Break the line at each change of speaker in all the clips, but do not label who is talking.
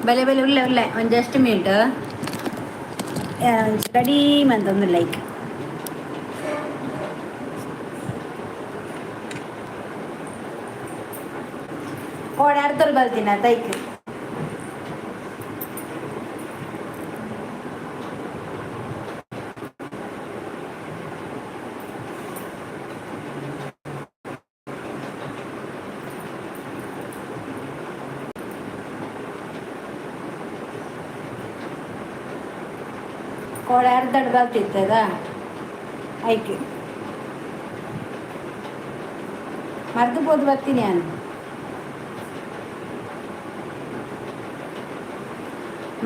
ಬಲೆ ಬಲೆ, ಉಲ್ಲೆ ಉಲ್ಲೆ. ಒಂದು just minute, ready ಮಂತೊಂದು like ಓಡಾಡ್ತೊಲ್ ಬಲ್ತಿನ Tahqiq. ಕೋಡೆ ಅರ್ಧಡ್ ಬಲ್ತಿತ್ತದ, ಐಕ್ ಮರ್ದು ಪೋದು ಬರ್ತೀನಿ ನಾನು.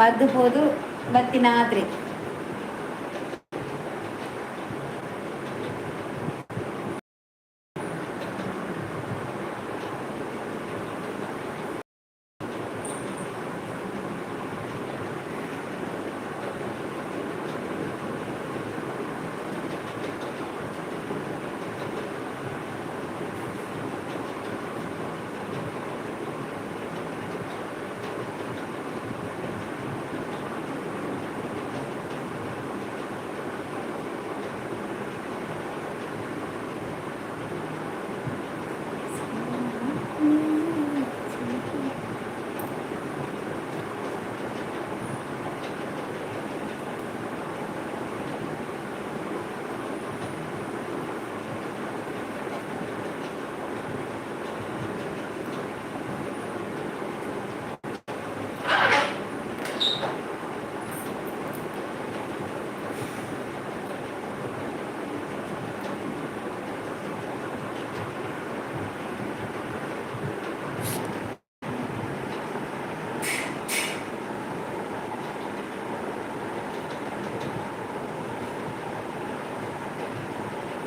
ಮದ್ದು ಪೋದು ಬತ್ತಿನ ಆತ್ರಿ.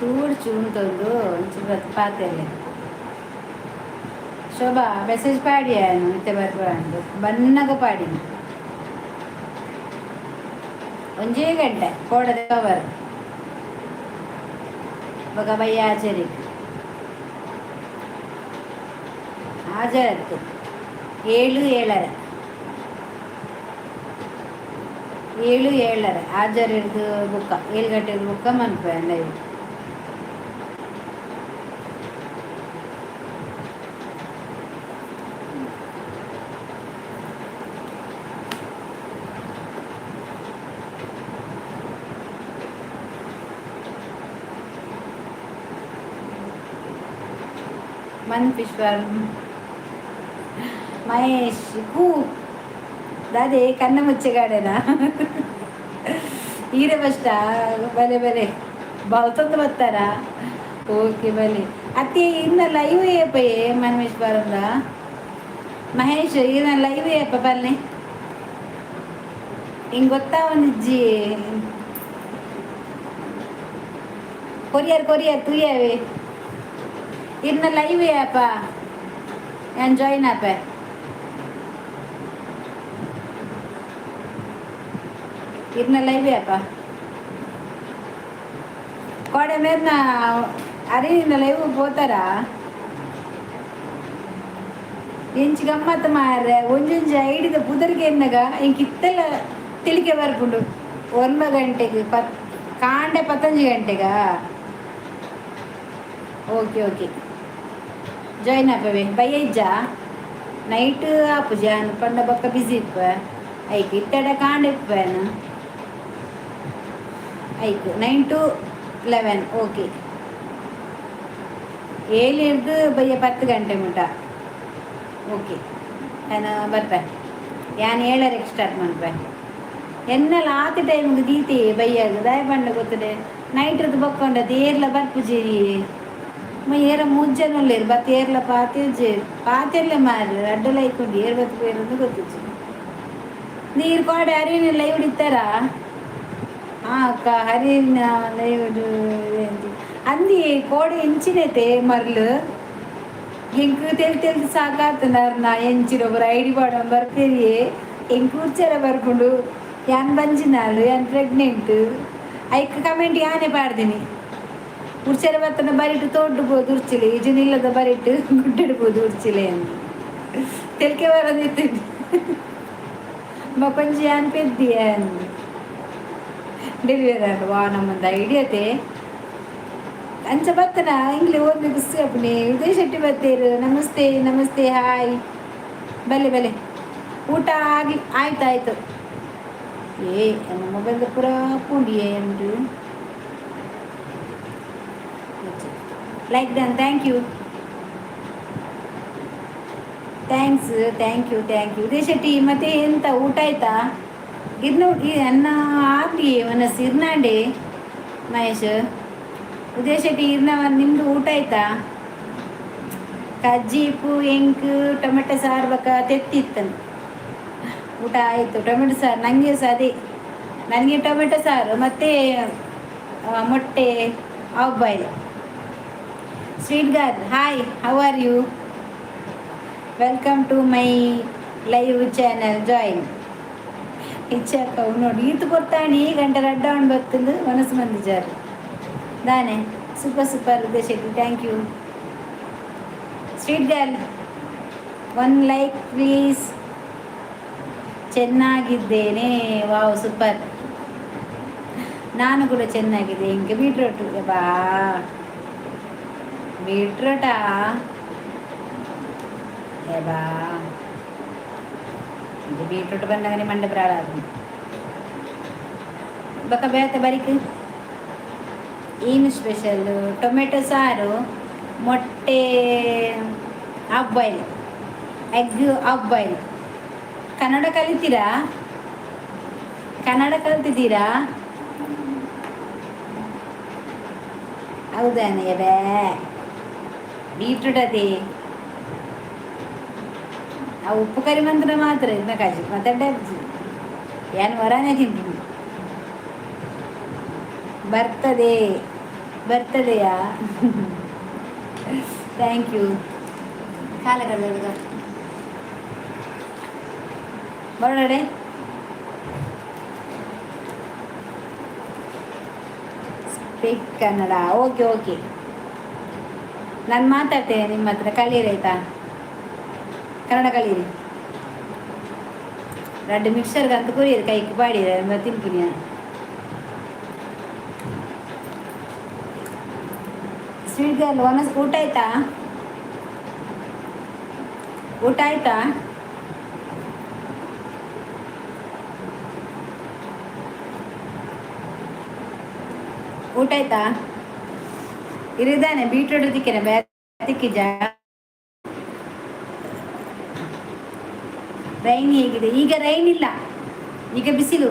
ತೂಡು ಉಂತೊಂದು ಒಂಚೂರು ಪಾತೆರ್ಲೆ. ಶೋಭಾ ಮೆಸೇಜ್ ಪಾಡಿ ಇತ್ತೆ ಬರ್ಪುಂಡು. ಬನ್ನಗ ಪಾಡಿನ ಒಂಜೇ ಗಂಟೆ ಕೋಡದ ಕವರ್ ಬೊಕ ಬಯ್ಯ ಆಚರಿಗೆ ಹಾಜರತ್ತು ಏಳು ಏಳರ, ಏಳು ಏಳರ ಹಾಜರ್ ಹಿಡ್ದು ಬುಕ್ಕ 7 ಗಂಟೆಗೆ ಬುಕ್ಕ ಮನ್ಪೆ ಲೈವ್. ಮನ್ಪಿಶ್ವರ್ ಮಹೇಶ್ ಕೂ ದಾದೆ ಕಣ್ಣ ಮುಚ್ಚಗಾಡೆನಾ ಈರೆ ಫಸ್ಟ. ಬಲೆ ಬಲೆ, ಬಲ್ತೊಂದು ಬರ್ತಾರಾ? ಓಕೆ, ಬಲೆ. ಅತ್ತೆ, ಇನ್ನ ಲೈವ್ ಏಪಯೇ ಮನ್ಮೇಶ್ವರಂದ ಮಹೇಶ್, ಇನ್ನ ಲೈವ್ ಏಪ ಬನ್ನಿ. ಹಿಂಗೆ ಗೊತ್ತಾ ಒಂದಿಜ್ಜಿ. Courier courier ತೂಯವೇ. ಇರ್ನ ಲೈವ್ ಏಪ ಯಾನ್ ಜಾಯಿನ್ ಆಪೆ. ಇರ್ನ ಲೈವ್ ಏಪ ಕೋಡೆ ಮೇರ್ನ ಅರಿನ ಲೈವ್ ಪೋತಾರಾ? ಎಂಚಿ ಗಮ್ಮತ್ ಮಾರ್ರೆ. ಒಂಜೊಂಜಿ ಐಡಿದ ಪುದರ್ಗೆ ಎನ್ನಗ ಇಂಕ್ ಇತ್ತೆಲ್ಲ ತಿಳಿಕೆ ಬರ್ಪುಂಡು. 9 ಗಂಟೆಗೆ ಪತ್ ಕಾಂಡೆ ಪತ್ತೊಂಜಿ ಗಂಟೆಗಾ? ಓಕೆ ಓಕೆ, ಜಾಯ್ನ್ ಆಪವೆ. ಬಯ್ಯ ಇಜ್ಜಾ? ನೈಟ್ ಆಪುಜಿ ಯಾನ್ ಪಂಡ ಬೊಕ್ಕ ಬಿಸಿ ಇಪ್ಪ. ಐಕ್ ಇತ್ತೆಡ ಕಾಂಡೆ ಇಪ್ಪೇನು. ಐಕ್ 9 ಟು 11, ಓಕೆ. ಏಳು ಹಿಡ್ದು ಬಯ್ಯ 10 ಗಂಟೆ ಮುಟ. ಓಕೆ, ನಾನು ಬರ್ಪೆ. ಯಾನ್ ಏಳರೆಗೆ ಸ್ಟಾರ್ಟ್ ಮನ್ಪೆ. ಎನ್ನಲ ಆತಿ ಟೈಮ್ಗೆ ದೀತೆ ಬಯ್ಯಾಗ. ದಾಯ ಪಂಡ ಗೊತ್ತದೆ, ನೈಟ್ರದ್ದು ಬೊಕ್ಕ ಏರ್ಲ ಬರ್ಪುಜಿ. ಏರ ಮೂಜ್ ಜನ ಉಲ್ಲೇರು ಬತ್ ಏರ್ಲ ಪಾತೆರ್ಜೆರ್. ಪಾತೆರ್ಲೆ ಮಾರ್ರೆ, ಅಡ್ಡಲ ಐಕೊಂಡು ಏರ್ ಬತ್ ಪೋಯೆರ್ ಗೊತ್ತಿಜ್ಜಿ. ನೀರು ಕೋಡೆ ಅರಿವಿನ ಲೈವ್ ಇತ್ತಾರಾ? ಹಾಂ ಅಕ್ಕ, ಹರಿವಿನ ಲೈವ್ ಅಂದಿ. ಕೋಡೆ ಎಂಚಿನೈತೆ ಮರ್ಲು, ಎಂಕ್ ತೆಲ್ ತೆಲ್ ಸಾಕಾತನಾರ್ನ. ಎಂಚಿನ ಒಬ್ಬರು ಐಡಿ ಪಾಡೊಂದು ಬರ್ಪೇರಿಯೇ, ಎಂಕ್ ಉರ್ಚೆರ ಬರ್ಪುಂಡು. ಯಾನ್ ಬಂಜಿನಾಳು, ಯಾನ್ ಪ್ರೆಗ್ನೆಂಟ್. ಐಕ್ ಕಮೆಂಟ್ ಯಾನೇ ಪಾಡ್ದಿನಿ. ಉರ್ಚೆರ ಬತ್ತನ ಬರಿಟ್ ತೋಡ್ಡು ಪೋದು ಉರ್ಚಿಲೆ, ಇಜು ನಿಲ್ಲದ ಬರಿಟ್ ಗುಡ್ಡೆಡ್ ಪೋದು ಉರ್ಚಿಲೆ ಅಂದ್. ತೆಲ್ಕೆ ಬರೋದಿತ್ತು. ಬೊಕೊಂಜಿ ಯಾನ್ ಪೆದ್ದಿಯೆ ಡೆಲಿವರಿ ಆಂಡ್. ವಾ, ನಮ್ಮಂದ ಐಡಿಯಾತೆ ಅಂಚ ಬತ್ತನ ಇಂಗ್ಲಿ ಓದ್ನೆ ಖುಷಿ ಆಪುಂಡೆ. ಉದಯ್ ಶೆಟ್ಟಿ ಬತ್ತೇರು. ನಮಸ್ತೆ, ನಮಸ್ತೆ, ಹಾಯ್. ಬಲೆ ಬಲೆ. ಊಟ ಆಗಿ ಆಯ್ತು, ಆಯ್ತು. ಏ, ನನ್ನ ಮೊಬೈಲ್ ಪೂರ ಪೂಂಡಿಯೇ ಉಂಟು. Like done, thank you, thanks, thank you, thank you. Uday Shetty, ಮತ್ತೆ ಎಂತ, ಊಟ ಆಯ್ತಾ? ಇರ್ನ ಅನ್ನ ಆಗ್ಲಿ ಮನಸ್ಸು ಇರ್ನಾಂಡೆ. ಮಹೇಶ್, ಉದಯ್ ಶೆಟ್ಟಿ, ಇರ್ನ ನಿಮ್ದು ಊಟ ಆಯ್ತಾ? ಕಜ್ಜಿಪು ಎಂಕ್ ಟೊಮೆಟೊ ಸಾರು ಬಕ್ಕ ತೆತ್ತಿತ್ತನು. ಊಟ ಆಯಿತು. ಟೊಮೆಟೊ ಸಾರು ನನಗೆ ಸಹ ಅದೇ, ನನಗೆ ಟೊಮೆಟೊ ಸಾರು ಮತ್ತು ಮೊಟ್ಟೆ half boil. Sweet girl, hi, how are you? Welcome to my live channel, join. ಇಚ್ಛಕ್ಕ ನೋಡಿ ಈತು ಕೊಡ್ತಾಣಿ ಗಂಟೆ ರಡ್ಡ ಬತ್ತಂದು ಮನಸ್ಸು ಮಂದಿಜಾರು ದಾನೆ. Super, super Uday Shetty, thank you. Sweet girl, one like please. ಚೆನ್ನಾಗಿದ್ದೇನೆ. Wow, super. ನಾನು ಕೂಡ ಚೆನ್ನಾಗಿದೆ. ಹಿಂಗೆ ಬೀಟ್ರೋಟ್ ಬಾ, ಬೀಟ್ರೋಟಾ ಬಾ. ಇದು ಬೀಟ್ರೋಟ್ ಬಂದಾಗ ಮಂಡೆ ಪ್ರಾಳ ಬಕ್ಕ ಬೇತ ಬರಿಕ್. ಏನು ಸ್ಪೆಷಲ್? ಟೊಮೆಟೊ ಸಾರು, ಮೊಟ್ಟೆ half boil, egg half boil. Kannada ಕಲಿತೀರಾ? Kannada ಕಲ್ತಿದ್ದೀರಾ? ಹೌದಾನೆ? ಬೇ, ಬೀಟ್ರೂಟ್ ಅದೇ. ಆ ಉಪ್ಪು ಕರಿ ಮಂತ್ರ ಮಾತ್ರ ಇದನ್ನ ಕಾಜಿ ಮತ್ತೆ ಏನು ವರಾನೇ ತಿಂತೀನಿ. ಬರ್ತದೆ, ಬರ್ತದೆಯಾ? Thank you. ಕಾಲ ಕಡದ ಬರೋಡೆ. ಸ್ಪೀಕ್ ಕನ್ನಡ. Okay, okay. ನಾನು ಮಾತಾಡ್ತೇನೆ ನಿಮ್ಮ ಹತ್ರ. ಕಲೀರಿ ಆಯ್ತಾ? ಕನ್ನಡ ಕಲೀರಿ. ರಡ್ಡು ಮಿಕ್ಸರ್ಗೆ ಅಂತ ಕೊರಿಯರು ಕೈಗೆ ಪಾಡಿರ ತಿನ್ಪುನಿಯ. ಸ್ವೀಟ್ ಗರ್ಲ್, ಒನಸ್ ಊಟ ಆಯ್ತಾ? ಊಟ ಆಯ್ತಾ? ಊಟ ಆಯ್ತಾ? ಇರಿದಾನೆ ಬೀಟ್ರೋಟ್ ತಿಕ್ಕಿನ ಬೇ ತಿಕ್ಕಿಜ. ರೈನ್ ಹೇಗಿದೆ ಈಗ? ರೈನ್ ಇಲ್ಲ ಈಗ, ಬಿಸಿಲು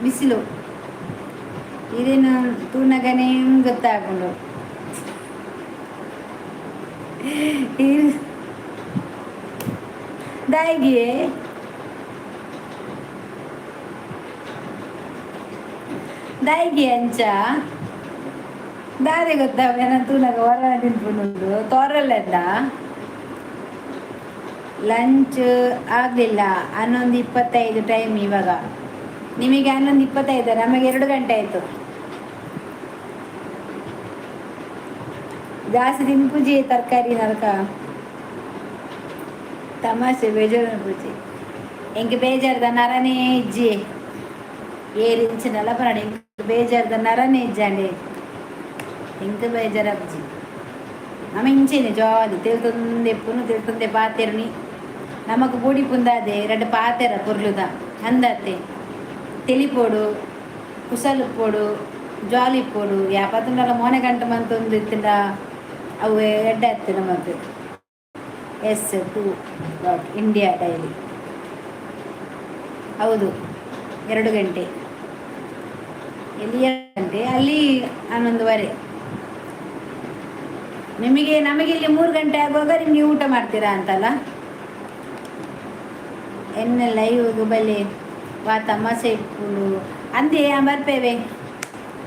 ಬಿಸಿಲು. ಇದೇನು ತೂನಗನೇ ಗೊತ್ತಾಕೊಂಡು. ದಾಯಿಗೆ ದಾಯಿಗೆ ಅಂಚ ದಾದೆ ಗೊತ್ತಾವ ತೂನಗ ಹೊರ ತಿನ್ಪುಂಡು ತೋರಲ್ಲೆಂದ. ಲಂಚ್ ಆಗಲಿಲ್ಲ. 11:25 ಟೈಮ್ ಇವಾಗ. ನಿಮಗೆ 11:25, ನಮಗೆ 2 ಗಂಟೆ ಆಯಿತು. ಜಾಸ್ತಿ ತಿನ್ಪುಜಿ ತರಕಾರಿ ನರಕ ತಮಾಷೆ. ಬೇಜಾರು ಪೂಜೆ ಎಂಕ್ ಬೇಜಾರ್ದ ನರನೇ ಇಜ್ಜಿ. ಏರಿಂಚಿನಲ್ಲ ಪನಡ, ಎಂಕ್ ಬೇಜಾರ್ದ ನರನೇ ಇಜ್ಜಾಂಡೆ. ಎಂಕ್ ಬೇಜಾರಪ್ಜಿ. ನಮ ಇಂಚೆನೆ ಜಾಲಿ ತಿಳ್ತೊಂದೆ ಪುನು ತಿಳ್ತೊಂದೆ ಪಾತೆರ್ನಿ. ನಮಕ್ ಬೂಡಿ ಪುಂದಾದೆ ರಡ್ಡ್ ಪಾತೆರ ಪೊರ್ಲುದ ಅಂದತ್ತೆ. ತೆಲಿಪೊಡು, ಕುಸಲ್ ಇಪ್ಪೊಡು, ಜಾಲಿ ಇಪ್ಪೊಡು. ಯಾಪತ್ತುಂಡಲ ಮೋನೆ ಗಂಟೆ ಮಂತೊಂದು ಇತ್ತಿಂಡ ಅವು ಎಡ್ಡೆ ಆತ್ತೆ ನಮಕ್. S to dot India daily. ಹೌದು, 2 ಗಂಟೆ. ಎಲ್ಲಿ 2 ಗಂಟೆ? ಅಲ್ಲಿ 11:30 ನಿಮಗೆ. ನಮಗೆ ಇಲ್ಲಿ 3 ಗಂಟೆ ಆಗುವಾಗ ನಿಮಗೆ ಊಟ ಮಾಡ್ತೀರಾ ಅಂತಲ್ಲ. ಎನ್ನ ಲೈವ್ ಬಲೆ ವಾ ತಮಾಷೆ ಇಪ್ಪುಂಡು ಅಂದೆ. ಬರ್ಪೇವೆ,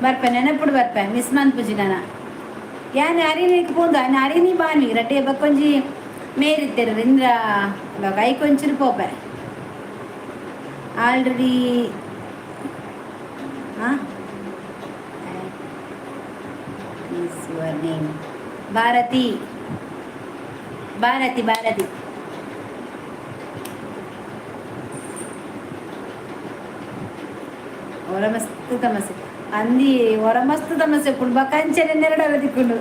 ಬರ್ಪೆ, ನೆನಪುಡು ಬರ್ಪೆ. ಮಿಸ್ ಮನ್ಪುಜಿ ನಾನ. ಯಾನ್ ಅರಿನಿಗ್ ಪೋಂದು ಅರಿನಿ ಬಾನ್ವಿ ರಡ್ಡೆ ಬಕ್ಕೊಂಜಿ ಮೇರಿತ್ತೆರ್ ಇಂದ್ರ ಐಕೊಂಚಿರು ಪೋಪೆ. ಆಲ್ರೆಡಿ ಹಾಂ. Is your name Bharati? Bharati, Bharati. ಒರ ಮಸ್ತ್ ತಮಸೆ ಅಂದಿ, ಒರ ಮಸ್ತ್ ತಮಸೆ ಪುಂಡು. ಬಕ್ಕ ಅಂಚನೆ ನೆರಡಲ್ಲ ತಿಕ್ಕೊಂಡು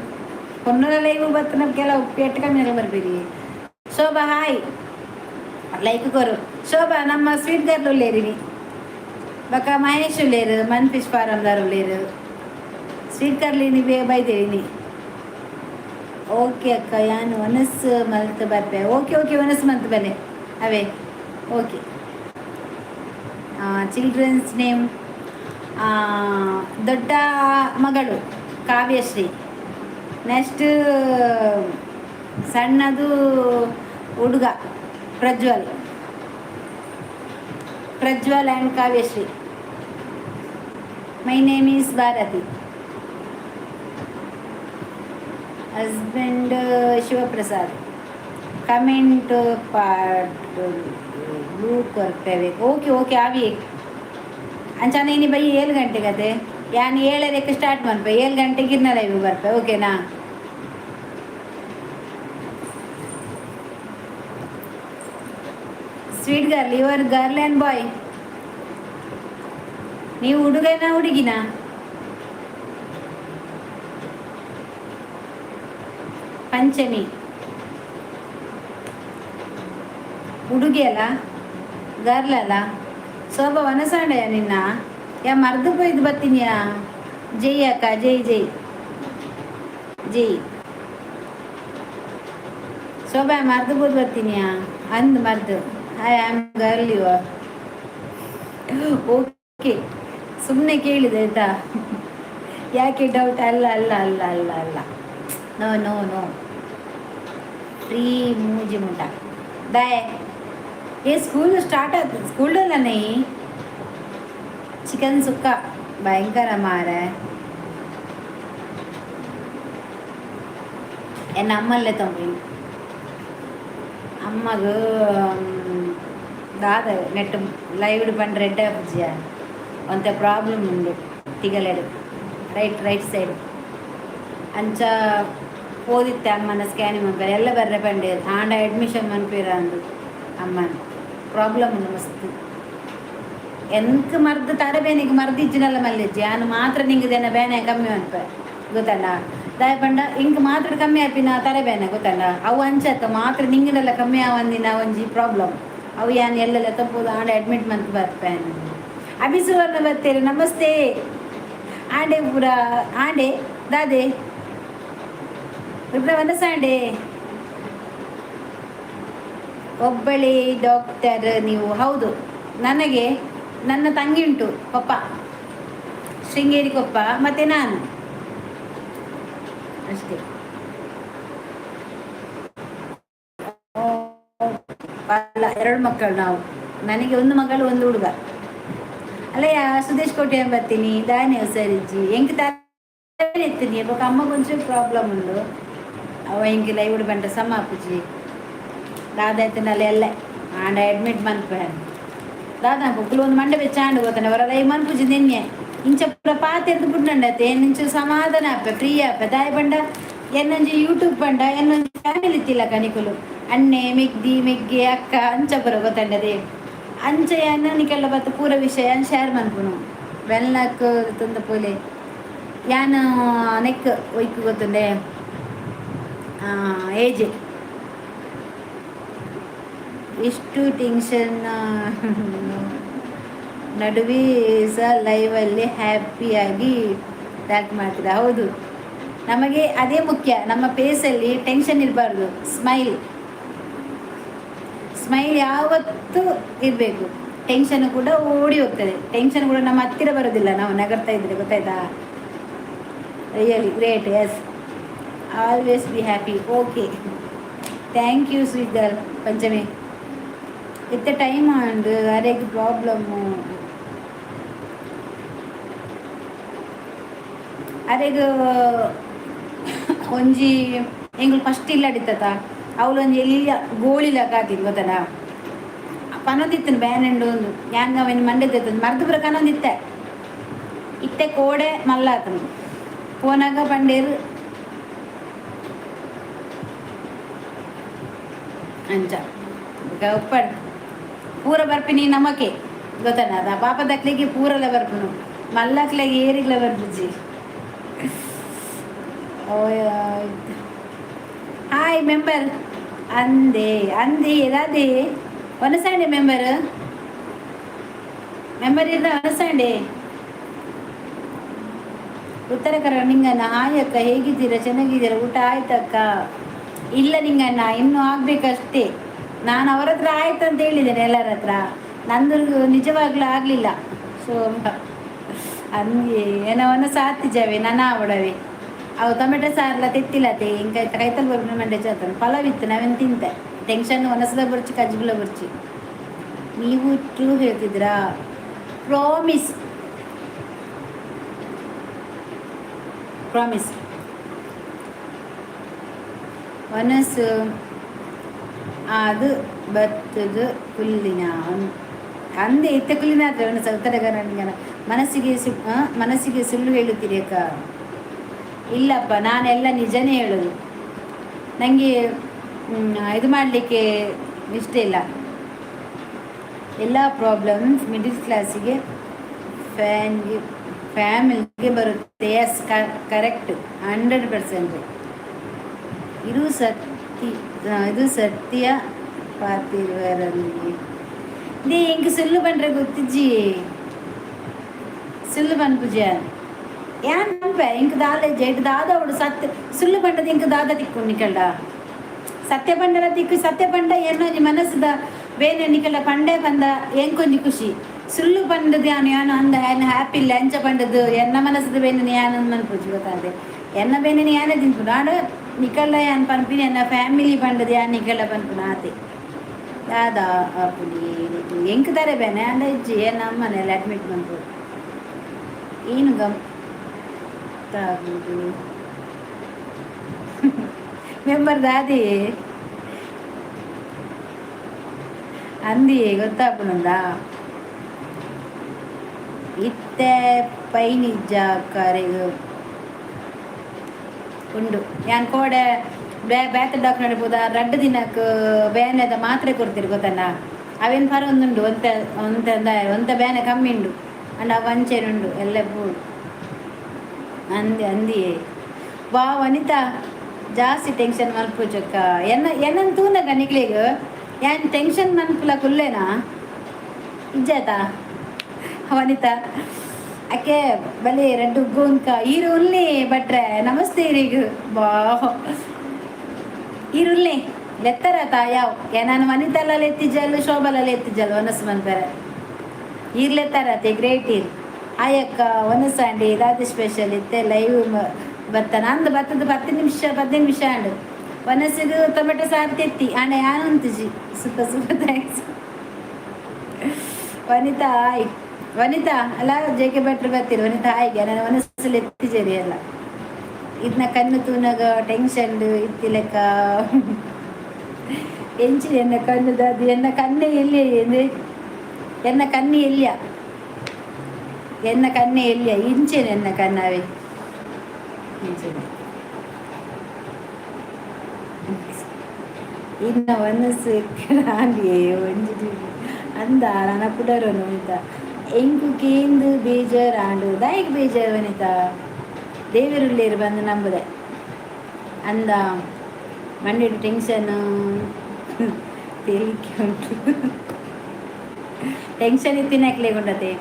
ಹೊನ್ನದ ಲೈವ್ ಬತ್ತನ ಕೆಲವು ಪೇಟ್ ಕಮ್ಮಿ ಬರ್ಬೇರಿ. ಶೋಭಾ ಹಾಯ್, ಲೈಕ್ ಕೊರು. ಶೋಭಾ ನಮ್ಮ ಸ್ವೀಟ್ ಗರ್ಲ್ ಉಲ್ಲೇರಿನಿ. ಬಕ್ಕ ಮಹೇಶ್ ಉಲ್ಲೇರು, ಮನ್ ಫಿಶ್ ಫಾರಮ್ದಾರ್ ಉಲ್ಲೇರು. ಸ್ವೀಟ್ ಕರ್ಲಿ ಬೇ ಬೈದೇವಿನಿ. ಓಕೆ ಅಕ್ಕ, ಯಾನು ಒನಸ್ ಮಲ್ತ್ ಬರ್ಪೆ. ಓಕೆ ಓಕೆ, ಒನಸ್ ಮಂತ್ ಬಲೆ ಅವೇ. Okay. Children's name? ದೊಡ್ಡ ಮಗಳು ಕಾವ್ಯಶ್ರೀ, ನೆಕ್ಸ್ಟ್ ಸಣ್ಣದು ಹುಡುಗ Prajwal. Prajwal and Kavyashree. My name is Bharathi. Husband Shivaprasad. Comment part blue ಕೊರ್ಪೇವೆ. Okay okay ಆವಿ. ಅಂಚಾನೆ ಇನಿ ಬೈ 7 ಗಂಟೆಗೆ ಅದೇ ಯಾನ್ 7ಕ್ಕೆ ಸ್ಟಾರ್ಟ್ ಮನ್ಪೆ. 7 ಗಂಟೆಗೆ ಇರ್ನ ಲೈವ್ ಬರ್ಪೆ, ಓಕೆನಾ? Sweet girl, your girl and boy? ನೀವು ಹುಡುಗನ ಹುಡುಗಿನ? ಪಂಚಮಿ ಹುಡುಗಿ ಅಲ್ಲ, ಗರ್ಲ್ ಅಲ್ಲ? ಶೋಭಾ ವನಸಾಂಡಯ ನಿನ್ನ ಯಾ ಮರ್ದು ಪೊಯ್ದು ಬತ್ತೀನಿಯಾ. ಜೈ ಅಕ್ಕ, ಜೈ ಜೈ ಜೈ. ಶೋಭಾ ಮರ್ದು ಪೋದು ಬರ್ತೀನಿಯಾ ಅಂದ್ ಮರ್ದು. I am girl, you? Okay, ಸುಮ್ಮನೆ ಕೇಳಿದೆ ಆಯ್ತಾ? ಯಾಕೆ ಡೌಟ್? ಅಲ್ಲ ಅಲ್ಲ ಅಲ್ಲ ಅಲ್ಲ ಅಲ್ಲ, no no no. Free ಮೂಜಿ ಮುಟ ದಾಯೆ? ಏ ಸ್ಕೂಲ್ ಸ್ಟಾರ್ಟ್ ಆಯ್ತು, ಸ್ಕೂಲ್ ಅಲ್ಲ. ಚಿಕನ್ ಸುಕ್ಕ ಭಯಂಕರ ಮಾರೆ. ಎನ್ನ ಅಮ್ಮಲ್ಲೇ ತಂಬಿ ಅಮ್ಮಗ ದಾದ ನೆಟ್ ಲೈವ್ ಪಂಡ ರೆಡ್ ಆಪುಜಿಯ ಒಂತೆ ಪ್ರಾಬ್ಲಮ್ ಉಂಡು ತಿಗಲೆಡು, right right side. ಅಂಚ ಪೋದಿತ್ತೆ ಅಮ್ಮನ ಸ್ಕ್ಯಾನಿಂಗ್ ಮನ್ಪೆರೆ ಎಲ್ಲ ಬರ್ರೆ ಪಂಡೆ. ಆಂಡ ಅಡ್ಮಿಷನ್ ಮನ್ಪೀರ ಅಂದು. ಅಮ್ಮನ ಪ್ರಾಬ್ಲಮ್ ಉಂಡು ಮಸ್ತ್. ಎಂಕ್ ಮರ್ದ್ ತರೆ ಬೇನಿಗೆ ಮರ್ದು ಇಜ್ಜಿನಲ್ಲ ಮಲ್ಲೆಜ್ಜಿ. ಆನು ಮಾತ್ರ ನಿಂಗೆ ಬೇನೆ ಕಮ್ಮಿ ಮನ್ಪೆ ಗೊತ್ತಲ್ಲ. ದಾಯ ಪಂಡ ಇಂಕ್ ಮಾತ್ರ ಕಮ್ಮಿ ಆಪಿನ ತರೆ ಬೇನೆ ಗೊತ್ತಲ್ಲ. ಅವು ಅಂಚತ್ತ ಮಾತ್ರ ನಿಂಗಿನೆಲ್ಲ ಕಮ್ಮಿ ಆವಂದಿನ ಒಂಜಿ ಪ್ರಾಬ್ಲಮ್. ಅವು ಯಾನ್ ಎಲ್ಲೆಲ್ಲ ತಪ್ಪುದು. ಆಂಡ ಅಡ್ಮಿಟ್ ಮಂತ್ ಬರ್ಪೆ. ಅಭಿಸುವರ್ಣ ಬರ್ತೀರಿ, ನಮಸ್ತೆ. ಆಂಡೆ ಪೂರ ಆಂಡೆ ದಾದೆ ವನಸಾಂಡೆ. ಒಬ್ಬಳಿ ಡಾಕ್ಟರ್ ನೀವು? ಹೌದು. ನನಗೆ ನನ್ನ ತಂಗಿ ಉಂಟು ಕೊಪ್ಪ, ಶೃಂಗೇರಿ ಕೊಪ್ಪ, ಮತ್ತೆ ನಾನು ಅಷ್ಟೇ. ಅಲ್ಲ, ಎರಡು ಮಕ್ಕಳು ನಾವು. ನನಗೆ ಒಂದು ಮಗಳು, ಒಂದು ಹುಡುಗ. ಅಲ್ಲ ಯಾ ಸುದೇಶ್ ಕೋಟೆ ಬರ್ತೀನಿ ದಾನೆ ಸರಿಜ್ಜಿ. ಎಂಕ್ ಎತ್ತೀನಿ ಬೊಕ ಅಮ್ಮ ಒಂಚೂರು ಪ್ರಾಬ್ಲಮ್ ಉಂಡು. ಅವ ಎಂಕ್ ಲೈವ್ ಬಂಟ ಸಮ ಆಪುಜಿ. ದಾದ ಆಯ್ತನಲ್ಲ ಎಲ್ಲ ಆಂಡ ಅಡ್ಮಿಟ್ ಮನ್ಪೆ. ದಾದಾ ಕುಕ್ಕುಲು ಒಂದು ಮಂಡೆ ಬೆಚ್ಚ ಆಂಡ್ ಗೊತ್ತಾನೆ ಹೊರ ಲೈವ್ ಮನ್ಪುಜಿ ನಿನ್ನೆ. ಇಂಚ ಪೂರ ಪಾತೆರ್ದು ಬುಡ್ನಂಡತೆ ಇಂಚ ಸಮಾಧಾನ ಆಪೆ, ಫ್ರೀ ಆಪೆ. ದಾಯ ಪಂಡ ಎನ್ನೊಂಜಿ ಯೂಟ್ಯೂಬ್ ಪಂಡ ಎನ್ನೊಂಜಿ ಫ್ಯಾಮಿಲಿ ಇತ್ತಿಲ್ಲ ಕನಿಕುಲು ಅಣ್ಣೆ ಮೆಗ್ದಿ ಮೆಗ್ಗೆ ಅಕ್ಕ ಅಂಚ ಪೂರ ಗೊತ್ತಂಡದೆ. ಅಂಚ ನಿಕೆಲ್ಲ ಬತ್ತ ಪೂರ ವಿಷಯ ಶೇರ್ ಮನ್ಪುನು. ವೆನ್ಲಾಕ್ ತುಂದ ಪೋಲೆ ಯಾನ್ ನೆಕ್ ಒಯ್ಕು ಗೊತ್ತುಂಡೆ ಏಜ್. ಇಷ್ಟು ಟೆನ್ಷನ್ ನಡುವೆ ಸಹ ಲೈವಲ್ಲಿ ಹ್ಯಾಪಿಯಾಗಿ ಟಾಕ್ ಮಾಡ್ತೀರಾ? ಹೌದು, ನಮಗೆ ಅದೇ ಮುಖ್ಯ. ನಮ್ಮ ಫೇಸಲ್ಲಿ ಟೆನ್ಷನ್ ಇರಬಾರ್ದು. ಸ್ಮೈಲ್ ಸ್ಮೈಲ್ ಯಾವತ್ತೂ ಇರಬೇಕು. ಟೆನ್ಷನ್ ಕೂಡ ಓಡಿ ಹೋಗ್ತದೆ. ಟೆನ್ಷನ್ ಕೂಡ ನಮ್ಮ ಹತ್ತಿರ ಬರೋದಿಲ್ಲ ನಾವು ನಗರ್ತಾ ಇದ್ರೆ, ಗೊತ್ತಾಯ್ತಾ? Really great, yes, always be happy. Okay, thank you sweet girl Panchami. ಇತ್ತ ಟೈಮ್ ಆಂಡ್ ಅರೆಗ್ ಪ್ರಾಬ್ಲಮ್ಮು. ಅರೆಗ್ ಒಂಜಿ ಎಂಗುಲು ಫಸ್ಟ್ ಇಲ್ಲ ಅಡಿತತ ಅವಳೊಂಜಿ ಎಲ್ಲಿಯ ಗೋಳಿಲ ಕಾತಿದ್ ಗೊತ್ತಲ್ಲ. ಪನೊಂದಿತ್ತನು ಬ್ಯಾನೆಂಡು ಒಂದು ಯಾನ್ ಅವನ್ ಮಂಡೆ ಮರ್ದು ಪೂರ ಕನೊಂದಿತ್ತೆ. ಇತ್ತೆ ಕೋಡೆ ಮಲ್ಲಾತನು ಪೋನಾಗ ಪಂಡೇರು ಅಂಚ ಉಪ್ಪಡ್ ಪೂರ ಬರ್ಪಿನಿ ನಮಕೆ. ಗೊತ್ತಣ್ಣ ಅದ ಪಾಪದಕ್ಲಿಗೆ ಪೂರಲ ಬರ್ಪುನು ಮಲ್ಲಕ್ಲೆಗೆ ಏರಿಗ್ಲ ಬರ್ಪುಜಿ. ಹಾಯ್ ಮೆಂಬರ್ ಅಂದೆ ಅಂದೆ Radhe ಒನಸಂಡೆ member member ಇರ್ದ ಒನಸಂಡೆ. Uttara Kannada Ninganna. Hi ಅಕ್ಕ, ಹೇಗಿದ್ದೀರಾ? ಚೆನ್ನಾಗಿದ್ದೀರಾ? ಊಟ ಆಯ್ತಕ್ಕ? ಇಲ್ಲ ನಿಂಗಣ್ಣ, ಇನ್ನೂ ಆಗ್ಬೇಕಷ್ಟೇ. ನಾನು ಅವರ ಹತ್ರ ಆಯ್ತು ಅಂತ ಹೇಳಿದ್ದೇನೆ ಎಲ್ಲರ ಹತ್ರ. ನಂದು ನಿಜವಾಗ್ಲೂ ಆಗಲಿಲ್ಲ. ಸೊ ಹಂಗೆ ಏನೋ ಸಾತಿಜಾವೆ ನನ್ನ ಆವಡವೆ ಅವು ಟೊಮೆಟೊ ಸಾರ್ಲ ತೆತ್ತಿಲತೆ ಇಂಕ ಕೈತಲ್ ಬರ್ಪುನ ಮಂಡೆ ಚಾತನ ಪಲಾವ್ ಇತ್ತು, ನಾವೇನು ತಿಂತೆ. ಟೆನ್ಷನ್ ಒನಸದ ಬರ್ಚಿ ಕಜ್ಬುಲ ಬರ್ಚಿ. ನೀವು ಟ್ರೂ ಹೇಳ್ತಿದ್ರಾ? Promise promise. ಒನಸು ಅದು ಬತ್ತದ ಕುಲ್ಲಿನ ಅಂದೆ ಇತ್ತ ಕುಲ್ಲಿನ ಒನಸ. ಉತ್ತರ ಕನ್ನಡಿಗನ ಮನಸ್ಸಿಗೆ ಸು ಮನಸ್ಸಿಗೆ ಸುಳ್ಳು ಹೇಳುತ್ತೀರಿ ಅಕ್ಕ? ಇಲ್ಲಪ್ಪ, ನಾನೆಲ್ಲ ನಿಜನೇ ಹೇಳೋದು. ನನಗೆ ಇದು ಮಾಡಲಿಕ್ಕೆ ಇಷ್ಟ ಇಲ್ಲ. ಎಲ್ಲ ಪ್ರಾಬ್ಲಮ್ಸ್ ಮಿಡಿಲ್ ಕ್ಲಾಸಿಗೆ ಫ್ಯಾನ್ಗೆ ಫ್ಯಾಮಿಲಿಗೆ ಬರುತ್ತೆ. Yes, correct, 100%. ಇದು ಸತ್ಯ, ಇದು ಸತ್ಯ. ಪಾತಿರುವರಲ್ಲಿ they ಎಂಕ್ ಸುಳ್ಳು ಪಂಡ್ರೆ ಗೊತ್ತಿಜ್ಜಿ. ಸುಳ್ಳು ಪನ್ಪುಜ ಯಾನ್ ಪನ್ಪೆ. ಇಂಕ್ ದಾದ ಇಜ್ಜಿ ದಾದ ಅವಡು ಸತ್ಯ. ಸುಳ್ಳು ಪಂಡದ ಇಂಕ್ ದಾದ ತಿಕ್ಕು ನಿಕಲ್ಡ? ಸತ್ಯ ಪಂಡಲ ತಿಕ್ಕು. ಸತ್ಯ ಪಂಡ ಏನೊಂಜಿ ಮನಸ್ಸುದ ಬೇನೆ ನಿಕಲ ಪಂಡೆ ಪಂದ ಎಂಕೊಂಜಿ ಖುಷಿ. ಸುಳ್ಳು ಪಂಡದ ಯಾನು ಯಾನು ಅಂದ ಯಾನು ಹ್ಯಾಪಿ ಇಲ್ಲ. ಅಂಚ ಪಂಡದು ಎನ್ನ ಮನಸ್ಸದ ಬೇನೆ ಯಾನು ಮನ್ಪುಜಿ ಗೊತ್ತಾದೆ. ಎನ್ನ ಬೇನೆ ಯಾನೇ ತಿನ್ಪುನು ಆಡ ನಿಕಲ್ಲ ಯಾನ್ ಪನ್ಪಿನಿ. ಎನ್ನ ಫ್ಯಾಮಿಲಿ ಪಂಡದ ಯಾನ್ ನಿಕಲ್ಲ ಪನ್ಪುನ ಆತೆ. ದಾದಾ ಆಪುನಿ ಎಂಕ್ ದಾರೆ ಬೇನೆ ಅಂಡ ಇಜ್ಜಿ. ಎನ್ನ ಅಮ್ಮನೆಲ್ಲ ಅಡ್ಮಿಟ್ ಮನ್ಪು ಏನು ಗಮ್ತಾಗುದು. ಮೆಂಬರ್ ದಾದಿ ಅಂದಿ ಗೊತ್ತಾಪುನಂದ ಇತ್ತೆ ಪೈನಿಜ್ಜ ಕರೆಗ್ ಉಂಡು. ಯಾನ್ ಕೋಡೆ ಬ್ಯಾತ ಡಾಕ್ಟರ್ ಪೋದ ರಡ್ಡ್ ದಿನಕ್ ಬೇನೆದ ಮಾತ್ರೆ ಕೊಡ್ತೀರಿ ಗೊತ್ತಣ್ಣ. ಅವೇನು ಪರೊಂದುಂಡು ಒಂತೆ ಒಂತೆ ಒಂತೆ ಬೇನೆ ಕಮ್ಮಿ ಉಂಡು. ಅಂಡ ಅವು ಅಂಚೆನೆ ಉಂಡು ಎಲ್ಲ ಬೋಡು ಅಂದೆ ಅಂದಿಯೇ. ವಾ ವನಿತಾ, ಜಾಸ್ತಿ ಟೆನ್ಷನ್ ಮಲ್ಪುಜಕ್ಕ. ಎನ್ನ ಎನ್ನನ್ ತೂನಗ ನಿಕ್ಲೆಗ್ ಯಾನ್ ಟೆನ್ಷನ್ ಮನ್ಪುಲ ಕುಲ್ಲೇನಾ? ಇಜ್ಜಾತ ವನಿತಾ ಅಕ್ಕೆ ಬಲೆ ರಡ್ಡು ಗೋನ್ಕ ಈರುಳ್ಳಿ ಭಟ್ರೆ ನಮಸ್ತೆ ಇರಿಗ್ ಬಾ ಈರುಳ್ಳಿ ಲೆತ್ತರ ತಾಯಾವ್. ನಾನು ವನಿತಲ್ಲ ಎತ್ತಿಜಲ್ಲು ಶೋಭಲಲ್ಲ ಎತ್ತಿಜಲ್ಲು ಒನಸ್ ಮನ್ಪರೆ ಈರ್ಲೆತ್ತಾರತೆ ಗ್ರೇಟ್ ಈರ್. ಆಯಕ್ಕ ಒನಸಾಂಡಿ ದಾದ ಸ್ಪೆಷಲ್ ಇತ್ತೆ? ಲೈವ್ ಬತ್ತನ ಅಂದ್ ಬತ್ತದ 10 ನಿಮಿಷ 15 ನಿಮಿಷ ಆಂಡು. ಒನಸಿಗೆ ಟೊಮೆಟೊ ಸಾರು ತೆತ್ತಿ ಆಂಡ ಯಾನು ಉಂತುಜಿ. Super super, thanks Vanita. Hi Vanita. ಅಲ್ಲ ಜೆ ಕೆ ಭಟ್ರು ಬರ್ತೀರಿ. ವನಿತಾ ಹಾಯ್ಗೆ ನಾನು ಮನಸ್ಸಲ್ಲಿ ಎತ್ತಿಜೇರಿ ಅಲ್ಲ. ಇದನ್ನ ಕಣ್ಣು ತೂನಗ ಟೆನ್ಷನ್ ಇತ್ತಿ ಲೆಕ್ಕ ಎಂಚಿ ಎನ್ನ ಕಣ್ಣು ದಾದಿ? ಎನ್ನ ಕಣ್ಣೆ ಎಲ್ಲಿ ಎನ್ನ ಕಣ್ಣು ಎಲ್ಲಿಯ? ಎನ್ನ ಕಣ್ಣೆ ಎಲ್ಲಿಯ? ಇಂಚೇನೆ ಎನ್ನ ಕಣ್ಣವೇ ಇಂಚೇನೆ. ಇನ್ನ ಮನಸ್ಸು ಒಂಜಿ ಅಂದ ನನ್ನ ಪುಡರೋನು ವನಿತಾ. ಎಂಕು ಕೇಂದು ಬೇಜಾರಾಂಡು. ದಾಯಿಗೆ ಬೇಜಾರು ವನಿತಾ? ದೇವರುಳ್ಳೇರು ಬಂದು ನಂಬುದೆ ಅಂದ. ಮಂಡೆಡು ಟೆನ್ಷನ್ ತೇಲಿಕೆ ಉಂಟು. ಟೆನ್ಷನ್ ಇತ್ತಿನ ಅಕ್ಲೆ ಗುಂಡತೆ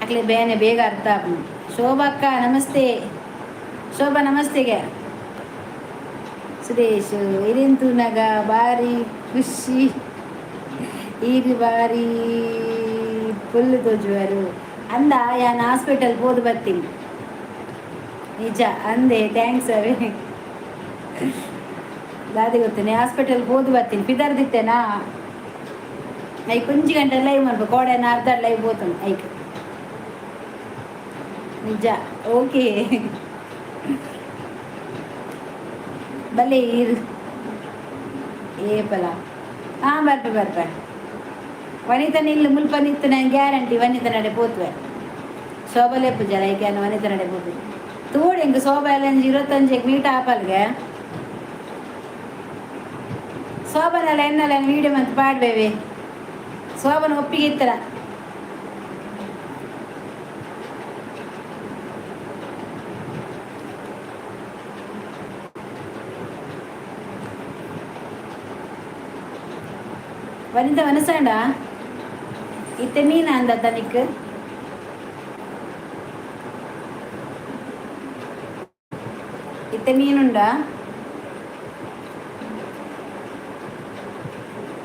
ಅಕ್ಲೆ ಬೇನೆ ಬೇಗ ಅರ್ಥ ಆಪುಂಡು. ಶೋಭಕ್ಕ ನಮಸ್ತೆ. ಶೋಭಾ ನಮಸ್ತೆಗೆ. ಸುರೇಶ್ ಇರೆನ್ ತೂನಗ ಬಾರಿ ಖುಷಿ. ಈರ್ ಬಾರಿ ಫುಲ್ ತೋಜುವರು ಅಂದ. ಯಾನ್ ಹಾಸ್ಪಿಟಲ್ ಪೋದು ಬರ್ತೀನಿ ನಿಜ ಅಂದೆ. Thanks ಅವೇ. ದಾದಿ ಗೊತ್ತೇನೆ ಹಾಸ್ಪಿಟಲ್ ಪೋದು ಬರ್ತೀನಿ ಪಿದರ್ದಿತ್ತೇನಾ. ಐಕ್ ಒಂಜಿ ಗಂಟೆ ಲೈವ್ ಮಲ್ಪ ಕೋಡೆ ಅರ್ಧ ಲೈವ್ ಪೋತುಂಡು ಐಕ್ ನಿಜ. ಓಕೆ ಬಲೆ ಇರು ಏಪಲ. ಹಾಂ ಬರ್ಪೆ ಬರ್ಪೆ ವನಿತ ನಿಲ್ಲು ಮುಲ್ಪ ನಿತ್ತು. ನಾನು ಗ್ಯಾರಂಟಿ ವನಿತ ನಡೆ ಪೋತುವೆ. ಶೋಭಲೆ ಪೂಜೆ ಐಕೆ ವನಿತ ನಡೆ ಪೋತು ತೂಡು. ಇಂಕ ಶೋಭಾ ಎಲ್ಲ 25ಕ್ಕೆ ಮೀಟ್ ಆಪಲ್ಗೆ. ಶೋಭನೆಲ್ಲ ಎನ್ನಲ್ಲ ವೀಡಿಯೋ ಮಂತ್ ಪಾಡ್ಬೇವೆ. ಶೋಭನ ಒಪ್ಪಿಗೆ ಇತ್ತರ. ವನಿತ ವನಸಾಂಡ ಇತ್ತೆ ಮೀನ ಅಂದ ತನಿಕ್ ಇತ್ತೆ ಮೀನುಂಡಾ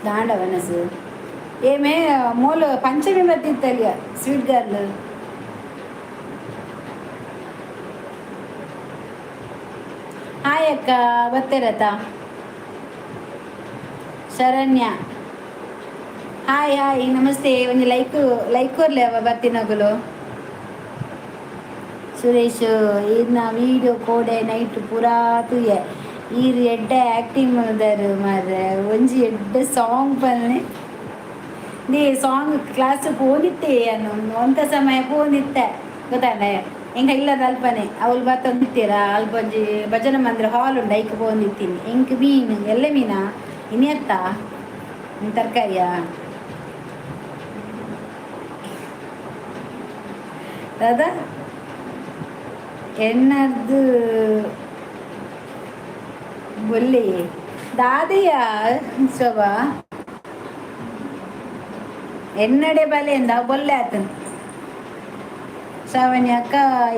ದಾಂಡ ವನಸು ಏಮೆ ಮೂಲು ಪಂಚಮಿ ಬತ್ತಿತ್ತಲ್ಯ ಸ್ವೀಟ್ ಗರ್ಲ್. ಹಾಯ್ ಅಕ್ಕ, ಬತ್ತೆರತ. ಶರಣ್ಯ ಹಾಯ್ ಹಾಯ್ ನಮಸ್ತೆ. ಒಂಜಿ ಲೈಕ್ ಲೈಕ್ ಕೊರ್ಲೆ ಅವ ಬತ್ತಿನಗುಲು. ಸುರೇಶ್ ಈರ್ನ ವೀಡಿಯೋ ಕೋಡೆ ನೈಟ್ ಪೂರಾ ತೂಯೆ. ಈರ್ ಎಡ್ಡೆ ಆ್ಯಕ್ಟಿಂಗ್ ಮಲ್ದಾರ್ ಮಾರ್ರೆ. ಒಂಜಿ ಎಡ್ಡೆ ಸಾಂಗ್ ಪನ್ನೆ. ನೇ ಸಾಂಗ್ ಕ್ಲಾಸ್ ಪೋನಿತ್ತೆ ಅನ್ನು ಒಂತ ಸಮಯ ಪೋನಿತ್ತೆ ಗೊತ್ತಾಂಡ. ಎಂಕ ಇಲ್ಲದ ಅಲ್ಪನೆ ಅವಳು ಬತ್ತೊಂದಿತ್ತೀರಾ ಅಲ್ಪ ಒಂಜಿ ಭಜನೆ ಮಂದಿರ ಹಾಲ್ ಉಂಡು, ಐಕ್ ಪೋಂದಿತ್ತೀನಿ. ಎಂಕ್ ಮೀನು ಎಲ್ಲ ಮೀನಾ ಇನಿ ಅತ್ತ ತರಕಾರಿಯಾ ದಾದಾ ಎನ್ನರ್ದು ಬೊಲ್ಲೆ ದಾದೆಯ ಶೋಭಾ ಎನ್ನಡೆ ಬಲೆಯಿಂದ ಬೊಲ್ಲೆ ಆತನ. ಶ್ರಾವಣಿ ಅಕ್ಕ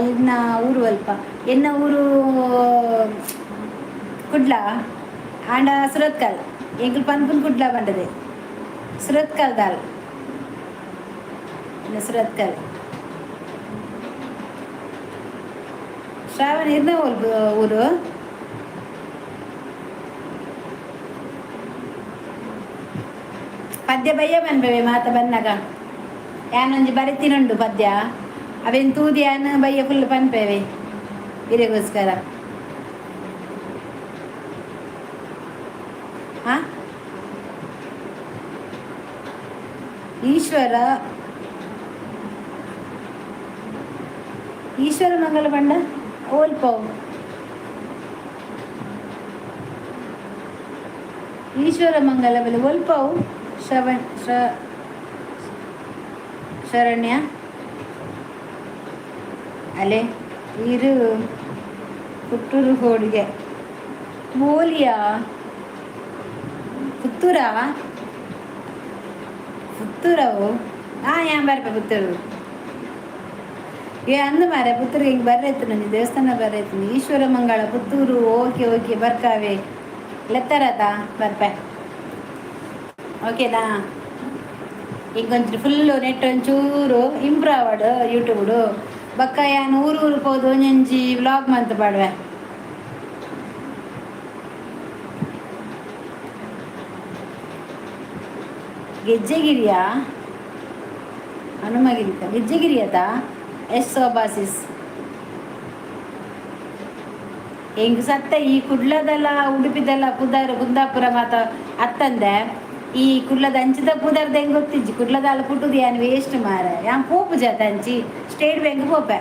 ಇನ್ನ ಊರು ಅಲ್ಪ ಎನ್ನ ಊರು ಕುಡ್ಲ ಆಂಡ ಸುರತ್ಕಲ್. ಎಂಕುಲು ಪನ್ಪುನ್ ಕುಡ್ಲ ಬಂಡದೆ ಸುರತ್ಕಲ್ ದಾಲ್ ಇನ್ನು ಸುರತ್ಕಲ್. ಶ್ರಾವಣ ಇರ್ನ ಊರು ಪದ್ಯ ಬಯ್ಯ ಬನ್ಬೆವೆ ಮಾತ ಬನ್ನಗ ಯಾನೊಂಜಿ ಬರೆತಿನುಂಡು ಪದ್ಯ ಅವೇನು ತೂದಿ ಯಾನ್ ಬಯ್ಯ ಫುಲ್ ಪನ್ಪೇವೆ ಇರೆಗೋಸ್ಕರ. ಹಾ ಈಶ್ವರ ಈಶ್ವರ ಮಂಗಲ ಬಂಡ ಓಲ್ಪವು ಈಶ್ವರ ಮಂಗಲ ಬಲೆ ಒಲ್ಪವು ಶ್ರವಣ್ ಶರಣ್ಯ ಅಲೆ ಇರು ಪುತ್ತೂರು ಹೋಳಿಗೆ ಬೋಲಿಯಾ ಪುತ್ತೂರಾ ಪುತ್ತೂರವು. ಹಾಂ ಯಾನ್ ಬರ್ಪೆ ಪುತ್ತೂರು. ಏ ಅಂದು ಮಾರೆ ಪುತ್ತೂರು ಹಿಂಗೆ ಬರ್ರೈತು ನಂಜಿ ದೇವಸ್ಥಾನ ಬರ್ರೈತು. ಈಶ್ವರ ಮಂಗಳ ಪುತ್ತೂರು ಓಕೆ ಓಕೆ ಬರ್ಕಾವೆ ಲೆತ್ತರತ ಬರ್ಪೆ ಓಕೆನಾ. ಇಂಕೊಂಚು ಫುಲ್ಲು ನೆಟ್ ಒಂಚೂರು ಇಂಪ್ರೂವ್ ಆವಡು ಯೂಟ್ಯೂಬ್ಡು. ಬೊಕ್ಕ ಯಾನ್ ಊರು ಊರು ಪೋದು ಒಂಜೊಂಜಿ ವ್ಲಾಗ್ ಮಂತ್ ಪಾಡುವೆ. ಗೆಜ್ಜೆಗಿರಿಯಾ ಹನುಮಗಿರಿ ಗೆಜ್ಜೆಗಿರಿ ಅತ ಎಸ್ ಸೋಬಾಸಿಸ್ ಎಂಕ್ ಸತ್ತ ಈ ಕುಡ್ಲದಲ್ಲ ಉಡುಪಿದಲ್ಲ ಪುದರ್ ಕುಂದಾಪುರ ಮಾತ ಅತ್ತಂದೆ ಈ ಕುಡ್ಲದ ಅಂಚಿದ ಪುದರ್ದ ಹೆಂಗ್ ಗೊತ್ತಿಜ್ಜಿ. ಕುಡ್ಲದ ಅಲ್ಲ ಪುಟ್ಟುದು ಯಾನ್ ವೇಸ್ಟ್ ಮಾರ. ಯಾನ್ ಪೋಪು ಜಾತ ಅಂಚಿ ಸ್ಟೇಟ್ ಬ್ಯಾಂಕ್ ಪೋಪೆ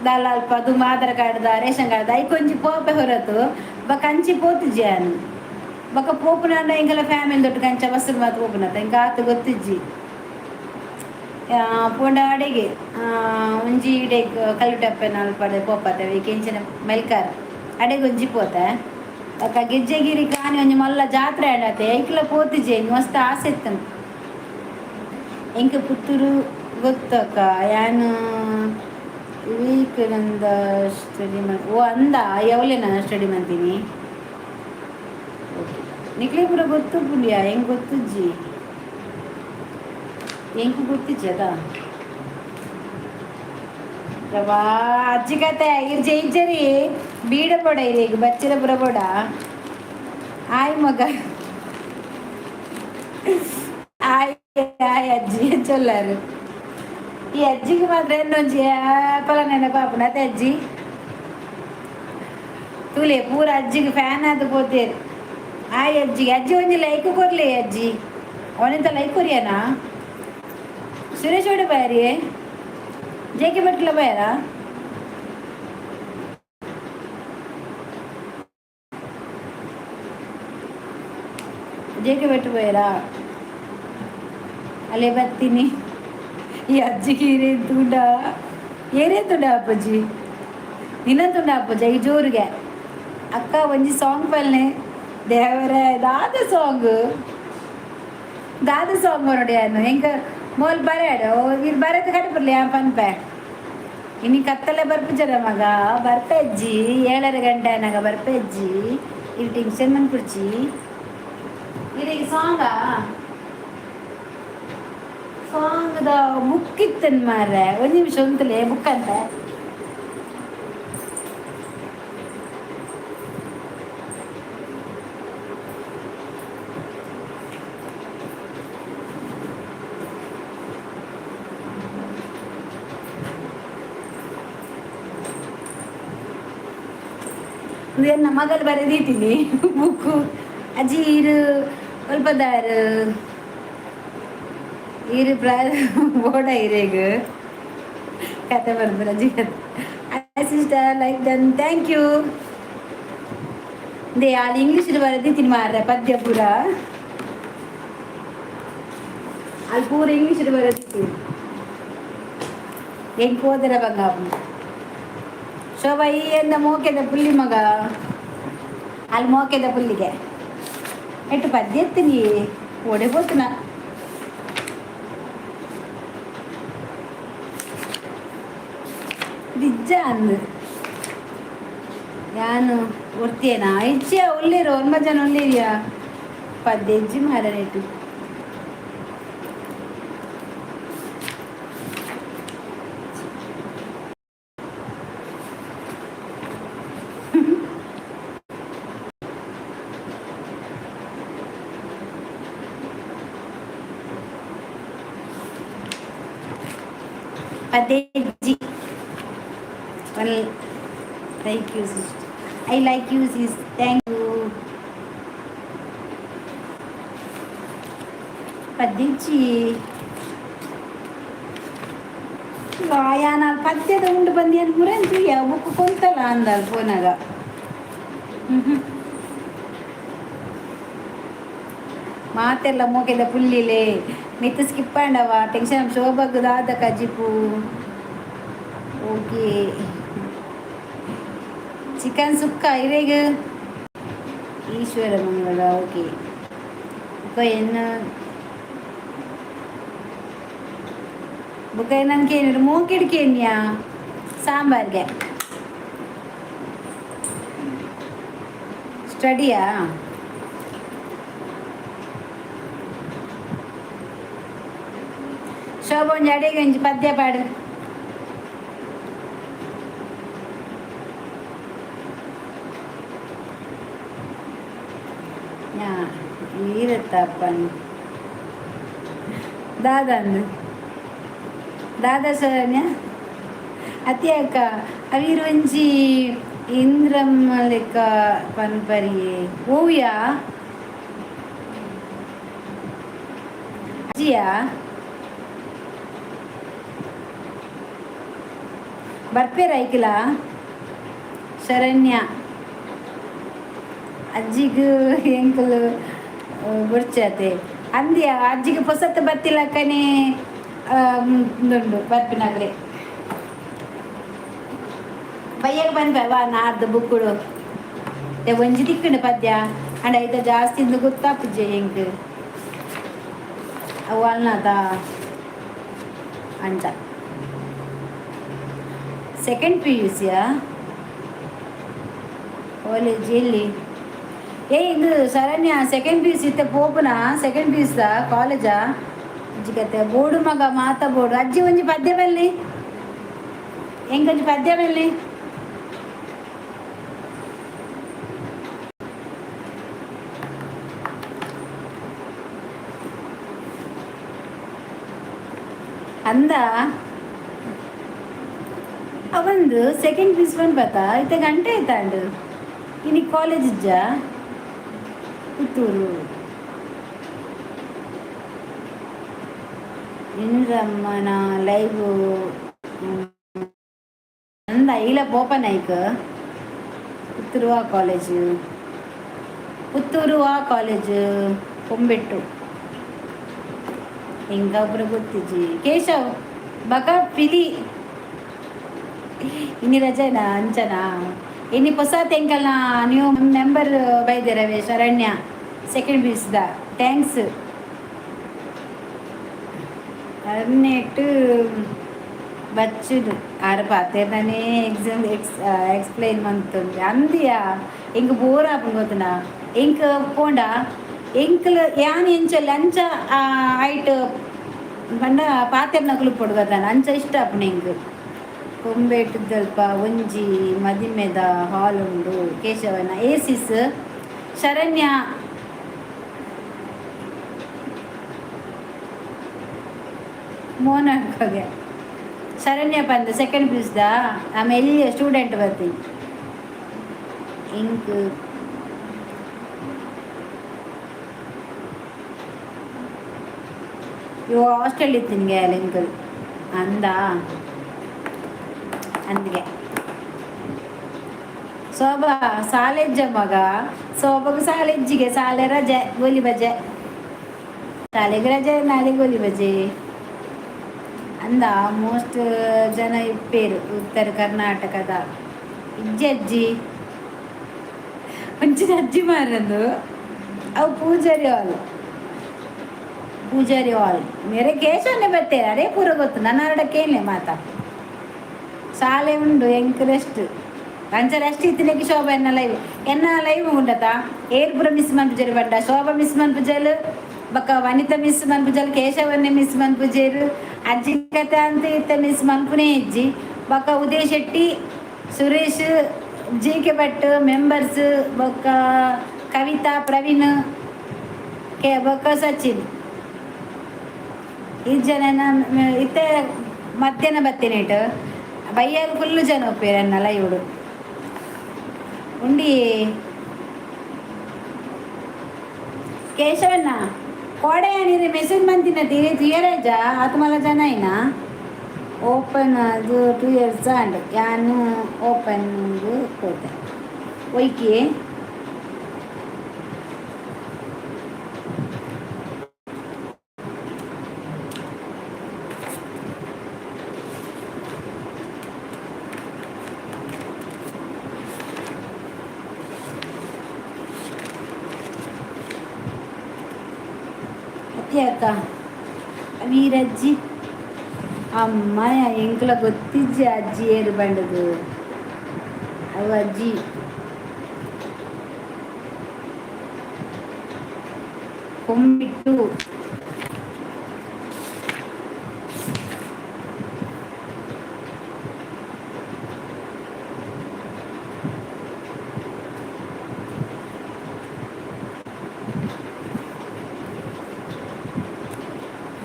ದಾಲ ಅಲ್ಪ ಅದು ಆಧಾರ್ ಕಾರ್ಡ್ದ ರೇಷನ್ ಕಾರ್ಡ್ದ ಐಕೊಂಜಿ ಪೋಪೆ ಹೊರತು ಬೊಕ ಅಂಚಿ ಪೋತುಜಿ ಯಾನ್. ಬೊಕ ಪೋಪುನಾಂಡ ಎಂಕಲ ಫ್ಯಾಮಿಲಿ ದೊಟ್ಟು ಕಂಚ ಬಸ್ ಮಾತ ಪೋಪುನತ ಎಂಕ್ ಆತ್ ಗೊತ್ತಿಜ್ಜಿ. ಪೋಂಡ ಅಡೆಗೆ ಒಂಜಿ ಇಡೆ ಕಲ್ಲುಟಪ್ಪೆನ ಅಲ್ಪಡೆ ಪೋಪತೆ ಎಂಚಿನ ಮೆಲ್ಕಾರ್ ಅಡೆಗೆ ಒಂಜಿ ಪೋತೆ. ಬೊಕ ಗೆಜ್ಜೆಗಿರಿ ಕಾನಿ ಒಂಜಿ ಮಲ್ಲ ಜಾತ್ರೆ ಆಂಡತೆ ಐಕ್ಲ ಪೋತುಜಿ. ಎಂಕ್ ಮಸ್ತ್ ಆಸೆ ಇತ್ತುಂಡು. ಎಂಕ್ ಪುತ್ತೂರು ಗೊತ್ತಕ್ಕ ಯಾನ್ ವಿವೇಕಾನಂದ ಸ್ಟಡಿ ಓ ಅಂದ ಯಾವಲೇನ ಸ್ಟಡಿ ಮಂತೀನಿ ಓಕೆ. ನಿಕ್ಲೆ ಪೂರ ಗೊತ್ತು ಪುಂಡಿಯ ಹೆಂಗೆ ಗೊತ್ತುಜ್ಜಿ ಎಂಕ್ ಗೊತ್ತಿಜ್ಜಿ ಅದ ಪ್ರಭಾ ಅಜ್ಜಿ ಕತೆ ಇರ್ ಜೈಜರಿ ಬೀಡ ಪೋಡ ಇರೇಗ್ ಬಚ್ಚಿರ ಪುರ ಪೋಡ ಆಯ್ ಮಗ ಆಯ್ ಆಯ್ ಅಜ್ಜಿ ಚೊಲ್ಲಾರು. ಈ ಅಜ್ಜಿಗೆ ಮಾತ್ರ ಎನ್ನೊಂಜಿ ಪಲ ನೆನಪಾಪುಂಡು ಅದೇ ಅಜ್ಜಿ ತೂಲೆ ಪೂರ ಅಜ್ಜಿಗೆ ಫ್ಯಾನ್ ಆದ್ ಪೋತೇರು. ಆಯ್ ಅಜ್ಜಿಗೆ ಅಜ್ಜಿ ಒಂಜಿ ಲೈಕ್ ಕೊರ್ಲೆ ಅಜ್ಜಿ ಅವನಿಂತ ಲೈಕ್ ಕೊರಿಯನಾ. ಸುರೇಶ್ ಓಡೆ ಬಾರಿ ಜೆ ಕೆ ಭಟ್ಲ ಬಾಯರಾ. ಜೆ ಕೆ ಭಟ್ ಬಾಯರಾ ಅಲ್ಲೇ ಬರ್ತೀನಿ. ಈ ಅಜ್ಜಿಗೆ ಏರೇತುಂಡ ಏರೇತುಂಡ ಅಪ್ಪಾಜಿ ನಿನ್ನಂತುಂಡ ಅಪ್ಪಾಜಿ ಈ ಜೋರಿಗೆ ಅಕ್ಕ ಒಂಜಿ ಸಾಂಗ್ ಪಲ್ನೆ ದೇವರೇ ದಾದ ಸಾಂಗ್. ದಾದ ಸಾಂಗ್ ಬರೋಡಿ ಅನ್ನು ಎಂಕ ಮೋಲ್ ಬರಾಡು ಇದು ಬರತ್ತೆ ಕಟ್ಟಪರ್ಲಿ ಆ ಪನ್ಪೆ. ಇನಿ ಕತ್ತಲೆ ಬರ್ಪುಜರ ಮಗ, ಬರ್ಪೆಜ್ಜಿ 7:30 ಗಂಟೆ ಅನ್ನಾಗ ಬರ್ಪೆಜ್ಜಿ. ಇದು ಟೆನ್ಷನ್ ಮನ್ಪುಡ್ಚಿ. ಇದು ಸಾಂಗಾ? ಸಾಂಗ್ದ ಬುಕ್ ಇತ್ತನ್ ಮಾರ್ರೆ. ಒಂದು ನಿಮಿಷ ಉಂತಲೆ, ಬುಕ್ ಅಂತ. ಎನ್ನ ಮಗಲು ಬರೆದೀತೀನಿ ಬುಕ್ಕು. ಅಜ್ಜಿ ಇರು ಒಲ್ಪದಾರು ಇರು ಪ್ರಾ ಬೋಡ ಇರೇಗ್ ಕತೆ ಬರ್ಬರ ಅಜ್ಜಿ. Sister, like done, thank you. They ಅಲ್ಲಿ ಇಂಗ್ಲೀಷ್ ಬರೆದಿದ್ದೀನಿ ಮಾರ್ರೆ ಪದ್ಯ ಪೂರ. ಅಲ್ಲಿ ಪೂರ ಇಂಗ್ಲೀಷ್ ಬರೆದಿದ್ದೀನಿ. ಹೆಂಗೆ ಹೋದರ ಬಂಗ ಶೋಭಾ ಈ ಎಂದ ಮೋಕೆದ ಪುಲ್ಲಿ ಮಗ. ಅಲ್ಲಿ ಮೋಕೆದ ಪುಲ್ಲಿಗೆ ಎಟ್ಟು ಪದ್ಯ ಎತ್ತೀನಿ ಓಡೆ ಪೋತುನ. ನಿಜ ಅಂದು ಯಾನು ಒರ್ತಿಯೇನಾ ಇಚ್ಛೆ ಒಳ್ಳಿರು ಒಂಬ ಜನ ಒಳ್ಳಿರಿಯಾ ಪದ್ಯ ಇಜ್ಜಿ ಮಾರನೇಟು. ಪದ್ಯ. Well, thank you, sister. I like you, sis. Thank you. ಪದ್ಯಜ್ಜಿ ಯಾನ ಪದ್ಯದ ಉಂಡು ಬಂದಿ ಮುರೆಂತು ಬುಕ್ ಕೊಂತಲ್ಲ ಅಂದಲ್ ಫೋನಾಗ. ಹ್ಞೂ ಮಾತೆಲ್ಲ ಮೋಕೆದ ಪುಲ್ಲಿಲೆ ಮಿತ್ ಸ್ಕಿಪ್ ಆಂಡವ ಟೆನ್ಷನ್ ಶೋಭಗ್ ದಾದ ಕಜಿಪು. ಓಕೆ, ಚಿಕನ್ ಸುಕ್ಕ ಇರೇಗ ಈಶ್ವರ ಮಂಗಳ. ಓಕೆ, ಬುಕ್ಕ ಎನ್ನ ಬುಕ್ಕ ನನ್ಗೆ ಏನಿರು ಮೋಕಿಡ್ಕೇನ್ಯಾ ಸಾಂಬಾರ್ಗೆ ಸ್ಟಡಿಯಾ? ಶೋಭ ಒಂಜಿ ಅಡಿಗೆ ಒಂಜಿ ಪದ್ಯ ಪಾಡು. ಈರತ್ತಪ್ಪನ್ ದಾದಂದು ದಾದಾ ಶರಣ್ಯ ಅತಿ ಅಕ್ಕ ಅವೀರ್ ಒಂಜಿ ಇಂದ್ರಮ್ಮ ಲೆಕ್ಕ ಪನ್ಪರಿಯೇ ಓವ್ಯಾ ಅಜ್ಜಿಯಾ ಬರ್ಪೇರ ಐಕಿಲ ಶರಣ್ಯ ಅಜ್ಜಿಗೂ ಎಂಕುಲು ಬುಡ್ಚಾತೆ ಅಂದ್ಯ ಅಜ್ಜಿಗೆ ಪೊಸತ್ತು ಬತ್ತಿಲ್ಲಕ್ಕನೇ ಉಂಡು ಬರ್ಪಿನಾಗ್ರೆ ಬಯ್ಯಾಗ ಬಂದ್ಬ ವಾ ನಾರ್ದು ಬುಕ್ಕುಡು ಒಂಜಿ ತಿಕ್ಕಂಡು ಪದ್ಯ ಅಂಡ ಐತ ಜಾಸ್ತಿ ಇಂದು ಗೊತ್ತಾಪುಜ್ಜೆ ಎಂಕ್ ಅವು ಅಲ್ನಾದ ಅಂಚ. ಸೆಕೆಂಡ್ ಪಿಯುಸಿಯಾ? ಕಾಲೇಜ್ ಎಲ್ಲಿ? ಏ ಇದು ಶರಣ್ಯ ಸೆಕೆಂಡ್ ಪಿಯುಸಿ ಇತ್ತೆ ಪೋಪುನ ಸೆಕೆಂಡ್ ಪಿಯುಸ ಕಾಲೇಜಾ? ಅಜ್ಜಿ ಕತೆ ಬೋಡು ಮಗ ಮಾತ ಬೋಡು. ಅಜ್ಜಿ ಒಂಜಿ ಪದ್ಯ ಬಲ್ಲಿ ಎಂಕೊಂಜಿ ಪದ್ಯ ಬಲ್ಲಿ. ಅಂದ ಅವಂದು ಸೆಕೆಂಡ್ ಪೀಸ್ ಪನ್ಪತ ಇತ್ತೆ ಗಂಟೆ ಆಯ್ತಾಂಡು. ಇನಿ ಕಾಲೇಜ್ ಇಜ್ಜ? ಪುತ್ತೂರು ಇಂದ್ರಮ್ಮನ ಲೈವ್ ಅಂದ ಇಲ್ಲ ಪೋಪನಾಯ್ಕ. ಪುತ್ತೂರು ಆ ಕಾಲೇಜು? ಪುತ್ತೂರು ಆ ಕಾಲೇಜು ಕೊಂಬೆಟ್ಟು ಎಂಕಾಪುರ ಗೊತ್ತಿಜ್ಜಿ. ಕೇಶವ್ ಬಕ ಪಿಲಿ ಇನಿ ರಜೆನಾ ಅಂಚನಾ? ಇನಿ ಹೊಸ ತೆಂಕಲ್ನ ನ್ಯೂ ಮೆಂಬರ್ ಬೈದಿರವೆ ಶರಣ್ಯ ಸೆಕೆಂಡ್ ಬೀಸ್ದ. Thanks. ಅನ್ನೆಟ್ಟು ಬಚ್ಚುಡು ಆರ ಪಾತೆರ್ನೇ ಎಕ್ಸಾಮ್ ಎಕ್ಸ್ಪ್ಲೈನ್ ಮಂತೊಂದು ಅಂದಿಯಾ. ಎಂಕ್ ಬೋರ್ ಆಪುಂಡು ಗೊತ್ತುಂಡಾ? ಎಂಕ್ ಪೋಂಡ ಎಂಕ್ಲು ಯಾನ್ ಎಂಚ ಅಂಚ ಐಟ್ ಪಂಡ ಪಾತೆರ್ನಕುಲು ಉಪ್ಪೊಡು ಗೊತ್ತಾನ, ಅಂಚ ಇಷ್ಟ ಆಪುಂಡು ಎಂಕ್. ಕೊಂಬೇಟುದಲ್ಪ ಒಂಜಿ ಮದಿಮೆದ ಹಾಲ್ ಉಂಡು ಕೇಶವನ ಏಸಿಸ್ ಶರಣ್ಯ. ಮೋನಾಕೋಗೆ ಶರಣ್ಯ ಪಂದ್ ಸೆಕೆಂಡ್ ಪಿಯುಸ್ದ ಆಮೇಲೆ ಸ್ಟೂಡೆಂಟ್ ಬರ್ತಿ ಇಂಕ್. ಇವ ಹಾಸ್ಟೆಲ್ ಇತ್ತಿನ್ಗೆ ಲಿಂಕಲ್ ಅಂದ ಅಂದಿಗೆ. ಶೋಭಾ ಸಾಲೆಜ್ಜ ಮಗ, ಶೋಭಗ ಸಾಲೆಜ್ಜಿಗೆ ಸಾಲೆ ರಜೆ, ಗೋಲಿ ಬಜೆ. ಶಾಲೆಗೆ ರಜೆ, ನಾಳೆ ಗೋಲಿ ಬಜೆ ಅಂದ. ಮೋಸ್ಟ್ ಜನ ಇಪ್ಪೇರು ಉತ್ತರ ಕರ್ನಾಟಕದ. ಇಜ್ಜಿ ಅಜ್ಜಿ, ಒಂಚಿನ ಅಜ್ಜಿ ಮಾರಂದು. ಅವು ಪೂಜಾರಿ ಹಾಲ್, ಪೂಜಾರಿ ಹಾಲ್ ಮೇರೆ ಕೇಶವನ್ನೇ ಬತ್ತೇರು. ಅರೇ ಪೂರ ಗೊತ್ತು ನನ್ನ ಅರಡಕ್ಕೇನೆ ಮಾತಾ. ಶಾಲೆ ಉಂಡು ಎಂಕ್ ರೆಸ್ಟ್, ಅಂಚ ರೆಸ್ಟ್ ಇತ್ತಿನಕ್ಕೆ ಶೋಭಾ ಎನ್ನ ಲೈವ್, ಎನ್ನ ಲೈವ್ ಉಂಡತ. ಏರ್ ಪೂರ ಮಿಸ್ ಮನ್ಪುಜೆರ್ ಪಂಡ ಶೋಭಾ ಮಿಸ್ ಮನ್ಪುಜಲ್, ಬೊಕ್ಕ ವನಿತಾ ಮಿಸ್ ಮನ್ಪುಜಲ್, ಕೇಶವನ್ನೇ ಮಿಸ್ ಮನ್ಪುಜೆರ್, ಅಜ್ಜಿ ಕತೆ ಅಂತ ಇತ್ತ ಮಿಸ್ ಮನ್ಪುನೇ ಇಜ್ಜಿ. ಬೊಕ್ಕ Uday Shetty, Suresh, G K Bhat members, ಬೊಕ್ಕ ಕವಿತಾ, ಪ್ರವೀಣ್ ಕೆ, ಬೊಕ್ಕ ಸಚಿನ್, ಈ ಜನನ ಇತ್ತೆ ಮಧ್ಯಾಹ್ನ ಬತ್ತಿನೇಟ್ ಬಯ್ಯಾಗ ಫುಲ್ಲು ಜನ ಒಪ್ಪೇರು ಎನ್ನ ಲೈವ್ಡು ಉಂಡಿ. ಕೇಶವಣ್ಣ ಕೋಡೆ ನೀರು ಮೆಸೇಜ್ ಮಂತಿನ ತೀರೆ ತುಯರೇಜ ಆತ್ಮಲ ಜನ ಐನಾ. ಓಪನ್ ಅದು 2 ಇಯರ್ಸ್ ಆಂಡ್ ಯಾನ್ ಓಪನ್ ಪೋತೆ ಒಯ್ಕಿ. ಅಕ್ಕ ವೀರಜ್ಜಿ ಅಮ್ಮ ಎಂಕ್ಲ ಗೊತ್ತಿಜ್ಜಿ ಅಜ್ಜಿ ಏರು ಬಂಡದು ಅವು ಅಜ್ಜಿ. ಕೊಂಬಿಟ್ಟು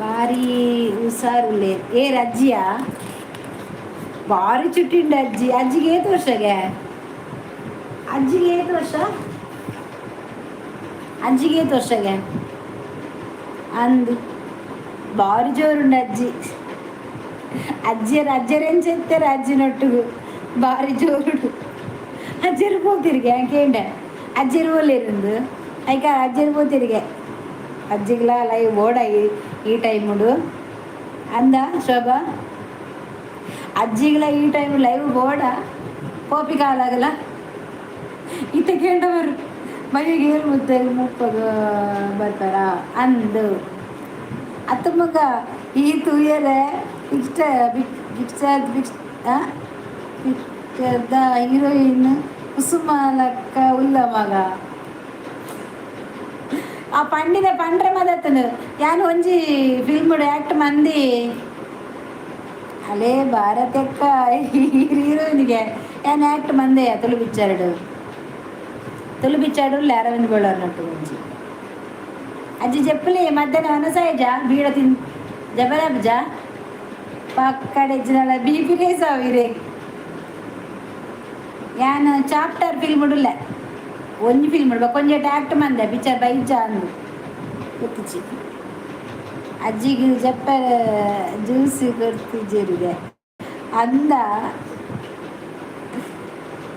ಭಾರಿ ಹುಷಾರುಲ್ಲೇರ್. ಏರ್ ಅಜ್ಜಿಯಾ? ಭಾರಿ ಚುಟ್ಟಿಂಡು ಅಜ್ಜಿ. ಅಜ್ಜಿಗೆ ಏತ್ ವರ್ಷಗೆ? ಅಜ್ಜಿಗೆ ಏತ್ ವರ್ಷ? ಅಜ್ಜಿಗೆ ಏತ್ ವರ್ಷಗೆ? ಅಂದು ಭಾರಿ ಜೋರುಂಡು ಅಜ್ಜಿ. ಅಜ್ಜಿಯರು ಅಜ್ಜರೇನು చెప్తారు ಅಜ್ಜಿನೊಟ್ಟಿಗೆ ಭಾರಿ ಜೋರುಡು. ಅಜ್ಜರು ಪೋತಿರಿಗೆ ಕೇಂಡ ಅಜ್ಜರು పోలేరుంದು ಐಕ ಅಜ್ಜರು ಪೋತಿರಿಗೆ. ಅಜ್ಜಿಗ್ಲ ಲೈವ್ ಬೋಡಾಗಿ ಈ ಟೈముಡು ಅಂದ ಶೋಭಾ. ಅಜ್ಜಿಗ್ಲ ಈ ಟೈಮ್ ಲೈವ್ ಬೋಡ ಪೋಪಿ ಕಾಲಾಗಲ್ಲ ಇತ್ತ ಕೇಂಡವರು ಮೈಗೆ ಏಳು ಮುದ್ದೆ ಮುಪ್ಪಗ ಬರ್ತಾರ ಅಂದು. ಅತ್ತ ಮಗ ಈ ತೂಯರೆ ಪಿಕ್ಚರ್ ಪಿಕ್ಚರ್ ಪಿಕ್ಚರ್ದ ಹೀರೋಯಿನ್ ಕುಸುಮ ಲಕ್ಕ ಉಲ್ಲ ಮಗ. ಆ ಪಂಡಿನ ಪಂಡ್ರೆ ಮದತ್ತನು ಯಾನ್ ಒಂಜಿ ಫಿಲ್ಮ್ ಆ್ಯಕ್ಟ್ ಮಂದಿ ಅಲೇ ಭಾರತಕ್ಕ ಹೀರೋಯಿನ್ಗೆ ಯಾನ್ ಆ್ಯಕ್ಟ್ ಮಂದೆ ತುಳು ಪಿಕ್ಚರ್ಡ್. ತುಳು ಪಿಕ್ಚರ್ಡ್ ಉಲ್ಲೆ ಅರವಿಂದ್ ಬೋಳಾರ್ನೊಟ್ಟು ಒಂಜಿ. ಅಜ್ಜಿ ಜಪ್ಪಲಿ ಮಧ್ಯಾಹ್ನ ವನಸಾಯಜ ಬೀಡ ತಿನ್ ಜಬರಬ್ಜ ಪಕ್ಕಡೆಜ್ಜಿನಲ ಬಿ ಪಿ ರೇಸ್ ಅವಿರೆ. ಯಾನ್ ಚಾಪ್ಟರ್ ಫಿಲ್ಮ್ ಉಲ್ಲೆ ಒಂಜಿ ಫಿಲ್ಮ್ ಬೊಕ ಒಂಜಿ ಆ್ಯಕ್ಟ್ ಮಂದೆ ಪಿಕ್ಚರ್ ಬೈಜ ಅಂದು ಗೊತ್ತಿಜ್ಜಿ. ಅಜ್ಜಿಗೆ ಜಪ್ಪ ಜ್ಯೂಸ್ ಕೊಡ್ತಿಜ್ಜೆರಿಗೆ ಅಂದ.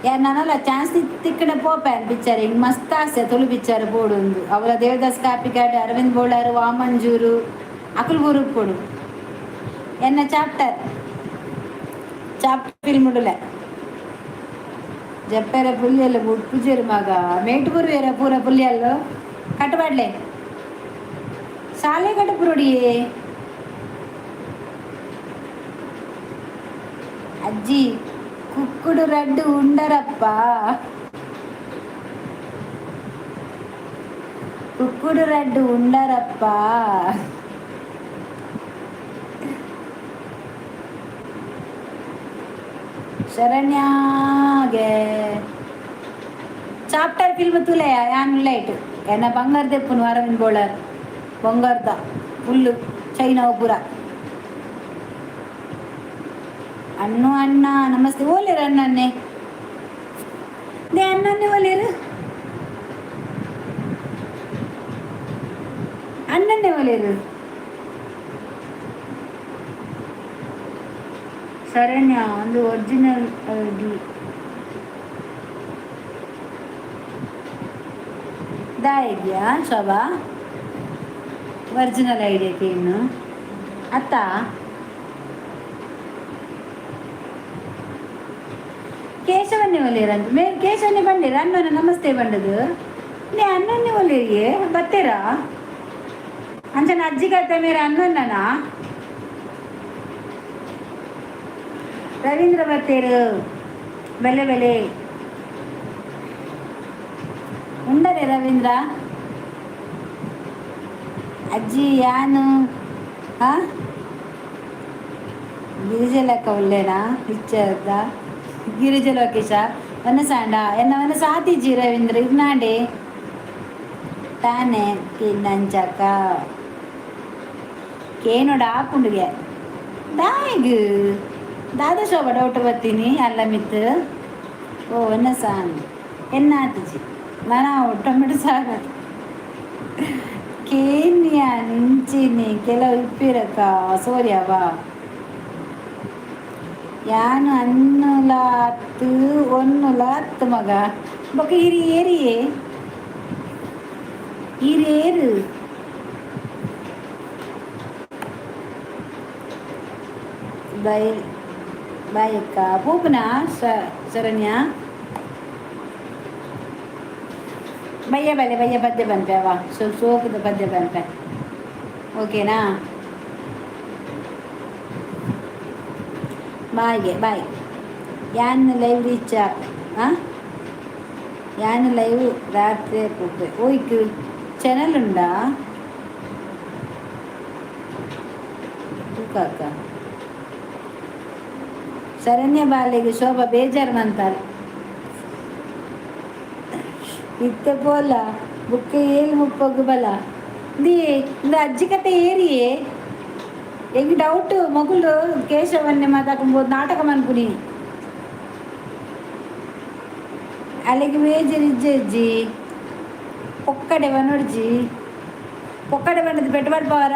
ಯಾರು ನನಲ ಚಾನ್ಸ್ ತಿಕ್ಕಡ ಪೋಪೆ ಪಿಕ್ಚರ್ ಹಿಂಗೆ ಮಸ್ತ್ ಆಸೆ ತುಳು ಪಿಕ್ಚರ್ ಬೋಡು. ಅವರ ದೇವದಾಸ್ ಕಾಪಿಕಾಡ್, ಅರವಿಂದ್ ಬೋಳಾರು, ವಾಮಂಜೂರು ಅಕುಲು ಪೂರು ಎನ್ನ ಚಾಪ್ಟರ್ ಚಾಪ್ಟರ್ ಫಿಲ್ಮ್ ಉಡುಲೆ. ಜಪ್ಪೆರ ಪುಲ್ಯಲ್ಲ ಪೂಜೆರು ಮಗ ಮೇಟು ಬರುವೇರ ಪೂರ ಪುಲ್ಯಲ್ಲು ಕಟ್ಟಬಾಡ್ಲೆ ಶಾಲೆ ಕಟ್ಟಪುರುಡಿಯೇ. ಅಜ್ಜಿ ಕುಕ್ಕುಡು ರಡ್ಡು ಉಂಡರಪ್ಪ. ಕುಕ್ಕುಡು ರಡ್ಡು ಉಂಡರಪ್ಪ. ಶರಣ್ಯಾಗೆ ಚಾಪ್ಟರ್ ಫಿಲ್ಮ್ ತೂಲೆಯ ಯಾನ್ ಲೈಟ್ ಎನ್ನ ಬಂಗಾರ ದೆಪ್ಪುನು ಅರವಿಂದ್ ಬೋಳಾರ್ ಬಂಗಾರದ ಫುಲ್ಲು ಚೈನಾ ಪೂರ. ಅಣ್ಣು ಅಣ್ಣ ನಮಸ್ತೆ. ಓಲೇರು ಅಣ್ಣನ್ನೇ they ಅಣ್ಣನ್ನೇ ಓಲೇರು ಅಣ್ಣನ್ನೇ ಓಲೇರು. ಶರಣ್ಯ ಒಂದು ಒರಿಜಿನಲ್ ಐಡಿ ದಾ ಇದೆಯಾ ಶೋಭಾ? ಒರಿಜಿನಲ್ ಐಡಿಯಾಕ್ಕೆ ಇನ್ನು ಅತ್ತ ಕೇಶವನ್ನೇ ಒಲೇರಂತ ಮೇಲ್ ಕೇಶವನ್ನೇ ಬಂದಿರ ಅಣ್ಣನ ನಮಸ್ತೆ ಬಂಡದು ನೇ ಅಣ್ಣನ್ನೇ ಒಲೇರಿಗೆ ಬತ್ತೀರಾ ಅಂಚನ ಅಜ್ಜಿಗತ್ತೆ ಮೇರೆ ಅಣ್ಣನ ರವೀಂದ್ರ ಬತ್ತೇರು ಬೆಲೆ ಬೆಲೆ ಉಂಡರೆ ರವೀಂದ್ರ ಅಜ್ಜಿ ಯಾನು ಆ ಗಿರಿಜಲಕ್ಕ ಉಲ್ಲೇನಾ ಇಚ್ಚದ ಗಿರಿಜ ಲೋಕೇಶ ವನಸಾಂಡ ಎನ್ನ ವನ ಸಾತಿಜಿ ರವೀಂದ್ರ ಇರ್ನಾಂಡೆ ತಾನೆ ಕಿನ್ನಂಚಕ ಕೇನೋಡ ಆಪುಂಡುಗೆ ದಾಯಿಗ್ ದಾದ ಶೋಭ ಡೌಟ್ ಬರ್ತೀನಿ ಅಲ್ಲ ಮಿತ್ತು. ಓ ಒನ್ನಸಾನ್ ಎನ್ನ ಆತಿಜಿ ನಾನು ಟೊಮೆಟೊ ಸಾರು ಕೇನ್ಯ ನಿಂಚಿನಿ ಕೆಲವು ಇಪ್ಪಿರಕ್ಕ ಸೋರಿಯವ ಯಾನು ಅನ್ನುಲಾತ್ ಒನ್ನುಲಾತ್ ಮಗ ಬೊಕ ಇರಿ ಏರಿಯೇ ಇರೇರು ಬೈ ಬಾಯ್ ಅಕ್ಕ ಪೋಪುನಾ ಶರಣ್ಯ ಬಯ್ಯ ಬಲೆ ಬಯ್ಯ ಪದ್ಯ ಪನ್ಪೆ ಅವ ಸೊ ಸೋಕುದ ಪದ್ಯ ಪನ್ಪೆ ಓಕೆನಾ? ಬಾಯ್ಗೆ ಬಾಯ್. ಯಾನ್ ಲೈವ್ ರೀಚ್ ಆ ಯಾನ್ ಲೈವ್ ರಾತ್ರಿ ಪೋಪೆ. ಓಯ್ಕ್ ಚಾನಲ್ ಉಂಡಾ ತೂಕಾಕ? ಶರಣ್ಯ ಬಾಲೆಗೆ ಶೋಭಾ ಬೇಜಾರು ಮಂತಾರೆ ಇತ್ತೆ ಪೋಲ ಬುಕ್ಕ ಏಳು ಮುಪ್ಪಗು ಬಲ the ಇಂದ ಅಜ್ಜಿ ಕತೆ ಏರಿಯೇ ಎಂಗ್ ಡೌಟ್ ಮಗುಲು ಕೇಶವನ್ನೇ ಮಾತಾಡ್ಬೋದು ನಾಟಕ ಮನ್ಪುನಿ ಅಲ್ಲಿಗೆ ಬೇಜಾರು ಇಜ್ಜೆ ಅಜ್ಜಿ ಪೊಕ್ಕಡೆ ಬನ್ನೊಡ್ಜಿ ಪೊಕ್ಕಡೆ ಬಂದದ್ದು ಪೆಟ್ಟು ಪವರ.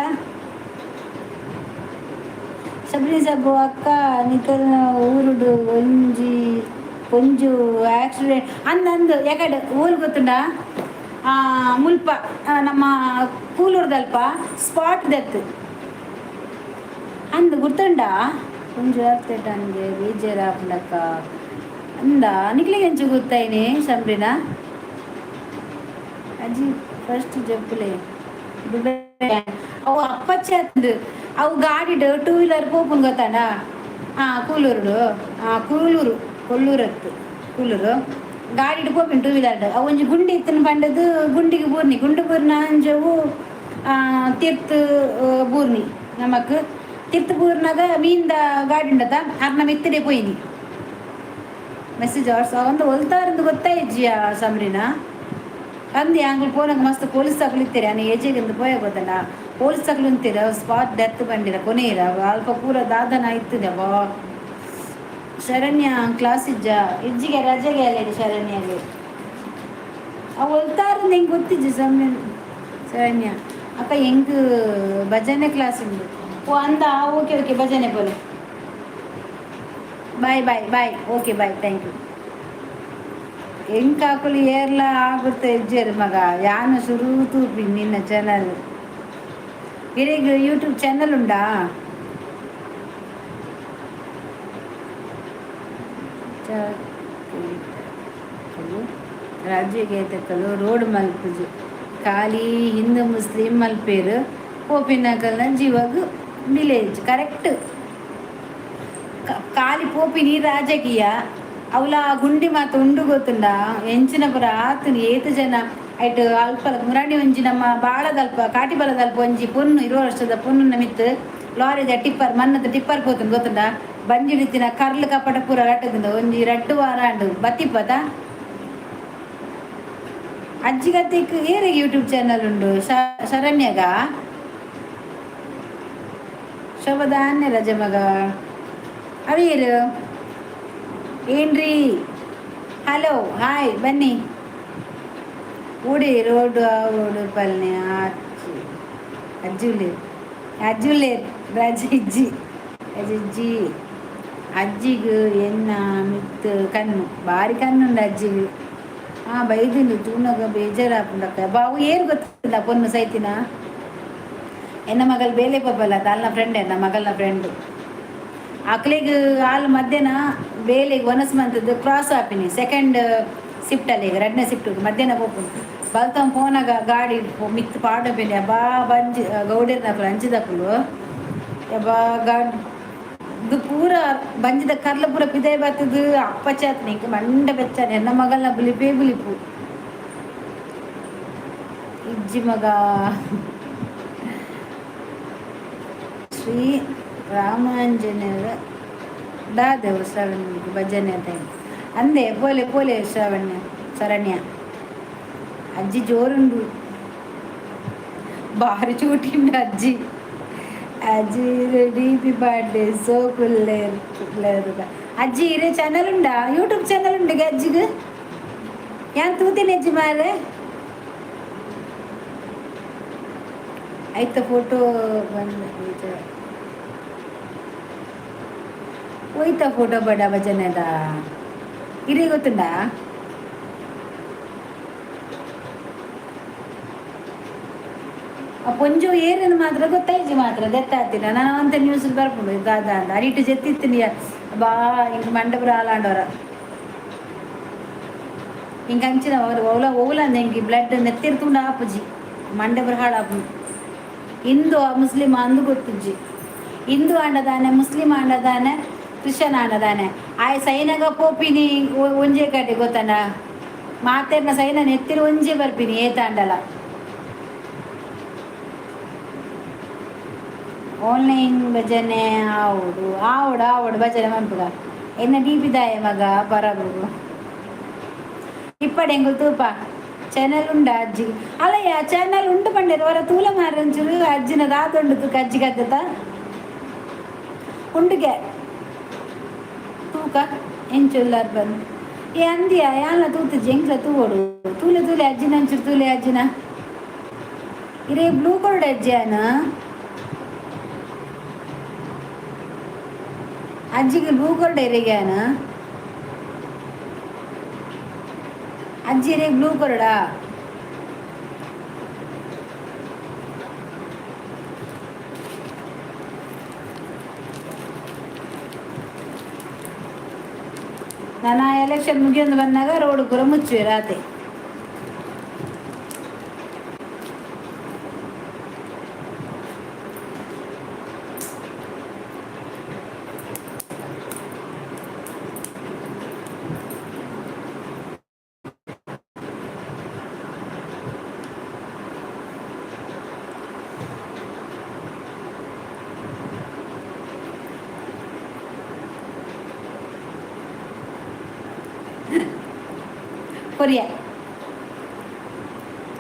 ಸಬ್ರಿ ಸಬ್ಬು ಅಕ್ಕ ನಿಕಲ್ನ ಊರುಡು ಒಂಜಿ ಒಂಜು ಆಕ್ಸಿಡೆಂಟ್ ಅಂದ ಅಂದು ಯಾಕಡೆ ಊರು ಗೊತ್ತುಂಡ ಮುಲ್ಪ ನಮ್ಮ ಕೂಲೂರ್ದಲ್ಪ ಸ್ಪಾಟ್ ದೆತ್ ಅಂದು ಗುರ್ತುಂಡ ಒಂಜು ಆಗ್ತೇಟನ್ಗೆ ಬೇಜಾರು ಆಪುಂಡಕ್ಕ ಅಂದ ನಿಕ್ಲಿಗೆ ಎಂಚು ಗೊತ್ತಾಯಿನಿ ಶಂಬ್ರಿನ ಅಜ್ಜಿ ಫಸ್ಟ್ ಜಪ್ಪುಲೆ ಅವು ಅಪ್ಪಚ್ಚೆ ಅಂದು ಅವು ಗಾಡಿಡ್ ಟೂ ವೀಲರ್ ಪೋಪುನ್ ಗೊತ್ತಾಂಡ ಆ ಕೂಲೂರುಡು ಆ ಕೂಲೂರು ಕೊಲ್ಲೂರತ್ತು ಕೂಲೂರು ಗಾಡಿಡ್ ಪೋಪಿನ ಟೂ ವೀಲರ್ ಅವು ಒಂಜಿ ಗುಂಡಿ ಇತ್ತಿನ ಪಂಡದು ಗುಂಡಿಗೆ ಬೂರ್ನಿ ಗುಂಡು ಬೂರ್ನ ಅಂಜವು ತಿರ್ತು ಬೂರ್ನಿ ನಮಕ್ ತಿರ್ತು ಬೂರ್ನಾಗ ಮೀನ್ದ ಗಾಡಿ ಉಂಡತ ಅರ್ನ ಮಿತ್ತಡೆ ಪೋಯಿನಿ ಮೆಸೇಜ್ ಒಂದು ಒಲ್ತಾರಂದು ಗೊತ್ತಾಯಿಜ್ಜಿಯ ಸಮರಿನ ಅಂದು ಯಾಂಗ್ಲು ಪೋನಾಗ ಮಸ್ತ್ ಪೊಲೀಸ್ ತಕಲು ಇತ್ತೀರಿ ಅನ್ನ ಏಜೆಗೆ ಪೋಯ ಗೊತ್ತಲ್ಲ ಪೊಲೀಸ್ ತಕಲು ಅಂತೀರ ಸ್ಪಾಟ್ ಡೆತ್ ಬಂದಿರ ಕೊನೆಯಿರ ಅಲ್ಪ ಪೂರ ದಾದನ ಇತ್ತದೆ ಬಾ. ಶರಣ್ಯ ಕ್ಲಾಸ್ ಇಜ್ಜ ಇಜ್ಜಿಗೆ ರಜೆಗೆ ಅಲ್ಲ ಶರಣ್ಯಗೆ ಅವು ಒಲ್ತಾರಂದು ಹೆಂಗೆ ಗೊತ್ತಿಜ್ಜಿ ಸಮಯ ಶರಣ್ಯ ಅಕ್ಕ ಹೆಂಗ್ ಭಜನೆ ಕ್ಲಾಸ್ ಉಂಡು. ಓ ಅಂದ ಓಕೆ ಓಕೆ ಭಜನೆ ಬೋಲೆ bye bye bye okay bye thank you. ಎಂಕಾಕುಲು ಏರ್ಲ ಆಗುತ್ತೆ ಇಜ್ಜೆರ್ ಮಗ ಯಾನು ಶುರು ತೂಪಿ ನಿನ್ನ ಚಾನಲ್ ಇರೆಗ್ ಯೂಟ್ಯೂಬ್ ಚಾನಲ್ ಉಂಡಾ? ರಾಜ್ಯ ರೋಡ್ ಮಲ್ಪುಜು ಖಾಲಿ ಹಿಂದೂ ಮುಸ್ಲಿಂ ಮಲ್ಪೇರು ಪೋಪಿನಕಲ್ನ ಜೀವಗ್ ವಿಲೇಜ್ ಕರೆಕ್ಟ್. ಖಾಲಿ ಪೋಪಿನಿ ರಾಜಕೀಯ. ಅವಲ ಗುಂಡಿ ಮಾತ ಉಂಡು ಗೊತ್ತುಂಡ ಎಂಚಿನ ಪುರ ಆತುನಿ. ಏತ್ ಜನ ಐಟ್ ಅಲ್ಪ ಮುರಾಣಿ ಒಂಜಿ ನಮ್ಮ ಬಾಳದಲ್ಪ ಕಾಟಿಬಲದಲ್ಪ ಒಂಜಿ ಪೊನ್ನು 20 ವರ್ಷದ ಪೊನ್ನುನ ಮಿತ್ತು ಲಾರಿದ ಟಿಪ್ಪರ್ ಮನ್ನದ ಟಿಪ್ಪರ್ ಪೋತುಂಡು ಗೊತ್ತುಂಡ. ಬಂಜಿಡಿತ್ತಿನ ಕರ್ಲು ಕಪಟ ಪೂರ ರಟ್ಟದುಂಡು. ಒಂಜಿ ರಡ್ಡು ವಾರ ಆಂಡು ಬತ್ತಿಪ್ಪದ. ಅಜ್ಜಿಗತ್ತಿಕ್ ಏರೆಗ್ ಯೂಟ್ಯೂಬ್ ಚಾನಲ್ ಉಂಡು? ಶರಣ್ಯಗ ಶೋಭದಾನ್ಯ ರಜೆ ಮಗ ಅವೀರ್ ಏನ್ರಿ? ಹಲೋ, ಹಾಯ್, ಬನ್ನಿ. ಉಡಿ ರೋಡ್ ಓಡು ಪಲ್ನೆ ಅಜ್ಜಿ ಅಜ್ಜುಲೇರ್ ಅಜ್ಜುಲೇರ್ ರಜೆ ಇಜ್ಜಿ ಅಜ್ಜಿ. ಅಜ್ಜಿಗ್ ಎನ್ನ ಮಿತ್ತು ಕಣ್ಣು, ಬಾರಿ ಕಣ್ಣುಂಡು ಅಜ್ಜಿಗ್. ಆ ಬೈದುಂಡು ತೂನಗ ಬೇಜಾರಾಪುಂಡಕ್ಕ. ಬಾವು ಏರು ಗೊತ್ತಿಲ್ಲ ಪೊನ್ನು ಸೈತಿನ. ಎನ್ನ ಮಗಲ್ ಬೇಲೆ ಪಪ್ಪಲ್ಲ ಅಲ್ನ ಫ್ರೆಂಡ್, ಎನ್ನ ಮಗಲ್ನ ಫ್ರೆಂಡ್. ಅಕ್ಲೆಗ್ ಆಲ್ ಮಧ್ಯಾಹ್ನ ಬೇಲೆಗ್ ವನಸ್ ಮಂತದ್ದು ಕ್ರಾಸ್ ಆಪಿನಿ. ಸೆಕೆಂಡ್ ಶಿಫ್ಟ್ ಅಲ್ಲಿ, ಈಗ ರಡ್ಡನೇ ಶಿಫ್ಟ್ ಮಧ್ಯಾಹ್ನ ಪೋಪುಂಡು. ಬಲ್ತಂ ಪೋನಾಗ ಗಾಡಿ ಮಿತ್ ಪಾಡಪಿನಿ. ಬಾ ಬಂಜಿ ಗೌಡೇರ್ನಕುಲು ಅಂಚಿದಕುಲು. ಯಬ್ಬಾ, ಗಾಡಿ ಇದು ಪೂರ ಬಂಜಿದ ಕರ್ಲ ಪೂರ ಪಿದಾಯಿ ಬತ್ತದು. ಅಪ್ಪಚಾತ್ನ ಇಂಕ ಮಂಡೆ ಬೆಚ್ಚಾನೆ. ಎನ್ನ ಮಗಲ್ನ ಬುಲಿಪೇ ಬುಲಿಪು ಇಜ್ಜಿ ಮಗ. ಶ್ರೀ ರಾಮಾಂಜನೇಯರ ದಾದೆವು ಶ್ರವಣ ಭಜನೆ ಟೈಮ್ ಅಂದೆ. ಪೋಲೆ ಪೋಲೆ ಶ್ರವಣ್ಯ ಶರಣ್ಯ. ಅಜ್ಜಿ ಜೋರುಂಡು, ಬಾರಿ ಚೂಟಿಂಡು ಅಜ್ಜಿ. ಅಜ್ಜಿ ಡಿಪಿ ಪಾಡ್ಲೆ ಸೋಕುಲ್ಲೇರ್. ಅಜ್ಜಿ, ಇರೇ ಚಾನಲ್ ಉಂಡಾ? ಯೂಟ್ಯೂಬ್ ಚಾನಲ್ ಉಂಡು ಅಜ್ಜಿಗ್? ಯಾನ್ ತೂತಿನ ಅಜ್ಜಿ ಮಾರೆ. ಆಯ್ತ ಫೋಟೋ ಬಂದ ಹೋಯ್ತಾ? ಫೋಟೋ ಬಡ ಭಜನೆದ ಇರೇ ಗೊತ್ತುಂಡಾ? ಆ ಪೊಂಜು ಏರನ್ನು ಮಾತ್ರ ಗೊತ್ತಾಯ್ತು ಮಾತ್ರ ದೆತ್ತಾತಿನ. ನಾನು ಅಂತ ನ್ಯೂಸ್ ಬರ್ಪುಂಡು ದಾದ ಅಂತ. ಅರಿಟು ಜೆತ್ತಿತ್ತಿನಿ ಬಾ ಇಂಕ ಮಂಡಪುರ ಆಲಾಂಡವರ ಇಂಕ ಅಂಚಿನ ಅವರು ಓಲ ಓಲ ಅಂದ. ಇಂಕ ಬ್ಲಡ್ ನೆತ್ತಿರ್ತುಂಡು ಆಪುಜಿ, ಮಂಡಪುರ ಹಾಳಾಪುಂಡು. ಹಿಂದೂ ಮುಸ್ಲಿಂ ಅಂದು ಗೊತ್ತುಜ್ಜಿ. ಹಿಂದೂ ಆಂಡದಾನೆ, ಮುಸ್ಲಿಂ ಆಂಡದಾನೆ, ಕ್ರಿಶ್ಚಿಯನ್ ಆಂಡದಾನೆ, ಆಯ್ ಸೈನಗ ಪೋಪಿನಿ ಒಂಜೇ ಕಡೆ ಗೊತ್ತನ. ಮಾತೆರ್ನ ಸೈನ ನೆತ್ತಿರು ಒಂಜೇ ಬರ್ಪಿನಿ ಏತಾಂಡಲ. ಆನ್ಲೈನ್ ಭಜನೆ ಆವೊಡು ಆವೊಡು ಆವೊಡು ಭಜನೆ ಮನ್ಪುಗ. ಎನ್ನ ಡಿಪಿದಾಯ ಮಗ ಪರಬು ಇಪ್ಪಡೆ ಎಂಗುಲ್ ತೂಪ. ಚಾನಲ್ ಉಂಡ ಅಜ್ಜಿ? ಅಲ್ಲಯ್ಯ, ಚಾನಲ್ ಉಂಡು ಪಂಡೇರು ಹೊರ ತೂಲ ಮಾರಂಚೂರು. ಅಜ್ಜಿನ ದಾದುಂಡು ತೂಕ. ಅಜ್ಜಿ ಗದ್ದತ ಉಂಡುಗೆ ತೂಕ ಎಂಚುಲ್ಲಾರ್ ಬಂದು. ಏ ಅಂದಿಯ ಯಾನ್ಲ ತೂತುಜಿ. ಎಂಕ್ಲ ತೂವೊಡು. ತೂಲೆ ತೂಲೆ ಅಜ್ಜಿನ ಅಂಚೂರು ತೂಲೆ ಅಜ್ಜಿನ. ಇರೇ ಬ್ಲೂ ಕಲರ್ ಅಜ್ಜಿಯಾನ? ಅಜ್ಜಿಗೆ ಬ್ಲೂ ಕಲರ್ ಇರೆಗ್ಯಾನ? ಅಜ್ಜಿ ಇರೆಗ್ ಬ್ಲೂ ಕಲರ್ಡಾ? ನಾನು ಆ ಎಲೆಕ್ಷನ್ ಮುಗಿಯೊಂದು ಬಂದಾಗ ರೋಡ್ ಪೂರ ಮುಚ್ಚುವೆ ರಾತ್ರಿ. ಕೊರಿಯ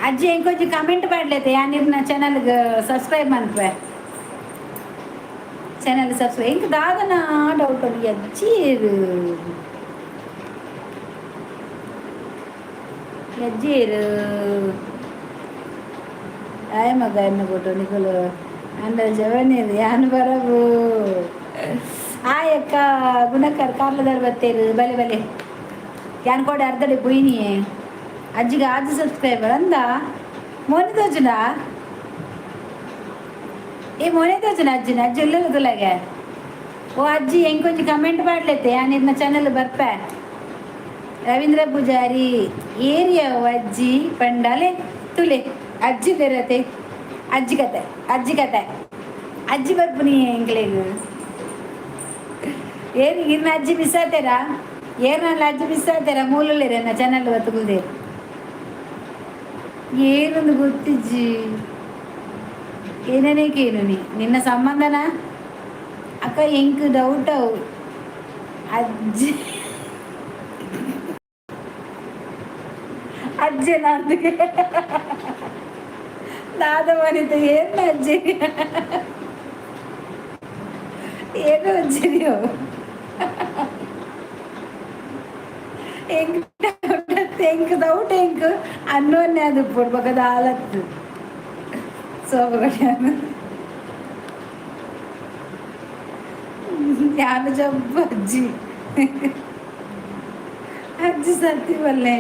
ಅಜ್ಜಿ ಇಂಕೊಂಚ ಕಮೆಂಟ್ ಪಾಡ್ಲೈತೆ. ಯಾನಿರ್ನ ಚಾನಲ್ಗೆ ಸಬ್ಸ್ಕ್ರೈಬ್ ಮನ್ಪೆ. Channel subscribe. ಇಂಕ್ ದಾದನ ಡೌಟ್ ಉಂಡು. ಅಜ್ಜಿ ಅಜ್ಜಿರು ಆಯ ಮಗ ಎನ್ನ ಫೋಟೋ ನಿಕುಲು ಅಂಡ ಜವನೇರು ಯಾನ್ ಬರಬು. ಆಯಕ್ಕ ಗುಣಕರ್ ಕಾರ್ಲದರ್ ಬತ್ತೇರು. ಬಲೆ ಬಲೆ ಯಾನ್ ಕೋಡೆ ಅರ್ಧಡೆ ಪೋಯಿನಿ. ಅಜ್ಜಿಗೆ ಆಜಿ ಸಬ್ಸ್ಕ್ರೈಬರ್ ಅಂದ. ಮೋನೆ ತೋಜುನ? ಏ ಮೋನೆ ತೋಜುನ ಅಜ್ಜಿನ? ಅಜ್ಜಿ ಉಲ್ಲೆಲ್ಲ ತುಲಾಗೆ. ಓ ಅಜ್ಜಿ, ಎಂಕೊಂಚಿ ಕಮೆಂಟ್ ಪಾಡ್ಲೈತೆ. ಯಾನ್ ಇರ್ನ ಚಾನಲ್ ಬರ್ಪೆ. ರವೀಂದ್ರ ಪೂಜಾರಿ ಏರಿಯಾ ಅಜ್ಜಿ ಪಂಡಾಲೆ. ತುಲೆ ಅಜ್ಜಿ ತೆರತೆ. ಅಜ್ಜಿ ಕತೆ, ಅಜ್ಜಿ ಕತೆ. ಅಜ್ಜಿ ಬರ್ಪುನಿ ಎಂಕ್ಲೆಗ್. ಏರು ಇರ್ನ ಅಜ್ಜಿ ಮಿಸ್ ಆತೇರಾ? ಏರ್ನಲ್ಲ ಅಜ್ಜಿ ಮಿಸ್ ಆತೇರಾ? ಮೂಲುಲ್ಲೇರ ಚಾನಲ್ ಬತ್ತುಕುಲ್ದೇರು. ಏನೊಂದು ಗೊತ್ತಿಜ್ಜಿ, ಏನೇನೇ ಕೇನು ನೀ ನಿನ್ನ ಸಂಬಂಧನಾ ಅಕ್ಕ? ಎಂಕ್ ಡೌಟ್ ಅವು. ಅಜ್ಜಿ ಅಜ್ಜಿ ನಂದು ದಾದ ವನಿತ. ಏನು ಅಜ್ಜಿ, ಏನು ಅಜ್ಜಿ ನೀವು? ಎಂಕ್ ಡೌಟ್, ಎಂಕ್ ಡೌಟ್, ಎಂಕ್ ಅನ್ನೋನ್ನೇ ಅದು ಪೊಡ್ಬಕದ ಆಲತ್ತು ಸೋಬಗಡ್ಯಾನು ಯಾನು ಜಬ್ಬು. ಅಜ್ಜಿ, ಅಜ್ಜಿ ಸತ್ಯ ಬಲ್ಲೆ,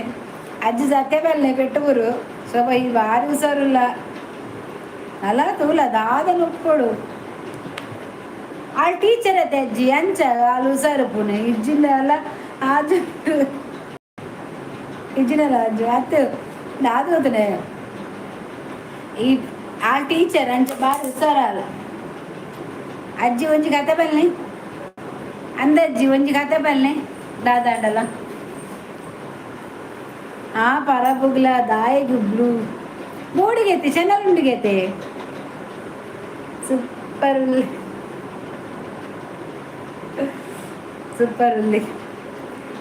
ಅಜ್ಜಿ ಸತ್ಯ ಬಲ್ಲೆ. ಪೆಟ್ಟುಗುರು ಸ್ವಲ್ಪ ಈ ಬಾರಿ ಹುಷಾರಿಲ್ಲ ಅಲ್ಲ ತೂಲ ದಾದ ನುಪ್ಪೊಡು. ಆಳ್ ಟೀಚರ್ ಅತ್ತೆ ಅಜ್ಜಿ, ಅಂಚ ಆಳು ಹುಷಾರು ಪುಣೆ ಇಜ್ಜಿಂದ ಅಲ್ಲ ಆಜು ಇಜ್ಜಿನಲ್ಲ ಅಜ್ಜಿ ಅತ್ತು ದಾದ ಹೋತನೆ ಈ ಆ ಟೀಚರ್, ಅಂಚ ಬಾರಿ ಹುಷಾರಲ್ಲ ಅಜ್ಜಿ. ಒಂಜಿ ಕತೆ ಬಲ್ಲೆ ಅಂದಜ್ಜಿ, ಒಂಜಿ ಕತೆ ಬಲ್ಲೆ ದಾದಾಂಡಲ. ಆ ಪರಬುಗ್ಲ ದಾಯಿಗ್ ಬ್ಲೂ ಬೋಡಿಗೆತ್ತೆ ಚೆನ್ನಲ್ ಉಂಡುಗೆತ್ತೆ. ಸೂಪರ್ ಸೂಪರ್ ಅಲ್ಲಿ.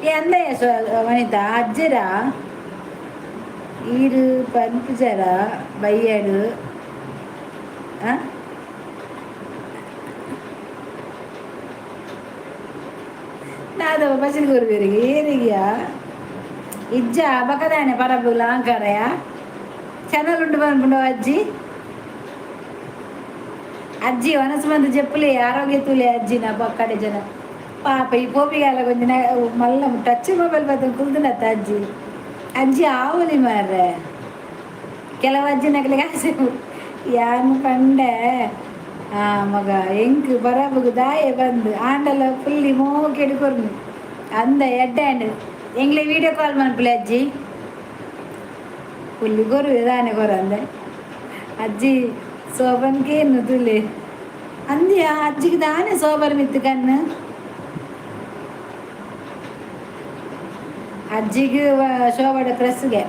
ಏ ಅಂದಯ್ಯ ವನಿತಾ ಅಜ್ಜರ ಈರು ಪನ್ಪುಜರ ಬಯ್ಯಡು? ದಾದ ಬಸಿಲ್ ಕೊರ್ಬೇರಿಗೆ ಏರಿಗ್ಯಾ ಇಜ್ಜ ಬಕದಾನೆ ಪರಬುಲ ಅಂಕರಯ ಚಾನಲ್ ಉಂಡು ಪನ್ಪುಂಡು. ಅಜ್ಜಿ, ಅಜ್ಜಿ ವನಸು ಮಂದಿ ಜೆಪ್ಪುಲೆ, ಆರೋಗ್ಯ ತೂಲೆ ಅಜ್ಜಿ. ನಾ ಪಕ್ಕಡೆ ಜನ ಪಾಪ ಈ ಪೋಪಿಗಾಲ ಕೊಂಚ ಮಲ್ಲ ಟಚ್ ಮೊಬೈಲ್ ಬತ್ತ ಕುಲ್ದುನತ್ತ ಅಜ್ಜಿ. ಅಜ್ಜಿ ಆವಲಿ ಮಾರ್ರೆ. ಕೆಲವು ಅಜ್ಜಿನಕ್ಲೆಗ್ ಆಸೆ. ಯಾನ್ ಪಂಡೆ ಆ ಮಗ ಎಂಕ್ ಬರಬುಗು ದಾಯೆ ಬಂದು ಆಂಡಲ ಫುಲ್ಲಿ ಮೋಕೆಡ್ ಕೊರ್ನು ಅಂದ ಎಡ್ಡೆ ಆಂಡ್. ಎಂಗ್ಲೆ ವೀಡಿಯೋ ಕಾಲ್ ಮನ್ಪುಲೆ ಅಜ್ಜಿ. ಪುಲ್ಲಿ ಕೊರುವೆ ದಾನೆ ಕೊರಂದೆ ಅಜ್ಜಿ. ಸೋಬನ್ಗೆ ತುಲೆ ಅಂದ್ಯಾ ಅಜ್ಜಿಗೆ ದಾನೆ ಸೋಬರ್ ಮಿತ್ತು ಕಣ್ಣು. ಅಜ್ಜಿಗೆ ಶೋಭಡ ಕ್ರಸ್ಗೆ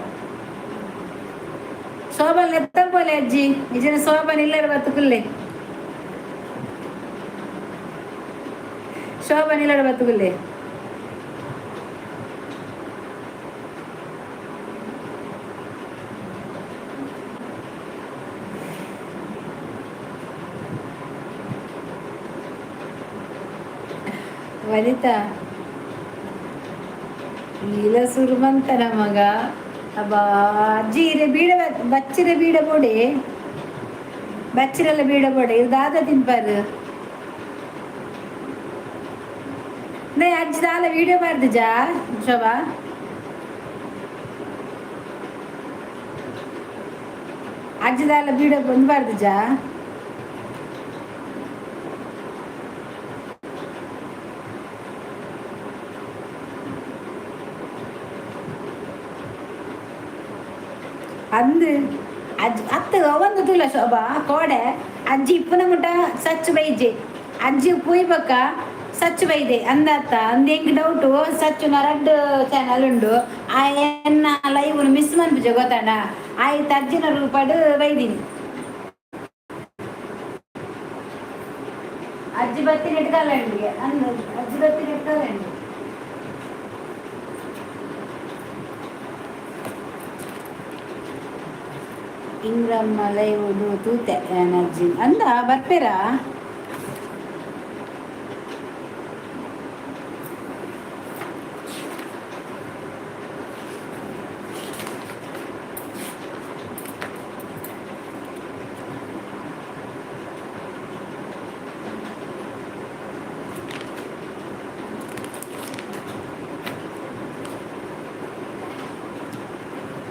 ಶೋಭನ್ ಎತ್ತಂಪೋಲೆ ಅಜ್ಜಿ. ನಿಜನ ಶೋಭನ್ ಇಲ್ಲರ ಬತ್ತುಕುಲ್ಲೆ, ಶೋಭನ್ ಇಲ್ಲರ ಬತ್ತುಕುಲ್ಲೆ. ವನಿತಾ ಈಲ ಸುರುಮಂತನ ಮಗ. ಅಬ್ಬಾ ಅಜ್ಜಿ ಇರೆ ಬೀಡ ಬಚ್ಚಿರೆ ಬೀಡ ಬೋಡೆ, ಬಚ್ಚಿರೆಲ್ಲ ಬೀಡ ಬೋಡೆ. ಇದು ದಾದ ತಿನ್ಪಾರು ನೇ ಅಜ್ಜಿ ದಾಲ ವಿಡಿಯೋ ಬಾರ್ದಿಜಾ ಶೋಭಾ? ಅಜ್ಜಿ ದಾಲ ಬೀಡ ಬಂದು ಬಾರ್ದಿಜಾ? ಅಂದು ಅಜ್ಜಿ ಅತ್ತ ಒಂದು ತುಲ ಶೋಭಾ ಕೋಡೆ ಅಜ್ಜಿ ಇಪ್ಪನ ಮುಟ್ಟ ಸಚ್ಚು ಬೈಜೆ. ಅಜ್ಜಿ ಪೂಯ್ ಬಕ್ಕ ಸಚ್ಚು ಬೈದೆ ಅಂದತ್ತ ಅಂದ. ಎಂಕ್ ಡೌಟು, ಸಚ್ಚು ರಡ್ಡ್ ಚಾನಲ್ ಉಂಡು. ಆ ಎನ್ನ ಲೈವ್ ಮಿಸ್ ಮನ್ಪುಜೆ ಗೊತ್ತಾಂಡ. ಆಯ್ತು, ಅಜ್ಜಿನ ರೂಪಡ್ ಬೈದಿನಿ. ಅಜ್ಜಿ ಬತ್ತಿನ ಇಟ್ಕಾಲಂಡಿ ಅಂದ, ಅಜ್ಜಿ ಬತ್ತಿನ ಇಟ್ಕಾಲಂಡಿ. ಇಂಗ್ರಮ್ಮ ಲೈವ್ ತೂತೆ ಅಜ್ಜಿ ಅಂದ. ಬರ್ಪೇರಾ?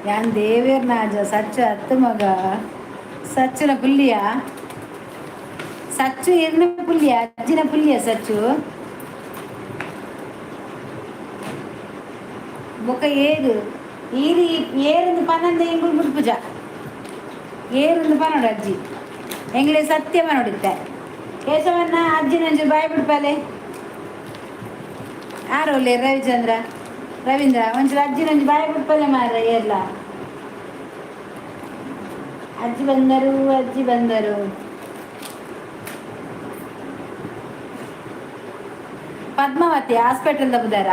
ಯಾನ್ ದೇವೇರ್ ನಾಜ ಸಚ್ಚು ಅತ್ತು ಮಗ. ಸಚ್ಚುನ ಪುಲ್ಲಿಯ, ಸಚ್ಚು ಎರ್ನ ಪುಲ್ಲಿಯ, ಅಜ್ಜಿನ ಪುಲ್ಲಿಯ ಸಚ್ಚು. ಬೊಕ ಏರು ಈರು ಏರಿಂದು ಪನಂದ ಎಂಗುಲ್ ಮುಡ್ಪುಜ. ಏರಿಂದು ಪನೋಡು ಅಜ್ಜಿ ಎಂಗ್ಲೆ ಸತ್ಯ ಪನೋಡಿತ್ತೆ. ಕೇಶವನ್ನ ಅಜ್ಜಿನ ಒಂಚೂರು ಬಾಯ್ ಬಿಡ್ಪಾಲೆ. ಆರೋಲೆ ರವಿಚಂದ್ರ ರವೀಂದ್ರ ಒಂಚೂರು ಅಜ್ಜಿನ ಒಂಜಿ ಬಾಯಿ ಬುಡ್ಪಲೆ ಮಾರ ಏರ್ಲ. ಅಜ್ಜಿ ಬಂದರು, ಅಜ್ಜಿ ಬಂದರು. ಪದ್ಮಾವತಿ ಹಾಸ್ಪಿಟಲ್ ಬುದಾರ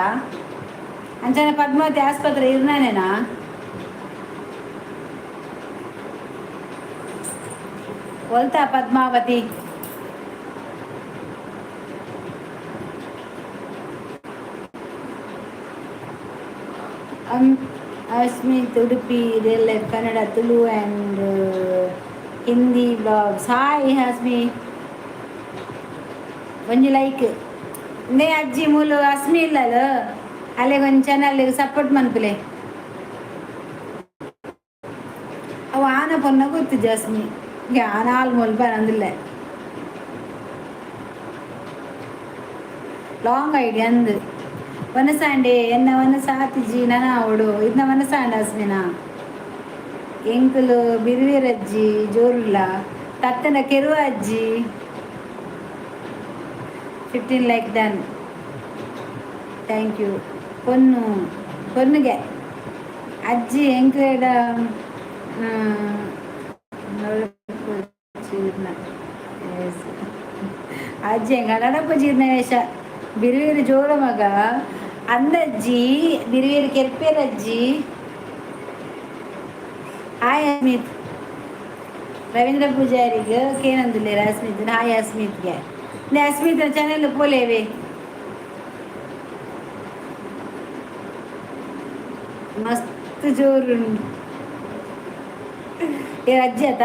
ಅಂಚನೆ ಪದ್ಮಾವತಿ ಆಸ್ಪತ್ರೆ ಇರ್ನಾನೇನಾ? ಒಲ್ತಾ Padmavati? Asmith Udupi real life Kannada Tulu and Hindi blogs. Hi Asmi, ಒಂಜಿ ಲೈಕ್. ನೇ ಅಜ್ಜಿ ಮೂಲು ಅಸ್ಮಿ ಇಲ್ಲಲ್ಲ, ಅಲ್ಲಿಗೆ ಒಂದು ಚಾನಲ್ ಸಪೋರ್ಟ್ ಮನ್ಪುಲೆ. ಅವು ಆನ ಪೊನ್ನ ಗೊತ್ತು ಜಾಸ್ಮಿ ಆನ ಆಲ್ ಬರಂದಿಲ್ಲ. ಲಾಂಗ್ ಐಡಿ ಅಂದು ವನಸಾಂಡೆ ಎನ್ನ ವನಸಾತಿಜಿ ನನ ಅವಡು ಇದನ್ನ ವನಸಾಂಡ ಅಸ್ಮಿನ. ಎಂಕುಲು ಬಿರುವಿರಜ್ಜಿ ಜೋರುಲ್ಲ ತತ್ತನ ಕೆರುವ ಅಜ್ಜಿ. 15 like done, thank you. ಪೊನ್ನು ಪೊನ್ನುಗೆ ಅಜ್ಜಿ ಎಂಕ್ಲೇಡ ಅಜ್ಜಿ ಎಂಗ ನಡಪ ಜೀರ್ಣ ವೇಷ ಬಿರುವಿರು ಜೋರ ಮಗ ಅಂದಜ್ಜಿ ಬಿರುವಿರು ಕೆರ್ಪೇರಜ್ಜಿ. ಹಾಯ್ ಅಸ್ಮಿತ್. ರವೀಂದ್ರ ಪೂಜಾರಿಗೆ ಕೇನಂದುಲ್ಲೇರು ಅಸ್ಮಿತ್. ಹಾಯ್ ಅಸ್ಮಿತ್ಗೆ. ಅಸ್ಮಿತ್ ಚಾನೆಲ್ ಪೋಲೇವೆ. ಮಸ್ತ್ ಜೋರುಂಡು. ಏ ಅಜ್ಜಿ ಆತ.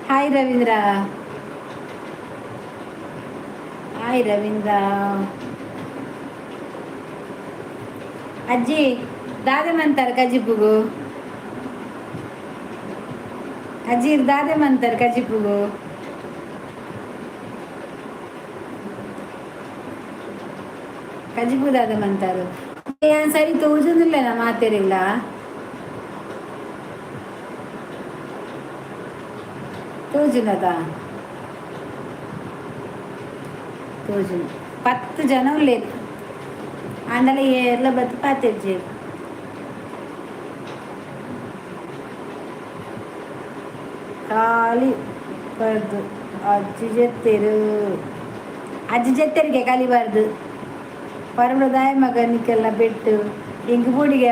Hi Ravindra, hi Ravindra. ಅಜ್ಜಿ ದಾದೆ ಮಂತಾರ ಕಜಿಪುಗು? ಅಜ್ಜಿ ದಾದೆ ಮಂತಾರ ಕಜಿಪುಗು? ಕಜಿಪು ದಾದೆ ಮಂತಾರು? ಏನ್ ಸರಿ ತೋಜುದಿಲ್ಲ ಮಾತೆರಿಲ್ಲ. ತೋಜುನದ ತೋಜುನು. 10 ಜನ ಉಲ್ಲೇರು ಆಂಡಲ ಏರ್ಲ ಬತ್ತು ಪಾತೆರ್ಜೆರ್. ಖಾಲಿ ಬರ್ದು ಅಜ್ಜಿ ಜೆತ್ತೆರು, ಅಜ್ಜಿ ಜೆತ್ತೆರಿಗೆ ಕಲಿಬಾರ್ದು. ಪರಮದಾಯ ಮಗ ನಿಕ್ಕೆಲ್ಲ ಬೆಟ್ಟು ಇಂಕ್ ಪೋಡಿಗೆ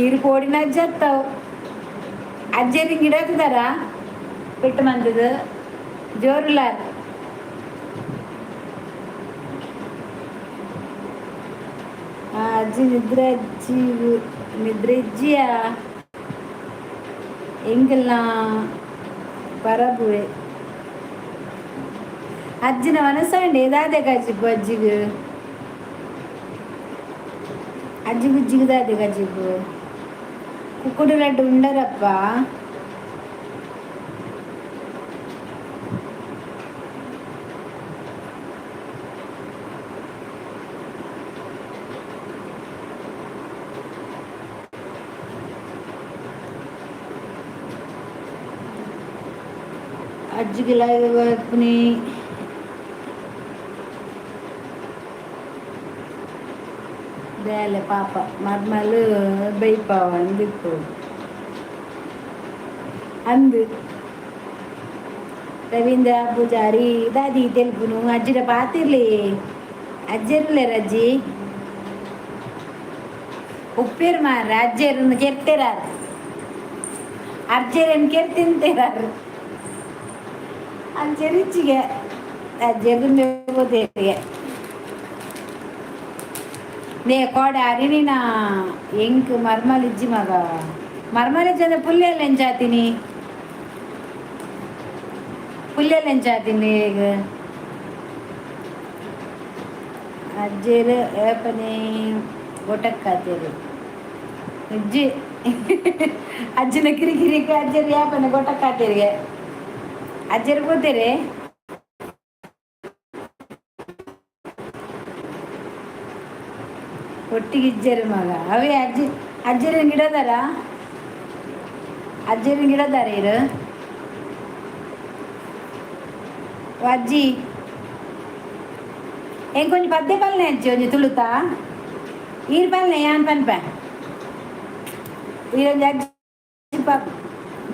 ಈರು ಪೋಡಿನ ಅಜ್ಜಿ ಅತ್ತವು. ಅಜ್ಜೆರ್ ಹಿಂಗ್ ಗಿಡಾತಿದಾರ ಪೆಟ್ಟು ಮಂದದ ಜೋರುಲಾರ್. ಅಜ್ಜಿ ನಿದ್ರೆ, ಅಜ್ಜಿ ನಿದ್ರೆ ಇಜ್ಜಿಯ ಎಂಕಲ್ನ ಪರಬುವೆ. ಅಜ್ಜಿನ ಮನಸ್ಸಂడి ದಾದೆ ಕಜಿಪು ಅಜ್ಜಿಗ್? ಅಜ್ಜಿ ಗುಜ್ಜಿಗೆ ದಾದೆ ಕಜಿಪು? ಕುಕ್ಕುಡು ಲಡ್ಡು ಉಂಡರಪ್ಪ. ಅಜ್ಜಿಗೆ ಲೈವ್ ಬರ್ಪುನಿ. ಬೇಲೆ ಪಾಪ ಮರ್ಮಲ್ ಬೈಪಾವ ಅಂದಿಪ್ಪು ಅಂದು. ರವೀಂದ್ರ ಪೂಜಾರಿ ದಾದಿ ತೆಲ್ಪುನು? ಅಜ್ಜಿಡ ಪಾತಿರ್ಲಿ. ಅಜ್ಜೆರ್ಲೇರ್ ಅಜ್ಜಿ ಉಪ್ಪೇರು ಮಾರ. ಅಜ್ಜೆರನ್ನು ಕೆರ್ತೆರಾರು, ಅಜ್ಜೆರನ್ನು ಕೆರ್ ತಿಂತೇರಾರು. ಅಜ್ಜೆರಿಚ್ಚಿಗೆ ಅಜ್ಜೆರು ಬೋತೇರಿಗೆ. ನೇ ಕೋಡೆ ಅರಿಣಿನ ಎಂಕ್ ಮರ್ಮಲ್ ಇಜ್ಜಿ ಮಗ. ಮರ್ಮಲ್ ಇಜ್ಜಂದ್ರೆ ಪುಲ್ಲೆಲ್ಲ ಎಂಚಾತೀನಿ, ಪುಲ್ಲೆಲ್ಲ ಎಂಚಾತೀನಿ ಈಗ. ಅಜ್ಜೇರು ಏಪನೆ ಗೊಟಕ್ಕಾತೇರು ಅಜ್ಜಿ. ಅಜ್ಜಿನ ಕಿರಿಕಿರಿಗೆ ಅಜ್ಜರು ಯಾಪನೆ ಗೊಟಕ್ಕಾತೇರಿಗೆ. ಅಜ್ಜರು ಪೋತೇರೆ. ಒಟ್ಟಿಗೆ ಇಜ್ಜರು ಮಗ. ಅವೇ ಅಜ್ಜಿ ಅಜ್ಜರಿನ ಗಿಡದಾರ, ಅಜ್ಜರಿನ ಗಿಡದಾರ ಇರು. ಅಜ್ಜಿ ಎಂಕೊಂಜಿ ಪದ್ಯ ಪಲ್ನೆ ಅಜ್ಜಿ ಒಂಜಿ ತುಳುತಾ ಈರ್ ಪಲ್ನೆ ಯಾನ್ ಪನ್ಪೆ ಈರೊಂಜಿ ಅಜ್ಜಿ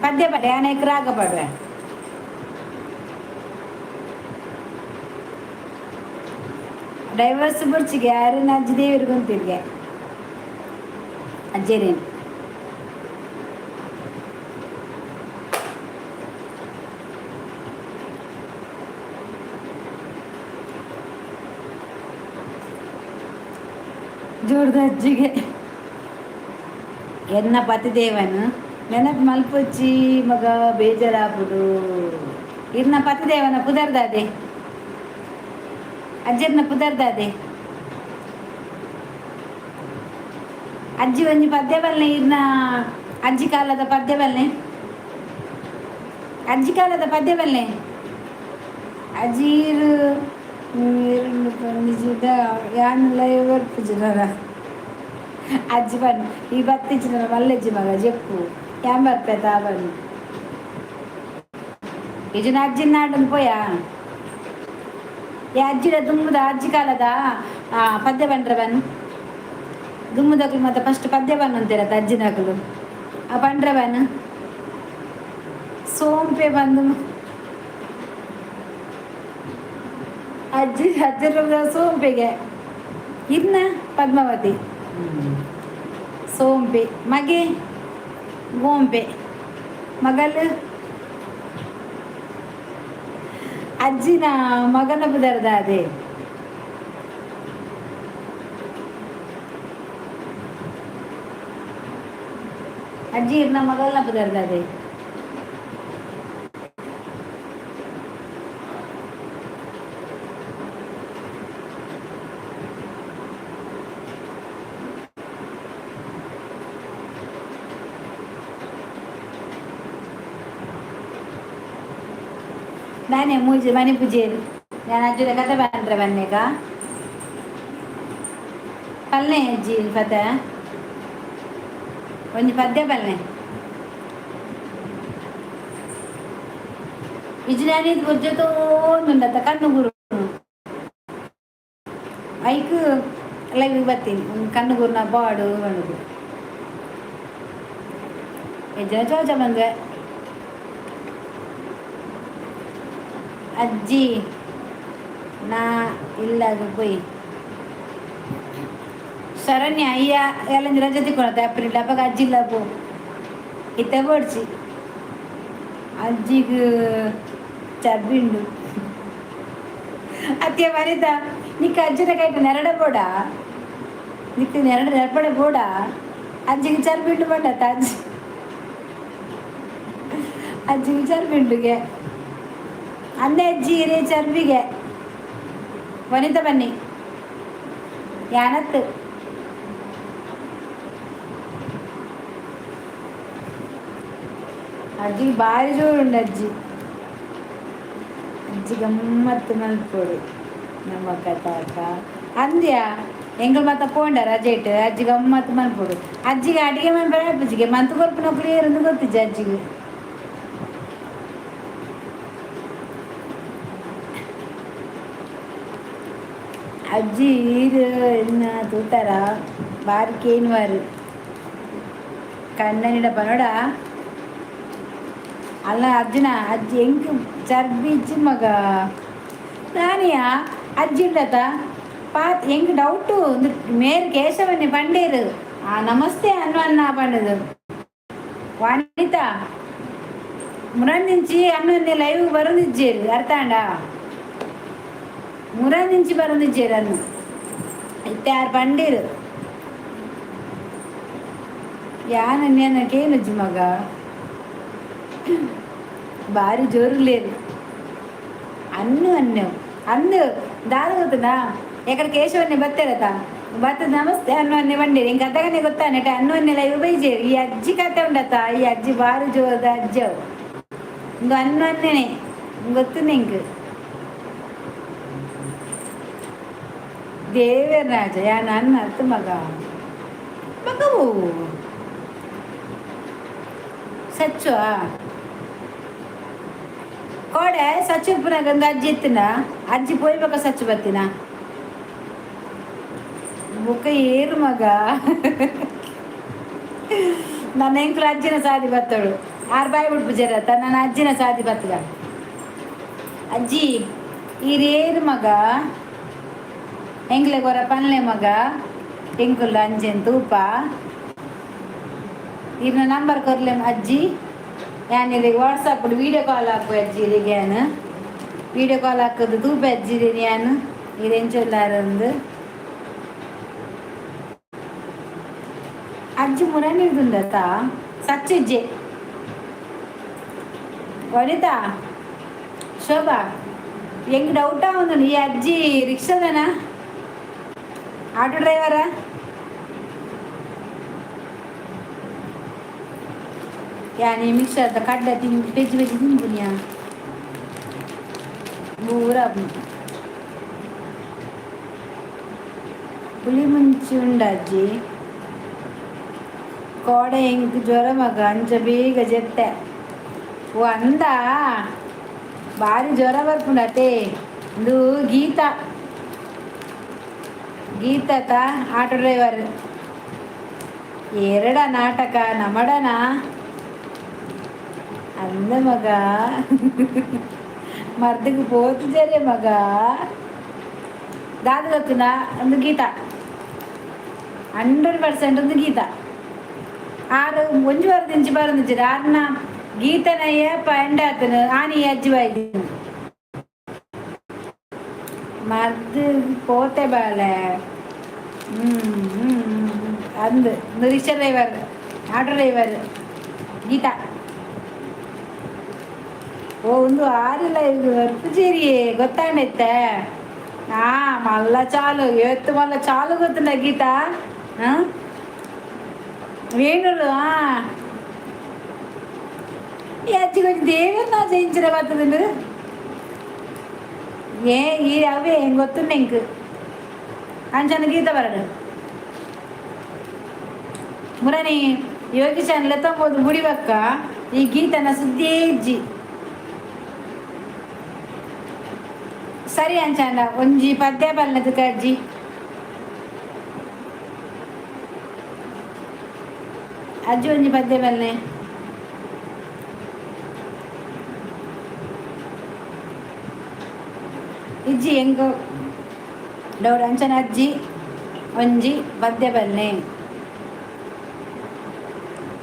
ಪದ್ಯ ಪಡೆ ಯಾನ್ ಐಕ್ ರಾಗ ಪಾಡುವೆ. ಡೈವರ್ಸ್ ಬುರ್ಚಿಗೆ ಯಾರನ್ನ ಅಜ್ಜಿ ದೇವರು ಗೊಂತಿರ್ಗೆ ಅಜ್ಜೇರೇನು ಜೋಡ್ದ ಅಜ್ಜಿಗೆ ಎನ್ನ ಪತಿದೇವನು ನೆನಪು ಮಲ್ಪೊಚ್ಚಿ ಮಗ ಬೇಜಾರಾಪುಡು. ಇರ್ನ ಪತಿದೇವನ ಪುದರ್ದಾದೆ ಅಜ್ಜರ್ನ ಪುದರ್ದಾದೆ ಅಜ್ಜಿ ಒಂಜಿ ಪದ್ಯ ಬಲ್ನೆ ಇರ್ನ ಅಜ್ಜಿ ಕಾಲದ ಪದ್ಯ ಬಲ್ನೆ ಅಜ್ಜಿ ಕಾಲದ ಪದ್ಯ ಬಲ್ನೆ ಅಜೀರು ನಿಜದ ಯಾನ್ಲ ಬರ್ಪುಜಿನರ ಅಜ್ಜಿ ಬನ್ ಈ ಬತ್ತಿಜ್ಜಿನ ಮಲ್ಲಜ್ಜಿ ಮಗ ಜೆಪ್ಪು ಯಾನ್ ಬರ್ಪೆ ತಾ ಬನ್ ಇಜಿನ ಅಜ್ಜಿನ ನಾಡನ್ ಪೋಯಾ ಈ ಅಜ್ಜಿಡ ದುಂಬುದ ಅಜ್ಜಿ ಕಾಲದ ಪದ್ಯ ಬಂಡ್ರ ಬನ್ ದುಮ್ಮುದಕ್ಲು ಮತ್ತೆ ಫಸ್ಟ್ ಪದ್ಯ ಬನ್ ಅಂತೀರತ್ತ ಅಜ್ಜಿನಕಲು ಆ ಪಂಡ್ರ ಬನ್ ಸೋಂಪೆ ಬಂದು ಅಜ್ಜಿ ಅಜ್ಜರ ಸೋಂಪೆಗೆ ಇನ್ನ ಪದ್ಮಾವತಿ ಸೋಂಪೆ ಮಗೆ ಗೋಂಪೆ ಮಗಲು ಅಜ್ಜಿನ ಮಗನ ಪುದರ್ದ ಅದೇ ಅಜ್ಜಿ ಇರ್ನ ಮಗಲ್ನ ಪುದರ್ದ ಅದೇ. ನಾನೇ ಮೂಜಿ ಮನೆ ಪೂಜೆ ನಾನು ಅಜ್ಜಿಡ ಕತೆ ಬಂದ್ರೆ ಬನ್ನೇಗ ಪಲ್ನೆ ಅಜ್ಜಿ ಪದ ಒಂಜಿ ಪದ್ಯ ಪಲ್ನೆ ಇಜ್ಜಾನಿ ಬೊಜ್ಜತೋಂದುಂಡತ್ತ ಕಣ್ಣು ಗುರು ಐಕ್ ಲೈವ್ ಬರ್ತೀನಿ ಕಣ್ಣು ಗುರುನ ಬಾಡು ಬಣ್ಣದು ಹೆಜ್ಜೆ ಚೋಚ ಬಂದ್ವೆ. ಅಜ್ಜಿ ನಾ ಇಲ್ಲಾಗ ಪೋಯಿ ಶರಣ್ಯ ಅಯ್ಯ ಎಲ್ಲ ರಜೆ ತಿಕ್ಕೊಳತ್ತೆ ಏಪ್ರಿಲ್ ಅಪ್ಪಗ ಅಜ್ಜಿ ಇಲ್ಲ ಪೋ ಇತ್ತೆ ಬೋಡ್ಚಿ ಅಜ್ಜಿಗ್ ಚರ್ಬಿಂಡು ಅತ್ಯ ವನಿತಾ ನಿಕ್ಕ ಅಜ್ಜಿನ ಕೈಟ ನೆರಡ ಬೋಡ ನಿಕ್ಕ ನೆರಡ ನೆರಪಡೆ ಬೋಡ ಅಜ್ಜಿಗೆ ಚರ್ಬಿಂಡು ಬಂಡತ್ತ ಅಜ್ಜಿ ಅಜ್ಜಿಗೆ ಚರ್ಬಿಂಡುಗೆ ಅಂದೆ ಅಜ್ಜಿ ರೇ ಚರ್ಬಿಗೆ ವನಿತಾ ಬನ್ನಿ ಯಾನತ್ತು ಅಜ್ಜಿ ಭಾರಿ ಜೋರುಂಡು ಅಜ್ಜಿ ಅಜ್ಜಿ ಗಮ್ಮತ್ತು ಮಲ್ಪೊಡು ನಮ್ಮ ಕಥಾಕ ಅಂದ್ಯ ಎಂಗಳು ಮತ್ತ ಪೋಂಡ ರಜೆ ಇಟ್ಟು ಅಜ್ಜಿ ಗಮ್ಮತ್ತು ಮಲ್ಪೊಡು ಅಜ್ಜಿಗೆ ಅಡಿಗೆ ಮನ್ಪರ ಅಜ್ಜಿಗೆ ಮಂತು ಕೊರ್ಪುನ ಕ್ಲಿಯರ್ ಗೊತ್ತಿಜ್ಜಿ ಅಜ್ಜಿಗೆ. ಅಜ್ಜಿ ಈರು ಎನ್ನ ತೂತಾರ ಬಾರಿ ಕೇನ್ವಾರು ಕಣ್ಣನಿಡ ಪನೋಡ ಅಲ್ಲ ಅಜ್ಜನ ಅಜ್ಜಿ ಎಂಕ್ ಚರ್ಬಿಚ್ಚಿ ಮಗ ನಾನಿಯಾ ಅಜ್ಜಿ ಉಂಡತ ಪಾತ್ ಎಂಕ್ ಡೌಟು ಒಂದು ಮೇರ್ ಕೇಶವನ್ನೇ ಪಂಡೇರು ಆ ನಮಸ್ತೆ ಅನ್ನು ಅನ್ನ ಪಂಡದು ವನಿತಾ ಮುರಂದಿಂಚಿ ಅನ್ನು ಲೈವ್ ಬರೋದಿಜ್ಜೇರು ಅರ್ಥ ಆಂಡ ಮುರಂದಿಂಚಿ ಬರೋದಿಜ್ಜೇರು ಅನ್ನು ಇತ್ತೆ ಆರು ಪಂಡೇರು ಯಾನ ಕೇನುಜ್ಜಿ ಮಗ ಭಾರಿ ಜೋರು లేరు ಅನ್ನು ಅನ್ನು ಅಂದು ದಾದ ಗೊತ್ತದಾ ಎಕಡೆ ಕೇಶವನ್ನೇ ಬತ್ತೇರತ ಬತ್ತ ನಮಸ್ತೆ ಅನ್ನು ಅನ್ನೆ ಬಂಡೇರಿ ಇಂಕ ಅತ್ತಗನೆ ಗೊತ್ತಾನೆಟ ಅನ್ನು ಅನ್ನೆಲ್ಲ ಇವು ಬೈಜೇರು ಈ ಅಜ್ಜಿ ಕತೆ ಉಂಡತ ಈ ಅಜ್ಜಿ ಭಾರಿ ಜೋರದ ಅಜ್ಜ ಇಂದು ಅನ್ನು ಅನ್ನೇನೆ ಗೊತ್ತು ನಿಂಗೆ ದೇವರಾಜ ಯಾನ ಅನ್ನ ಅತ್ತ ಮಗ ಮಗವು ಸಚ್ಚು ಕೋಡೆ ಸಚ್ಚು ಉಪ್ಪುನಾಗ ಒಂದು ಅಜ್ಜಿ ಇತ್ತಿನ ಅಜ್ಜಿ ಪೋಯ್ಬೇಕ ಸಚ್ಚು ಬತ್ತಿನ. ಬುಕ್ಕ ಏರು ಮಗ. ನನ್ನ ಎಂಕ್ಲು ಅಜ್ಜಿನ ಸಾದಿ ಬತ್ತಳು ಆರು ಬಾಯಿ ಬಿಡ್ಪು ಜರತ್ತ. ನನ್ನ ಅಜ್ಜಿನ ಸಾದಿ ಬತ್ತಗ. ಅಜ್ಜಿ, ಈರೇರು ಮಗ? ಎಂಕ್ಲೆ ಕೊರ ಪನ್ಲೆ ಮಗ. ಎಂಕುಲ್ಲ ಅಂಜೆನ್ ತೂಪ. ಇರ್ನ ನಂಬರ್ ಕೊರ್ಲೆ ಅಜ್ಜಿ. ಯಾನ್ ಇರೆಗ್ ವಾಟ್ಸಪ್ ವೀಡಿಯೋ ಕಾಲ್ ಹಾಕುವೆ ಅಜ್ಜಿ. ಇರೆಗ್ ಯಾನ್ ವೀಡಿಯೋ ಕಾಲ್ ಹಾಕೋದು ತೂಪೆ ಅಜ್ಜಿ. ಯಾನ್ ಇರ್ ಎಂಚೊಲ್ಲಾರಂದು. ಅಜ್ಜಿ ಮುರನಿದುಂಡತ ಸಚ್ಚಿಜ್ಜೆ. ವನಿತಾ, ಶೋಭಾ, ಹೆಂಗ್ ಡೌಟ್ ಆವೊಂದುಂಡು, ಈ ಅಜ್ಜಿ ರಿಕ್ಷಾದನಾ, ಆಟೋ ಡ್ರೈವರಾ? ಯಾನಿ ಮಿಕ್ಸರ್ದ ಕಡ್ಲೆ ತಿನ್ ಪೆಜ್ಜಿ ಪೆಜ್ಜಿ ತಿನ್ಪುನಿಯಾ ಪೂರ. ಪುಲಿ ಮುಂಚಿ ಉಂಡ ಅಜ್ಜಿ. ಕೋಡೆ ಎಂಕ್ ಜ್ವರ ಮಗ, ಅಂಚ ಬೇಗ ಜೆತ್ತೆ. ಓ ಅಂದ, ಭಾರಿ ಜ್ವರ ಬರ್ಪುಂಡತೆ. ಇಂದು ಗೀತಾ, ಗೀತಾತ ಆಟೋ ಡ್ರೈವರ್. ಎರಡ ನಾಟಕ ನಮಡನ ಅಂದ ಮಗ. ಮರ್ದಿಗೆ ಪೋತುಜರೆ ಮಗ. ದಾದ ಗೊತ್ತುಂಡ? ಒಂದು ಗೀತಾ, 100% ಒಂದು ಗೀತಾ. ಆರು ಒಂಜಿ ವಾರ ದಿಂಚಿ ಬರಂದಿಜ್ಜೆರ್. ಆರ್ನ ಗೀತನ ಏಪ ಎಂಡ ಆತನ ಆನಿ ಅಜ್ಜಿ ಬಾಯ್ದಿ ಮರ್ದ್ ಪೋತೆ ಬಾಲೆ. ಹ್ಮ್ ಹ್ಮ್ ಅಂದ್ rickshaw driver, auto driver Geetha. ಓ, ಒಂದು ಆರಿಲ್ಲ ಇದು ಬರ್ಪುಜೇರಿಯೇ ಗೊತ್ತಾಂಡೈತೆ. ಆ ಮಲ್ಲ ಚಾಲು ಎತ್ತು ಮಲ್ಲ ಚಾಲು ಗೊತ್ತುಂಡ ಗೀತಾ? ಹಾಂ, ವೇಣುರು. ಆ ಈ ಅಜ್ಜಿ కొంచెం ದೇವೇರ್ ನಾ ಜయింಚಿರ ಬರ್ತದೆ. ಏ ಈ ಅವೇ ಹೆಂಗ್ ಗೊತ್ತುಂಡು ಎಂಕ್. ಅಂಚನ ಗೀತ ಬರಡು ಮುರನಿ ಯೋಗಿ ಚಾನಲ್ ಎತ್ತಂಬೋದು ಬುಡಿಬಕ್ಕ. ಈ ಗೀತನ ಸುದ್ದಿ ಇಜ್ಜಿ. ಸರಿ, ಅಂಚಾಂಡ ಒಂಜಿ ಪದ್ಯ ಬಲ್ಲದಕ್ಕೆ ಅಜ್ಜಿ. ಅಜ್ಜಿ, ಒಂಜಿ ಪದ್ಯ ಬಲ್ಲೆ. ಇಜ್ಜಿ, ಎಂಕ್ ಡೌಟ್. ಅಂಚನ ಅಜ್ಜಿ, ಒಂಜಿ ಪದ್ಯ ಬಲ್ಲೆ.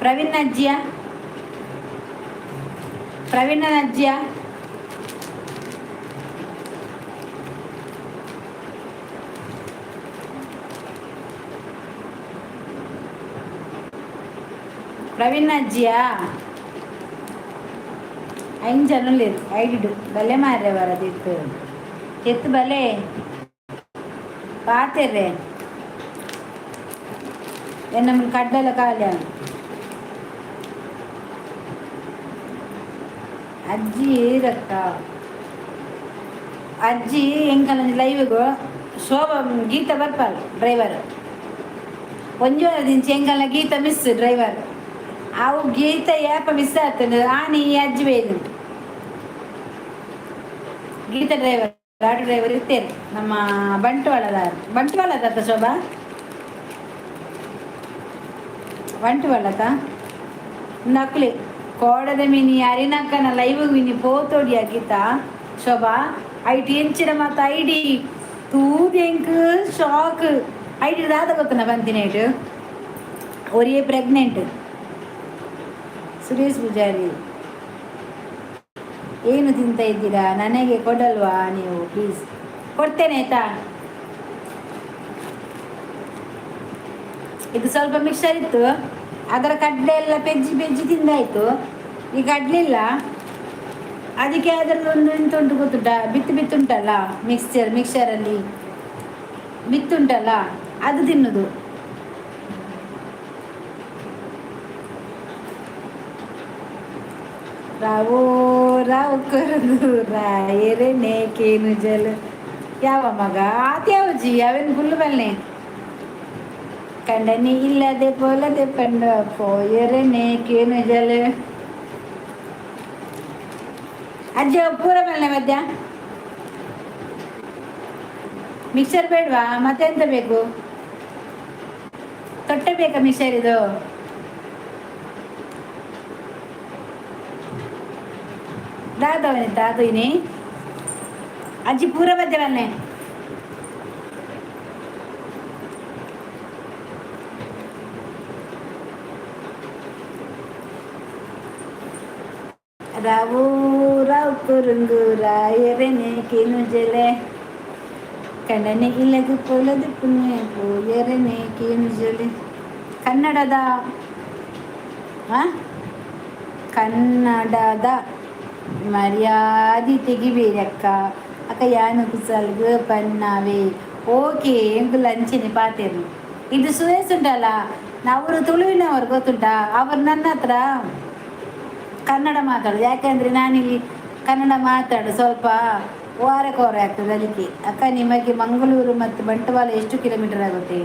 ಪ್ರವೀಣ್ ಅಜ್ಜಿಯ, ಪ್ರವೀಣನ ಅಜ್ಜಿಯ. ಪ್ರವೀಣ್ ಅಜ್ಜಿಯ. ಐನ್ ಜನ ಉಲ್ಲೆರ್ ಐಡಿಡ್. ಬಲ್ಲೆ ಮಾರ್ರೆ ಬರದಿತ್ತು ಎತ್ತು ಬಲೆ ಪಾತೆರ್ರೆ. ಎನ್ನ ಕಡ್ಡಲ ಕಾಲ. ಅಜ್ಜಿ ರಕ್ಕ ಅಜ್ಜಿ ಎಂಕಲ್ನ ಲೈವ್ಗು ಶೋಭಾ ಗೀತ ಬರ್ಪಲ್ ಡ್ರೈವರ್. ಒಂಜಿ ದಿಂಚಿ ಎಂಕಲ್ನ ಗೀತ ಮಿಸ್ ಡ್ರೈವರ್. ಅವು ಗೀತ ಏಪ ಮಿಸ್ ಆತಂಡು ಆನಿ ಈ ಅಜ್ಜಿ ಬೈದು. ಗೀತ ಡ್ರೈವರ್, ಆಟೋ ಡ್ರೈವರ್ ಇತ್ತೇರು ನಮ್ಮ ಬಂಟ್ವಾಳದ. ಬಂಟ್ವಾಳದ ಶೋಭಾ, ಬಂಟ್ವಾಳದ ನಕ್ಲಿ ಕೋಡದ ಮಿನಿ ಅರಿನಕ್ಕನ ಲೈವ್ ಮಿನಿ ಪೋತೋಡಿಯ ಗೀತಾ. ಶೋಭಾ, ಐಟಿ ಎಂಚಿನ ಮಾತ ಐಡಿ ತೂದು ಎಂಕ್ ಶಾಕ್. ಐಡಿ ದಾದ ಗೊತ್ತನ ಬಂತಿನೇಟು? ಒರಿಯೇ ಪ್ರೆಗ್ನೆಂಟ್. ಸುರೇಶ್ ಪೂಜಾರಿ, ಏನು ತಿಂತ ಇದ್ದೀರಾ? ನನಗೆ ಕೊಡಲ್ವಾ ನೀವು? ಪ್ಲೀಸ್, ಕೊಡ್ತೇನೆ ಆಯ್ತಾ. ಇದು ಸ್ವಲ್ಪ ಮಿಕ್ಸರ್ ಇತ್ತು, ಅದರ ಕಡಲೆ ಎಲ್ಲ ಪೆಜ್ಜಿ ಪೆಜ್ಜಿ ತಿಂದಾಯಿತು. ಈಗ ಕಡಲಿಲ್ಲ, ಅದಕ್ಕೆ ಅದರಲ್ಲಿ ಒಂದು ಎಂತ ಉಂಟು ಗೊತ್ತುಂಟಾ? ಬಿತ್ತು ಬಿತ್ತುಂಟಲ್ಲ, ಮಿಕ್ಸರ್ ಮಿಕ್ಸರಲ್ಲಿ ಬಿತ್ತುಂಟಲ್ಲ, ಅದು ತಿನ್ನುದು. ರಾವೋ ರಾವ್ ಕರೆದು ರಾಯರೇ ಕೇನು ಜಲ. ಯಾವ ಮಗ ಆತ್ಯಾವಜಿ ಅವೇನು ಫುಲ್ ಬಲ್ನೆ. ಕಂಡನಿ ಇಲ್ಲದೆ ಪೋಲದೆ ಪಂಡ ಪೋಯರನೆ ಕೇನು ಜಲ. ಅಜ್ಜ, ಪೂರ ಬಲ್ನೆ ಮಧ್ಯ ಮಿಕ್ಸರ್ ಬೇಡವಾ? ಮತ್ತೆ ಎಂತ ಬೇಕು? ತೊಟ್ಟೆ ಬೇಕಾ ಮಿಷರಿದು? ದಾದವನಿತ ಅದು ಅಜ್ಜಿ ಪೂರ ಬದ್ದೆ. ರಾವು ರಾವ್ ಕುರುಂಗು ರಾಯರನೆ ಕಿನುಜಲೆ ಕಣ್ಣನೆ ಇಲ್ಲಗು ಪೊಲದು ಪುಣ್ಯ ಪೂಯರನೆ ಕಿನುಜಲೆ. ಕನ್ನಡದ ಕನ್ನಡದ ಮರ್ಯಾದೆ ತೆಗಿಬೇರಿ ಅಕ್ಕ. ಅಕ್ಕ ಯಾನು ಕುಸಲ್ಗ್ ಪನ್ನಾವೆ. ಓಕೆ, ಎಂಕುಲು ಅಂಚೆನೆ ಪಾತೆರ್ನು. ಇದು ಸುರೇಶ್ ಉಂಟಲ್ಲ, ಅವರು ತುಳುವಿನವರು ಗೊತ್ತುಂಟಾ? ಅವರು ನನ್ನ ಹತ್ರ ಕನ್ನಡ ಮಾತಾಡೋದು. ಯಾಕೆಂದರೆ ನಾನಿಲ್ಲಿ ಕನ್ನಡ ಮಾತಾಡು ಸ್ವಲ್ಪ ವಾರಕ್ಕೋರೆ ಆಗ್ತದೆ, ಅದಕ್ಕೆ. ಅಕ್ಕ, ನಿಮಗೆ ಮಂಗಳೂರು ಮತ್ತು ಬಂಟ್ವಾಳ ಎಷ್ಟು ಕಿಲೋಮೀಟರ್ ಆಗುತ್ತೆ?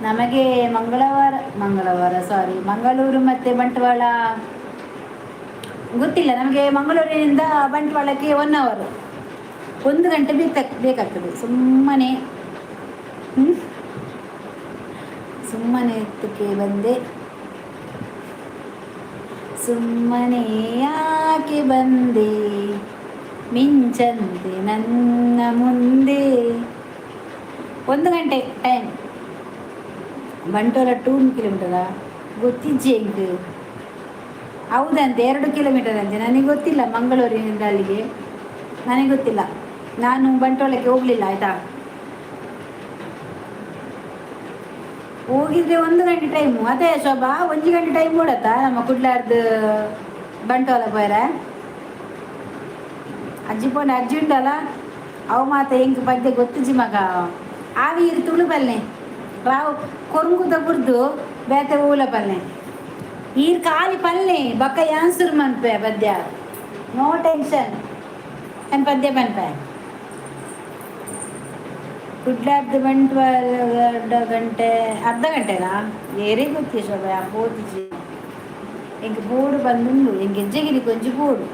ನಮಗೆ ಮಂಗಳವಾರ ಮಂಗಳವಾರ ಸಾರಿ ಮಂಗಳೂರು ಮತ್ತು ಬಂಟ್ವಾಳ ಗೊತ್ತಿಲ್ಲ ನಮಗೆ. ಮಂಗಳೂರಿನಿಂದ ಬಂಟ್ವಾಳಕ್ಕೆ 1 ಅವರ್, 1 ಗಂಟೆ ಬೇಕಾಗ್ತದೆ. ಸುಮ್ಮನೆ ಸುಮ್ಮನೆ ಎತ್ತಕ್ಕೆ ಬಂದೆ, ಸುಮ್ಮನೆ ಯಾಕೆ ಬಂದೆ, ಮಿಂಚಂತೆ ನನ್ನ ಮುಂದೆ. 1 ಗಂಟೆ ಟೈಮ್. ಬಂಟ್ವಾಳ 2 ಕಿಲೋಮೀಟರಾ? ಗೊತ್ತಿಜ್ಜೆ ಎಂಕ್. ಹೌದಂತೆ, 2 ಕಿಲೋಮೀಟರ್ ಅಂತೆ. ನನಗೆ ಗೊತ್ತಿಲ್ಲ, ಮಂಗಳೂರಿನಿಂದ ಅಲ್ಲಿಗೆ ನನಗೆ ಗೊತ್ತಿಲ್ಲ. ನಾನು ಬಂಟ್ವಾಳಕ್ಕೆ ಹೋಗಲಿಲ್ಲ ಆಯಿತಾ. ಹೋಗಿದ್ರೆ 1 ಗಂಟೆ ಟೈಮು. ಅದೇ ಶೋಭಾ, 1 ಗಂಟೆ ಟೈಮ್ ಕೊಡತ್ತಾ ನಮ್ಮ ಕುಡ್ಲಾರ್ದು ಬಂಟ್ವಾಳ ಪೋಯರ? ಅಜ್ಜಿ ಪೋಂಡ ಅಜ್ಜಿ ಉಂಟಲ್ಲ, ಅವು ಮಾತ ಎಂಕ್ ಪದ್ಯ ಗೊತ್ತಿಜ್ಜಿ ಮಗ. ಆವಿ ಇರು ತುಳು ಬಲ್ಲೆ ರಾವು ಕೊರಂಗುದ ಬುಡ್ದು ಬೇತೆ ಊಲ ಪಲ್ಲೆ ಈರ್ ಖಾಲಿ ಪಲ್ಲೆ ಬಕ್ಕ ಯಾನ್ಸುರು ಮನ್ಪೆ ಪದ್ಯ. ನೋ ಟೆನ್ಷನ್, ಏನು ಪದ್ಯ ಪನ್ಪೆ. ಕುಡ್ಲಾರ್ದು ಬಂಟ್ವಾಳ ಅರ್ಧ ಗಂಟೆ, ಅರ್ಧ ಗಂಟೆನಾ? ಏರೇ ಗೊತ್ತಿ ಶೋಭಾ, ಪೋತಿಜಿ. ಎಂಕ್ ಬೋಡು ಬಂದುಂಡು, ಎಂಕ್ ಗೆಜ್ಜೆಗಿರಿ ಕೊಂಚ ಬೋಡು.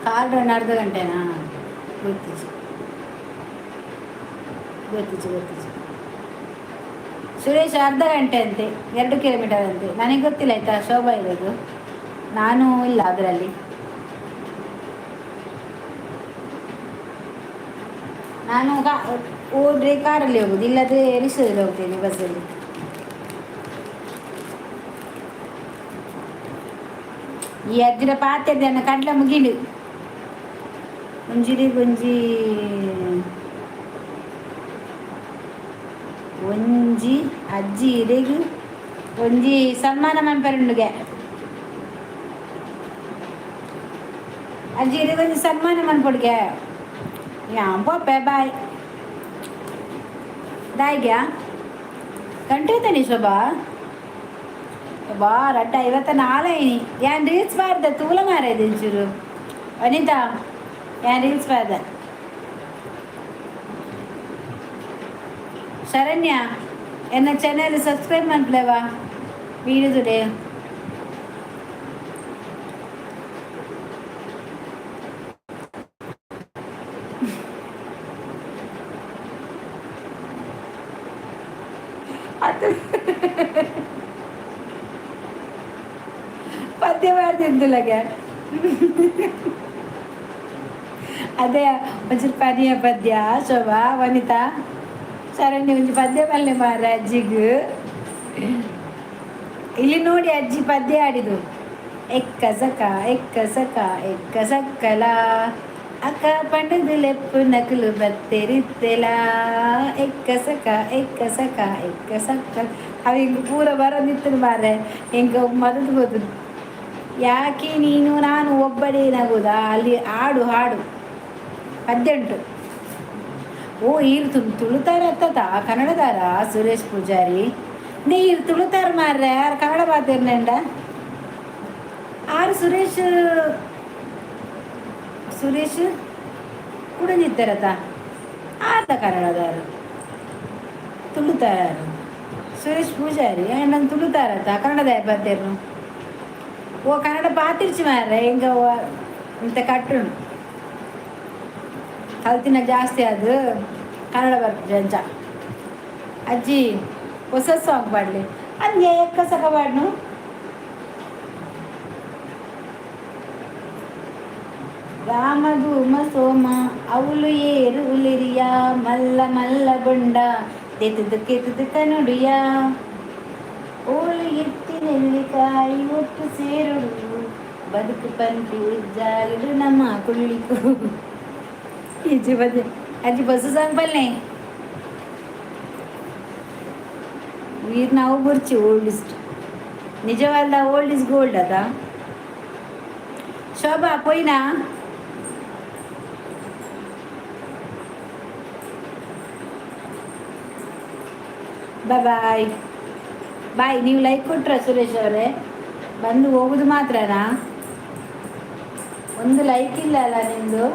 ಕಾಲ್ ರನ್ ಅರ್ಧ ಗಂಟೆನಾ? ಗೊತ್ತಿಜಿ ಗೊತ್ತಿಜಿ ಗೊತ್ತಿಜಿ. ಸುರೇಶ್, ಅರ್ಧ ಗಂಟೆ ಅಂತೆ, 2 ಕಿಲೋಮೀಟರ್ ಅಂತೆ. ನನಗೆ ಗೊತ್ತಿಲ್ಲ ಆಯ್ತಾ, ಶೋಭಾ ಇರೋದು, ನಾನು ಇಲ್ಲ ಅದರಲ್ಲಿ. ನಾನು ಹೋದರೆ ಕಾರಲ್ಲಿ ಹೋಗುದು, ಇಲ್ಲದ್ರೆ ರಿಕ್ಷಾದಲ್ಲಿ ಹೋಗ್ತೇನೆ, ಬಸ್ಸಲ್ಲಿ. ಈ ಅಜ್ಜಿನ ಪಾತ್ಯದನ್ನ ಕಡ್ಲ ಮುಗಿಡು ಒಂಜಿರಿ ಒಂಜಿ ಒಂಜಿ ಅಜ್ಜಿ ಇರೆಗ್ ಒಂಜಿ ಸನ್ಮಾನ ಮನ್ಪರುಂಡುಗೆ. ಅಜ್ಜಿ ಇರೆಗ್ ಒಂಜಿ ಸನ್ಮಾನ ಮನ್ಪೊಡುಗೆ. ಯಾನ್ ಪೋಪೆ, ಬಾಯ್. ದಾಯ್ಗ್ಯಾ ಗಂಟೆ ತಾನೆ ಶೋಭಾ? ಬಾ ರಡ್ಡ ಇವತ್ತ ನಾಳೆ ಯಾನ್ ರೀಲ್ಸ್ ಪಾಡ್ದ ತೂಲ ಮಾರಾಯ್ದೆ ಒಂಚೂರು. ವನಿತಾ, ಯಾನ್ ರೀಲ್ಸ್ ಪಾಡ್ದ. ಶರಣ್ಯ, ಎನ್ನ ಚಾನೆಲ್ ಸಬ್ಸ್ಕ್ರೈಬ್ ಮನ್ಪುಲೆವಾ ವೀಡಿಯೋ ಟುಡೇ. ಪದ್ಯ ಮಾಡ್ತಿದ್ದುಲಗೆ ಅದೇ ಒಂಚೂರು ಪನಿಯ ಪದ್ಯ. ಶೋಭಾ, ವನಿತಾ, ಶರಣ್ಯ, ಒಂಜಿ ಪದ್ಯ ಪಲ್ಲೆ ಮಾರ ಅಜ್ಜಿಗ್. ಇಲ್ಲಿ ನೋಡಿ ಅಜ್ಜಿ ಪದ್ಯ ಆಡಿದು. ಎಕ್ಕ ಸಕ ಎಕ್ಕ ಸಕ ಎಕ್ಕ ಸಕ್ಕಲ ಅಕ್ಕ ಪಂಡದು ಲೆಪ್ಪು ನಕಲು ಬತ್ತೆರಿತ್ತೆಲ ಎಕ್ಕ ಸಕ ಎಕ್ಕ ಸಕ ಎಕ್ಕ ಸಕ್ಕ. ಅವ ಹಿಂಗೆ ಪೂರ ಬರೋದಿತ್ತು ಮಾರೆ, ಹಿಂಗೆ ಮದದು ಬೋದು. ಯಾಕೆ ನೀನು ನಾನು ಒಬ್ಬಳೇ ನಗುದಾ? ಅಲ್ಲಿ ಹಾಡು ಹಾಡು ಪದ್ಯ ಉಂಟು. ಓ, ಈರು ತುಳುತಾರ ಅತ್ತದ ಕನ್ನಡದಾರ ಸುರೇಶ್ ಪೂಜಾರಿ? ನೀರು ತುಳುತಾರ ಮಾರ್ರೆ, ಯಾರು ಕನ್ನಡ ಮಾತಿರ್ನೇಂಡ ಆರು? ಸುರೇಶ್ ಸುರೇಶ್ ಕುಡಂಜಿತ್ತಾರತ ಆತ ಕನ್ನಡದಾರು ತುಳುತಾರು. ಸುರೇಶ್ ಪೂಜಾರಿ ನನ್ನ ತುಳುತಾರತ ಕನ್ನಡದ ಬತ್ತೇರ್ನು. ಓ, ಕನ್ನಡ ಪಾತಿರ್ಚಿ ಮಾರ್ರೆ. ಎಂಗ ಇಂತ ಕಟ್ಟುಂಡು ಕಲ್ತಿನ ಜಾಸ್ತಿ ಅದು ಕನ್ನಡ ಬರ್ಪುಜಿ ಅಂಚ. ಅಜ್ಜಿ ಹೊಸ ಸಾಂಗ್ ಪಾಡಲಿ. ಅದು ಎಕ್ಕ ಸಕ ಪಾಡ್ನು. ರಾಮ ಗೂಮ ಸೋಮ ಅವಳು ಏರು ಉಲಿರಿಯ ಮಲ್ಲ ಮಲ್ಲ ಬೊಂಡ ದೆತ್ತದು ಕೆತ್ತದು ಕನುಡಿಯ ಓಳು ಎತ್ತಿ ನೆಲ್ಲಿಕಾಯಿ ಒಟ್ಟು ಸೇರುಡು ಬದುಕು ಪಂತಿ ಉಜ್ಜಾಲಿಡು ನಮ್ಮ ಕುಳ್ಳಿಕು. ಇಜ್ಜಿ ಬದಿ ಅಜ್ಜಿ ಬಸ್ಸು ಸಾಂಗ್ ಪಲ್ಲೆ ವೀರ್ ನಾವು ಬುರ್ಚಿ ಓಲ್ಡ್ is ನಿಜವಾದ ಓಲ್ಡ್ is gold ಅದ. ಶೋಭಾ ಪೋಯಿನಾ? Bye bye. ನೀವು ಲೈಕ್ ಕೊಟ್ರ ಸುರೇಶ್ ಅವರೇ? ಬಂದು ಹೋಗುದು ಮಾತ್ರನಾ? ಒಂದು ಲೈಕ್ ಇಲ್ಲ ಅಲ್ಲ ನಿಮ್ಮದು.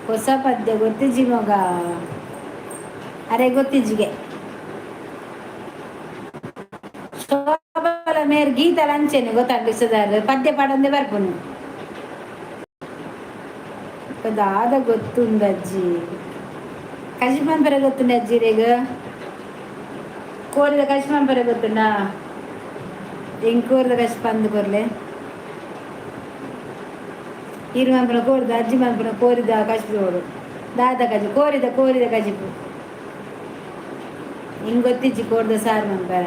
ಹೊಸ ಪದ್ಯ ಗೊತ್ತಿಜ್ಜಿ ಮಗ. ಅರೆ ಗೊತ್ತಿಜ್ಜಿಗೆ. ಶೋಭಲ ಮೇರ್ ಗೀತ ಲಂಚೇನೆ ಗೊತ್ತಾಗ್ಲಿಸದಾರ ಪದ್ಯ ಪಾಡಂದೆ ಬರ್ಪುನು. ದಾದ ಗೊತ್ತುಂಡು ಅಜ್ಜಿ? ಕಶಿಪಂಪರೆ ಗೊತ್ತುಂಡು ಅಜ್ಜಿ ರೇಗ? ಕೋರಿದ ಕಶಿಪಂಪರೆ ಗೊತ್ತುಂಡ? ಎಂಕ್ ಕೋರಿದ ಕಶಿಪ ಅಂದು ಕೊರ್ಲೆ. ಈರು ಮನ್ಪುನ ಕೋರಿದ ಅಜ್ಜಿ ಮನ್ಪುನ ಕೋರಿದ ಕಶಿಪೋಡು ದಾದ ಕಜಿ ಕೋರಿದ ಕೋರಿದ ಕಜಿಪು ಹಿಂಗೆ ಗೊತ್ತಿಜ್ಜಿ. ಕೋರ್ದ ಸಾರು ಮನ್ಪರ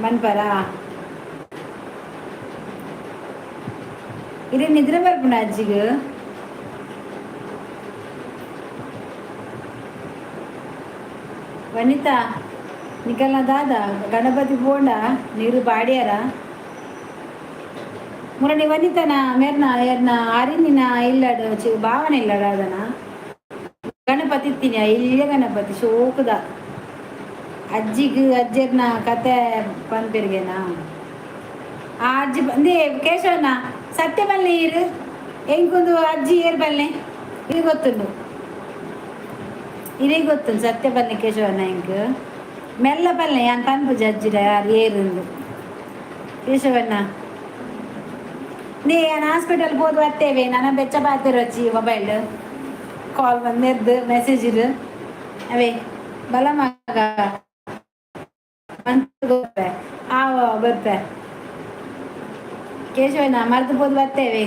ಮನ್ಪರ. ಇರೆ ನಿದ್ರೆ ಬರ್ಪುಂಡ ಅಜ್ಜಿಗೆ? ವನಿತಾ, ನಿಕಲ್ನ ದಾದ ಗಣಪತಿ ಪೋಂಡ ನೀರು ಪಾಡ್ಯಾರ? ಮುರಣಿ ವನಿತನ ಮೇರ್ನ ಏರ್ನ ಅರಿನಿನ ಇಲ್ಲಡು ಚಿ ಭಾವನೆ ಇಲ್ಲಡ ಅದನ ಗಣಪತಿ ಇತ್ತೀನಿ. ಇಲ್ಲೇ ಗಣಪತಿ ಶೋಕುದ ಅಜ್ಜಿಗ್ ಅಜ್ಜರ್ನ ಕತೆ ಪನ್ಪೆರ್ಗೆನಾ. ಆ ಅಜ್ಜಿ ಬಂದೇ ಕೇಶವನ ಸತ್ಯ ಬಲ್ಲೆ ಇರು ಎಂಕೊಂದು ಅಜ್ಜಿ ಏರ್ ಬಲ್ಲೆ ಇದು ಗೊತ್ತುಂಡು. ಇರೇ ಗೊತ್ತುಂಡು ಸತ್ಯ ಬಲ್ಲೆ ಕೇಶವನ. ಎಂಕ್ ಮೆಲ್ಲ ಬಲ್ಲೆ ಯಾನ್ ಪನ್ಪುಜಿ ಅಜ್ಜಿಡ ಯಾರು ಏರುಂದು. ಕೇಶವಣ್ಣ, ನೀ ನಾನು ಹಾಸ್ಪಿಟಲ್ ಪೋದು ಬರ್ತೇವೆ. ನನ್ನ ಬೆಚ್ಚ ಪಾತಿರೊಚ್ಚಿ ಮೊಬೈಲ್ ಕಾಲ್ ಬಂದಿದ್ದು ಮೆಸೇಜ್ ಇರು. ಅವೇ ಬಲ ಮಗ ಆವ ಬರ್ತೆ. ಕೇಶವಣ್ಣ, ಮರ್ತು ಪೋದು ಬರ್ತೇವೆ.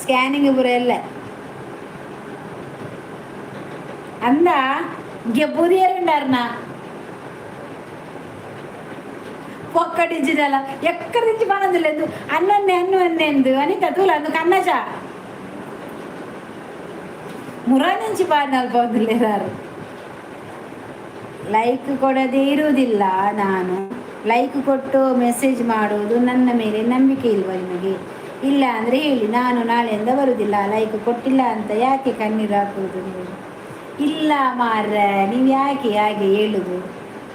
ಸ್ಕ್ಯಾನಿಂಗ್ ಪೂರ ಎಲ್ಲ ಅಂದ ಪುದಿಯರುಂಡಾರ್ನ ಪೊಕ್ಕಡಿಜಿದಲ್ಲ ಎಕ್ಕಡ నుంచి పనందులేదు. అన్నన్నే అన్ను అన్నేందు అని తతులు అందు కన్నచ ಮುರ నుంచి ಪಾಡ್ನಾಲ್ ಪೋದಿಲ್ಲೇದಾರು. ಲೈಕ್ ಕೊಡದೇ ಇರುವುದಿಲ್ಲ ನಾನು. ಲೈಕ್ ಕೊಟ್ಟು ಮೆಸೇಜ್ ಮಾಡುವುದು ನನ್ನ ಮೇಲೆ ನಂಬಿಕೆ ಇಲ್ವ ನಿಮಗೆ? ಇಲ್ಲ ಅಂದರೆ ಹೇಳಿ, ನಾನು ನಾಳೆಯಿಂದ ಬರುವುದಿಲ್ಲ. ಲೈಕ್ ಕೊಟ್ಟಿಲ್ಲ ಅಂತ ಯಾಕೆ ಕಣ್ಣೀರು ಹಾಕುವುದು ನೀವು? ಇಲ್ಲ ಮಾರ್ರೆ, ನೀವು ಯಾಕೆ ಹಾಗೆ ಹೇಳುದು?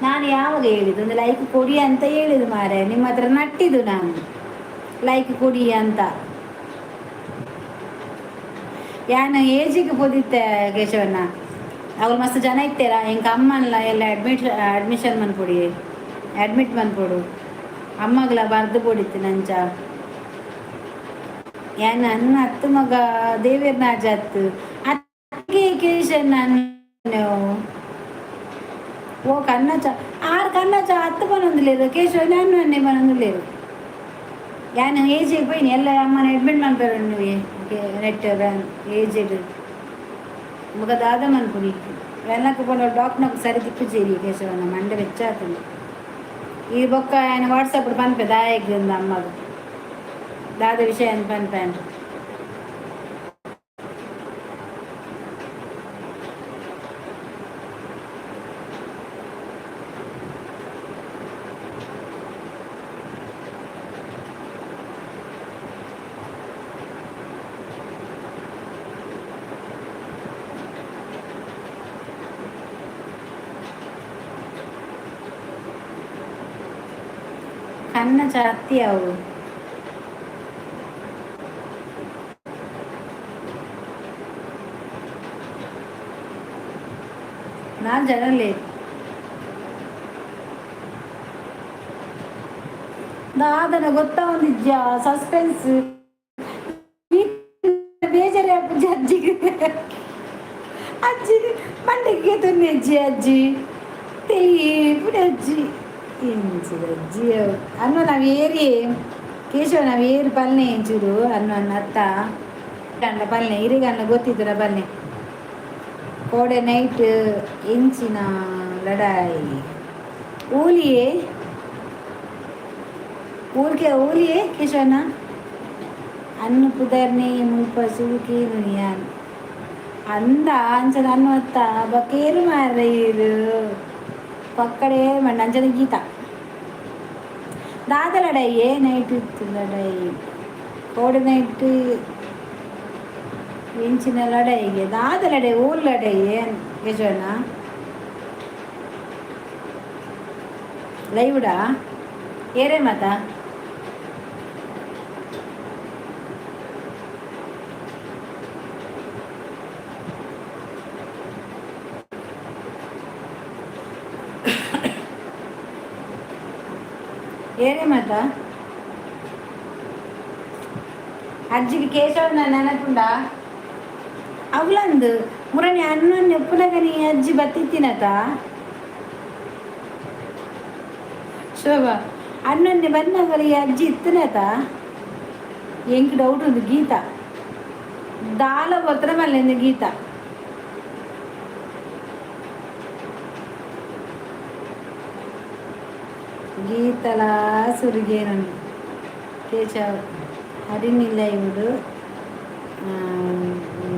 ನಾನು ಯಾವಾಗ ಹೇಳಿದ್ದು? ಒಂದು ಲೈಕ್ ಕೊಡಿ ಅಂತ ಹೇಳಿದ್ದು ಮಾರ್ರೆ. ನಿಮ್ಮ ಹತ್ರ ನಟ್ಟಿದ್ದು ನಾನು ಲೈಕ್ ಕೊಡಿ ಅಂತ. ಯಾನ್ ಏಜಿಗೆ ಪೋದಿತ್ತೆ ಕೇಶವಣ್ಣ. ಅವ್ರು ಮಸ್ತ್ ಜನ ಇತ್ತೇರ. ಎಂಕ ಅಮ್ಮನ್ಲ ಎಲ್ಲ ಅಡ್ಮಿಷನ್ ಮನ್ಪೊಡಿ, ಅಡ್ಮಿಟ್ ಮನ್ಪೊಡು. ಅಮ್ಮಗ್ಲ ಬರ್ದು ಪೋಡಿತ್ತು ನಂಚ. ಯಾನ್ ಅನ್ನ ಅತ್ತು ಮಗ ದೇವೇರ್ನ ಅತ್ತು ಅತ್ತಿಗೆ ಕೇಶವಣ್ಣ. ಓ ಕನ್ನಚ ಆರು ಕನ್ನಚ ಹತ್ತು ಪನೊಂದುಲ್ಲೆರ್ ಕೇಶವ ನಾನು ಅನ್ನೆ ಪನೊಂದುಲ್ಲೆರ್. ಯಾನ್ ಏಜಿಗೆ ಪೋಯಿನಿ ಎಲ್ಲ ಅಮ್ಮನ ಅಡ್ಮಿಟ್ ಮನ್ಪೆರ್ ನೆಟ್ ಏಜಿಡ್. ಬೊಕ ದಾದ ಮನ್ಪುನಿ? ವೆನಕ್ ಪೋಂಡ ಡಾಕ್ಟರ್ನಕ್ ಸರಿ ತಿಕ್ಕುಜೆರ್ ಕೇಶವಣ್ಣ. ಮಂಡೆ ಬೆಚ್ಚ ಆತುಂಡು. ಈ ಬೊಕ್ಕ ಆಯನ ವಾಟ್ಸಪ್ ಪನ್ಪೆ ದಾಯೆಗ್ ಅಂದ್ ಅಮ್ಮಗ್ ದಾದ ವಿಷಯ ಅಂದ್ ಪನ್ಪೆ. ಕಣ್ಣ ಜಾಸ್ತಿ ಅವು. ನಾಲ್ ಜನ ದಾದನ ಗೊತ್ತಾ ಒಂದಿಜ್ಜ ಸಸ್ಪೆನ್ಸ್ ಬೇಜಾರೇ ಅಜ್ಜಿ ಅಜ್ಜಿಗೆ ಅಜ್ಜಿ ಮಂಡೆಗೆ ತುನ್ನಿ ಅಜ್ಜಿ ಅಜ್ಜಿ ತೆಯ್ಪುಡಿ ಅಜ್ಜಿ ಇಂಚಿದ ಅಜ್ಜಿ ಅನ್ನ ನಾವು ಏರಿ ಕೇಶವ ನಾವು ಏರು ಪಲ್ನೆ ಎಂಚೂರು ಅನ್ನ ಅನ್ನ ಅತ್ತ ಗಂಡ ಪಲ್ನೆ ಇರಿಗನ್ನ ಗೊತ್ತಿದ್ದರ ಪಲ್ನೆ ಕೋಡೆ ನೈಟ್ ಎಂಚಿನ ಲಡಾಯಿ ಊಲಿಯೇ ಊರಿಗೆ ಊಲಿಯೇ ಕೇಶವನ ಅನ್ನ ಪುದರ್ನೆ ಮುಲ್ಪ ಸುರುಕಿ ನುನಿಯಾನ್ ಅಂದ ಅಂಚನ ಅನ್ವತ್ತ ಬಕೇರು ಮಾರ್ರೆ ಇರು ಪಕ್ಕಡೆ ಮಂಡ ಅಂಚನ ಗೀತ ದಾದ ಲಡಾಯಿ ನೈಟ್ ಇತ್ತು ಲಡಾಯಿ ಕೋಡೆ ನೈಟ್ ಎಂಚಿನ ಲಡಾಯಿಗೆ ದಾದ ಲಡಾಯಿ ಊರು ಲಡಾಯಿ ಕೇಶವಣ್ಣ ಲೈವ್ಡಾ ಏರೇ ಮಾತಾ ಏರೇ ಮಾತಾ ಅಜ್ಜಿಗೆ ಕೇಶವನ ನೆನಪುಂಡ ಅವಲಂದು ಮುರಣಿ ಅನ್ನ ಎಪ್ಪುನಗ ನೀ ಅಜ್ಜಿ ಬತ್ತಿತ್ತಿನತ ಶೋಭಾ ಅಣ್ಣನ್ನೆ ಬಂದಾಗ ಈ ಅಜ್ಜಿ ಇತ್ತನತ ಎಂಕ್ ಡೌಟ್ ಉಂದು ಗೀತಾ ದಾಲ ಬತ್ರ ಮಲ್ಲೆಂದು ಗೀತಾ ಗೀತಲ ಸುರಿಗೇನಂದು ಕೇಶವ್ ಹರಿನಿಲ್ಲ ಇವುಡು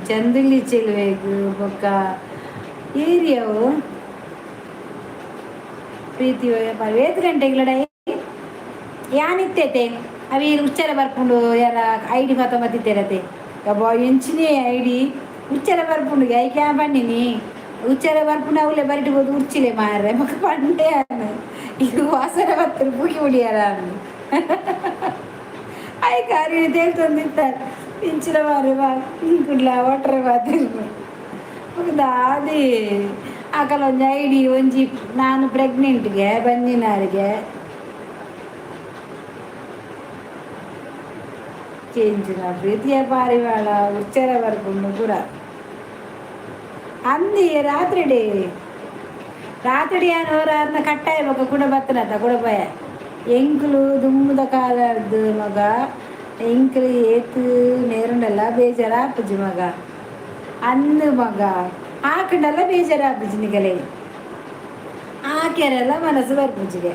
ಚಂದುಳ್ಳಿ ಚೆಲುವೆಗು ಬೊಕ್ಕ ಏರಿಯವು ಪ್ರೀತಿ ಏತ್ ಗಂಟೆಗೆ ಲಡಾಯಿ ಯಾನಿತ್ತೈತೆ ಅವಿ ಉಚ್ಚಾರ ಬರ್ಪುಂಡು ಯಾರ ಐಡಿ ಮಾತ ಮತ್ತಿತ್ತೇರತೆ ಅಬ್ಬಾ ಎಂಚಿನೇ ಐಡಿ ಉಚ್ಚಾರ ಬರ್ಪುಂಡು ಐಕ್ಯಾ ಪಂಡಿನಿ ಉಚ್ಚಾರ ಬರ್ಪುಂಡು ಅವಲೇ ಬರಿಟ್ ಬೋದು ಉರ್ಚಿಲೆ ಮಾರ್ರೆ ಮಕ್ಕ ಪಂಡೆ ಅನ್ನು ಇದು ವಾಸನೆ ಬತ್ತರು ಪೂಕಿ ಮುಡಿಯಾರ ಅನ್ನು I ಕಾರಿ ತೇಲ್ತೊಂದಿತ್ತಾರೆ ಇಂಚಿನ ಮಾರೆ ಬಾ ಕುಡ್ಲ ಒಟ್ರೆ ಬಾತಿರ್ನು ದಾದಿ ಆಕಲ ಒಂಜಿ ಐಡಿ ಒಂಜಿ ನಾನು ಪ್ರೆಗ್ನೆಂಟ್ಗೆ ಬಂಜಿನಾರಿಗೆ చేయించిన ప్రీతియ పారివాళ ఉచ్చార వరకు కూడా ಅಂದಿ ರಾತ್ರಿಡಿ ರಾತ್ರಿ ಏನೋರ ಕಟ್ಟಾಯ ಬೊಕ ಕೂಡ ಬತ್ತನತ್ತ ಕೂಡ ಪೋಯ ಎಂಕುಲು ದುಮ್ಮುದ ಕಾಲರ್ದು ಮಗ ಎಂಕುಲು ಏತ್ ನೇರುಂಡಲ್ಲ ಬೇಜಾರಾಪುಜಿ ಮಗ ಅಂದು ಮಗ ಆಕಂಡಲ್ಲ ಬೇಜಾರಾಪುಜಿ ನಿಗಲೆ ಆಕೆರೆಲ್ಲ ಮನಸ್ಸು ಬರ್ಪುಜಿಗೆ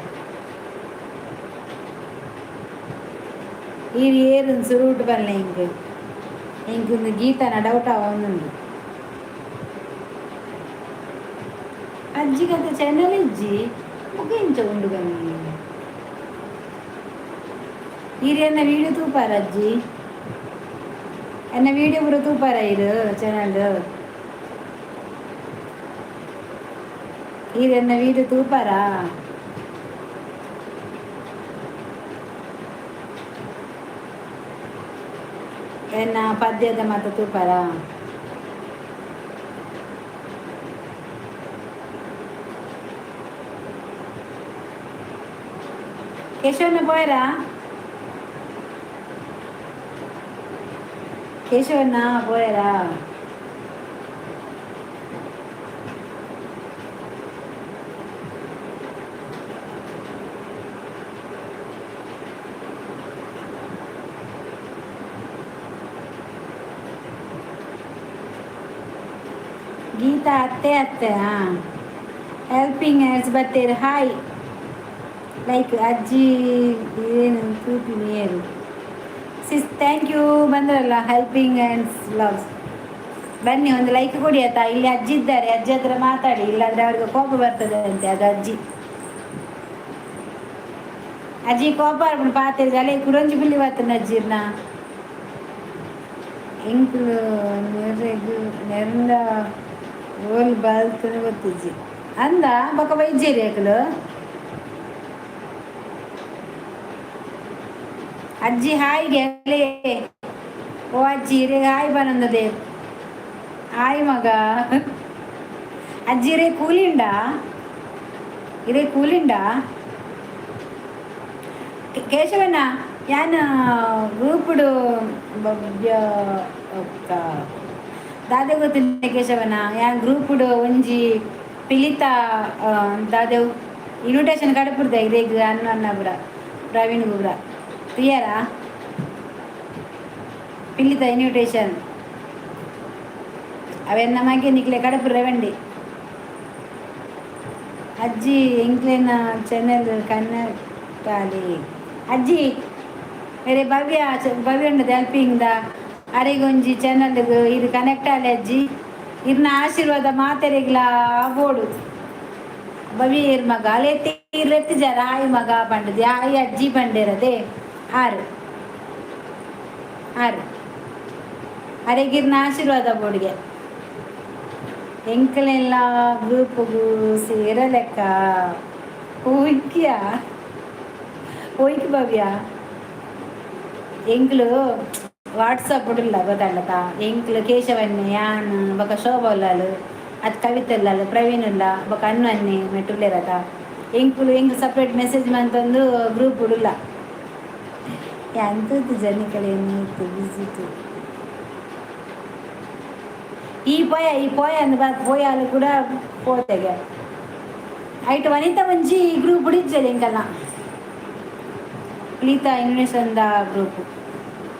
ಈ ಏರು ಸುರುಟು ಬಲ್ಲೆ ಇಂಕ್ ಇಂಕ್ ಗೀತನ ಡೌಟ್ ಆವೊಂದುಂಡು ಅಜ್ಜಿಗಂತ ಚಾನಲ್ ಇಜ್ಜಿ ಮುಗ ಇಂಚ ಉಂಡು ಗನಿ ಈರೆನ್ನ ವೀಡಿಯೋ ತೂಪಾರ ಅಜ್ಜಿ ಎನ್ನ ವೀಡಿಯೋ ಪೂರ ತೂಪಾರ ಇರು ಚಾನಲ್ ಈರೆನ್ನ ವೀಡಿಯೋ ತೂಪಾರಾ ಎನ್ನ ಪದ್ಯದ ಮಾತ ತೂಪಾರಾ ಕೇಶವನ ಪೋಯರಾ ಕೇಶವಣ್ಣ ಪೋಯರಾ ಗೀತಾ ಅತ್ತೆ ಅತ್ತೆ ಹಾಂ ಹೆಲ್ಪಿಂಗ್ ಹ್ಯಾಂಡ್ಸ್ ಬತ್ತೇರು ಹಾಯ್ ಲೈಕ್ ಅಜ್ಜಿ ಏನು ತೂಪಿನಿ ಏನು ಸಿಸ್ thank you ಬಂದ್ರಲ್ಲ helping hands loves ಬನ್ನಿ ಒಂದು ಲೈಕ್ ಕೊಡಿ ಆಯ್ತಾ. ಇಲ್ಲಿ ಅಜ್ಜಿ ಇದ್ದಾರೆ, ಅಜ್ಜಿ ಹತ್ರ ಮಾತಾಡಿ, ಇಲ್ಲಾಂದ್ರೆ ಅವ್ರಿಗೆ ಕೋಪ ಬರ್ತದೆ ಅಂತೆ. ಅದು ಅಜ್ಜಿ ಅಜ್ಜಿ ಕೋಪ ಬರ್ಪುಂಡು ಪಾತೆರ್ಗ ಅಲೆ ಕುಡೊಂಜಿ ಬುಲ್ಲಿ ಬರ್ತದೆ ಅಜ್ಜಿರ್ನ ಎಂಕುಲು ನೆರೆಗು ನೆರಂಡ ಓಲ್ ಬಾಲ್ತನೆ ಗೊತ್ತಿಜ್ಜಿ ಅಂದ ಬೊಕ ಬೈಜೇರಿ ಅಕುಲು. ಅಜ್ಜಿ ಹಾಯ್ ಗೆಲೆ ಓ ಅಜ್ಜಿ ಇರೆಗ್ ಹಾಯ್ ಬನಂದದೆ ಹಾಯ್ ಮಗ. ಅಜ್ಜಿ ಇರೇ ಕೂಲಿಂಡ, ಇರೇ ಕೂಲಿಂಡ. ಕೇಶವಣ್ಣ ಯಾನ್ ಗ್ರೂಪುಡು ದಾದೆ ಗೊತ್ತಿಲ್ಲ ಕೇಶವಣ್ಣ, ಯಾನ್ ಗ್ರೂಪುಡು ಒಂಜಿ ಪಿಲಿತ ದಾದೆವು ಇನ್ವಿಟೇಷನ್ ಕಡಪುಡ್ದ ಇರೇಗ್ ಅನ್ನ ಅನ್ನ ಪುರ ಪ್ರವೀಣ್ ಪುರ ತುಯ್ಯಾರಾ ಪಿಲಿತ ಇನ್ವಿಟೇಷನ್ ಅವೆನ್ನ ಮಗೆ ನಿಕ್ಲೆ ಕಡಪುರ ವಂಡಿ. ಅಜ್ಜಿ ಎಂಕ್ಲೆನ ಚಾನೆಲ್ ಕನ್ನಡ ಅಜ್ಜಿ ಬೇರೆ ಭವ್ಯ ಭವ್ಯ ಉಂಡದ ಹೆಲ್ಪಿಂಗ್ the ಅರೆಗೊಂಜಿ ಚಾನಲ್ ಇದು ಕನೆಕ್ಟ್ ಆಲೆ ಅಜ್ಜಿ. ಇರ್ನ ಆಶೀರ್ವಾದ ಮಾತೆರೆಗ್ಲಾ ಬೋಡು. ಭವ್ಯ ಇರ್ ಮಗ ಅಲೆತ್ತಿ ಇರ್ಲೆತ್ತಿಜಾರ ಆಯ್ ಮಗ ಪಂಡದಿ ಆಯ್ ಅಜ್ಜಿ ಪಂಡೇರದೆ ಆರು ಆರು ಅರೆಗಿರ್ನ ಆಶೀರ್ವಾದ ಬೋಡಿಗೆ. ಎಂಕಲೆಲ್ಲ ಗ್ರೂಪ್ಗೂ ಸೇರಲೆಕ್ಕ ಹೋಯ್ಕಿಯ ಹೋಯ್ಕ್ ಭವ್ಯ. ಎಂಕ್ಲು ವಾಟ್ಸಪ್ ಉಡುಲ್ಲ ಗೊತ್ತಲ್ಲತ. ಎಂಕ್ಲು ಕೇಶವನ್ನೆ ಯಾನ್ ಬೊಕ ಶೋಭಾ ಉಲ್ಲಾಲು ಅತ್ ಕವಿತೆ ಉಲ್ಲಾಲು ಪ್ರವೀಣ್ ಉಲ್ಲ ಬೊಕ ಅನ್ನು ಅನ್ನೆ ಮೆಟ್ಟುಲ್ಲೇರತ. ಎಂಕುಲು ಎಂಕ್ ಸಪ್ರೇಟ್ ಮೆಸೇಜ್ ಮಂತೊಂದು ಗ್ರೂಪ್ ಉಡುಲ್ಲ. ಎಂತದ್ದು ಜನಿಕಲೇನು ಬಿಸಿತು ಈ ಪೋಯ ಈ ಪೋಯ ಅಂದ್ ಪೋಯಾಲು ಕೂಡ ಪೋತೆಗೆ ಐಟ್ ವನಿತಾ ಒಂಜಿ ಗ್ರೂಪ್ ಇಜ್ಜಲ್ ಎಂಕಲ್ನ ಪಿಲಿತ invitation the group,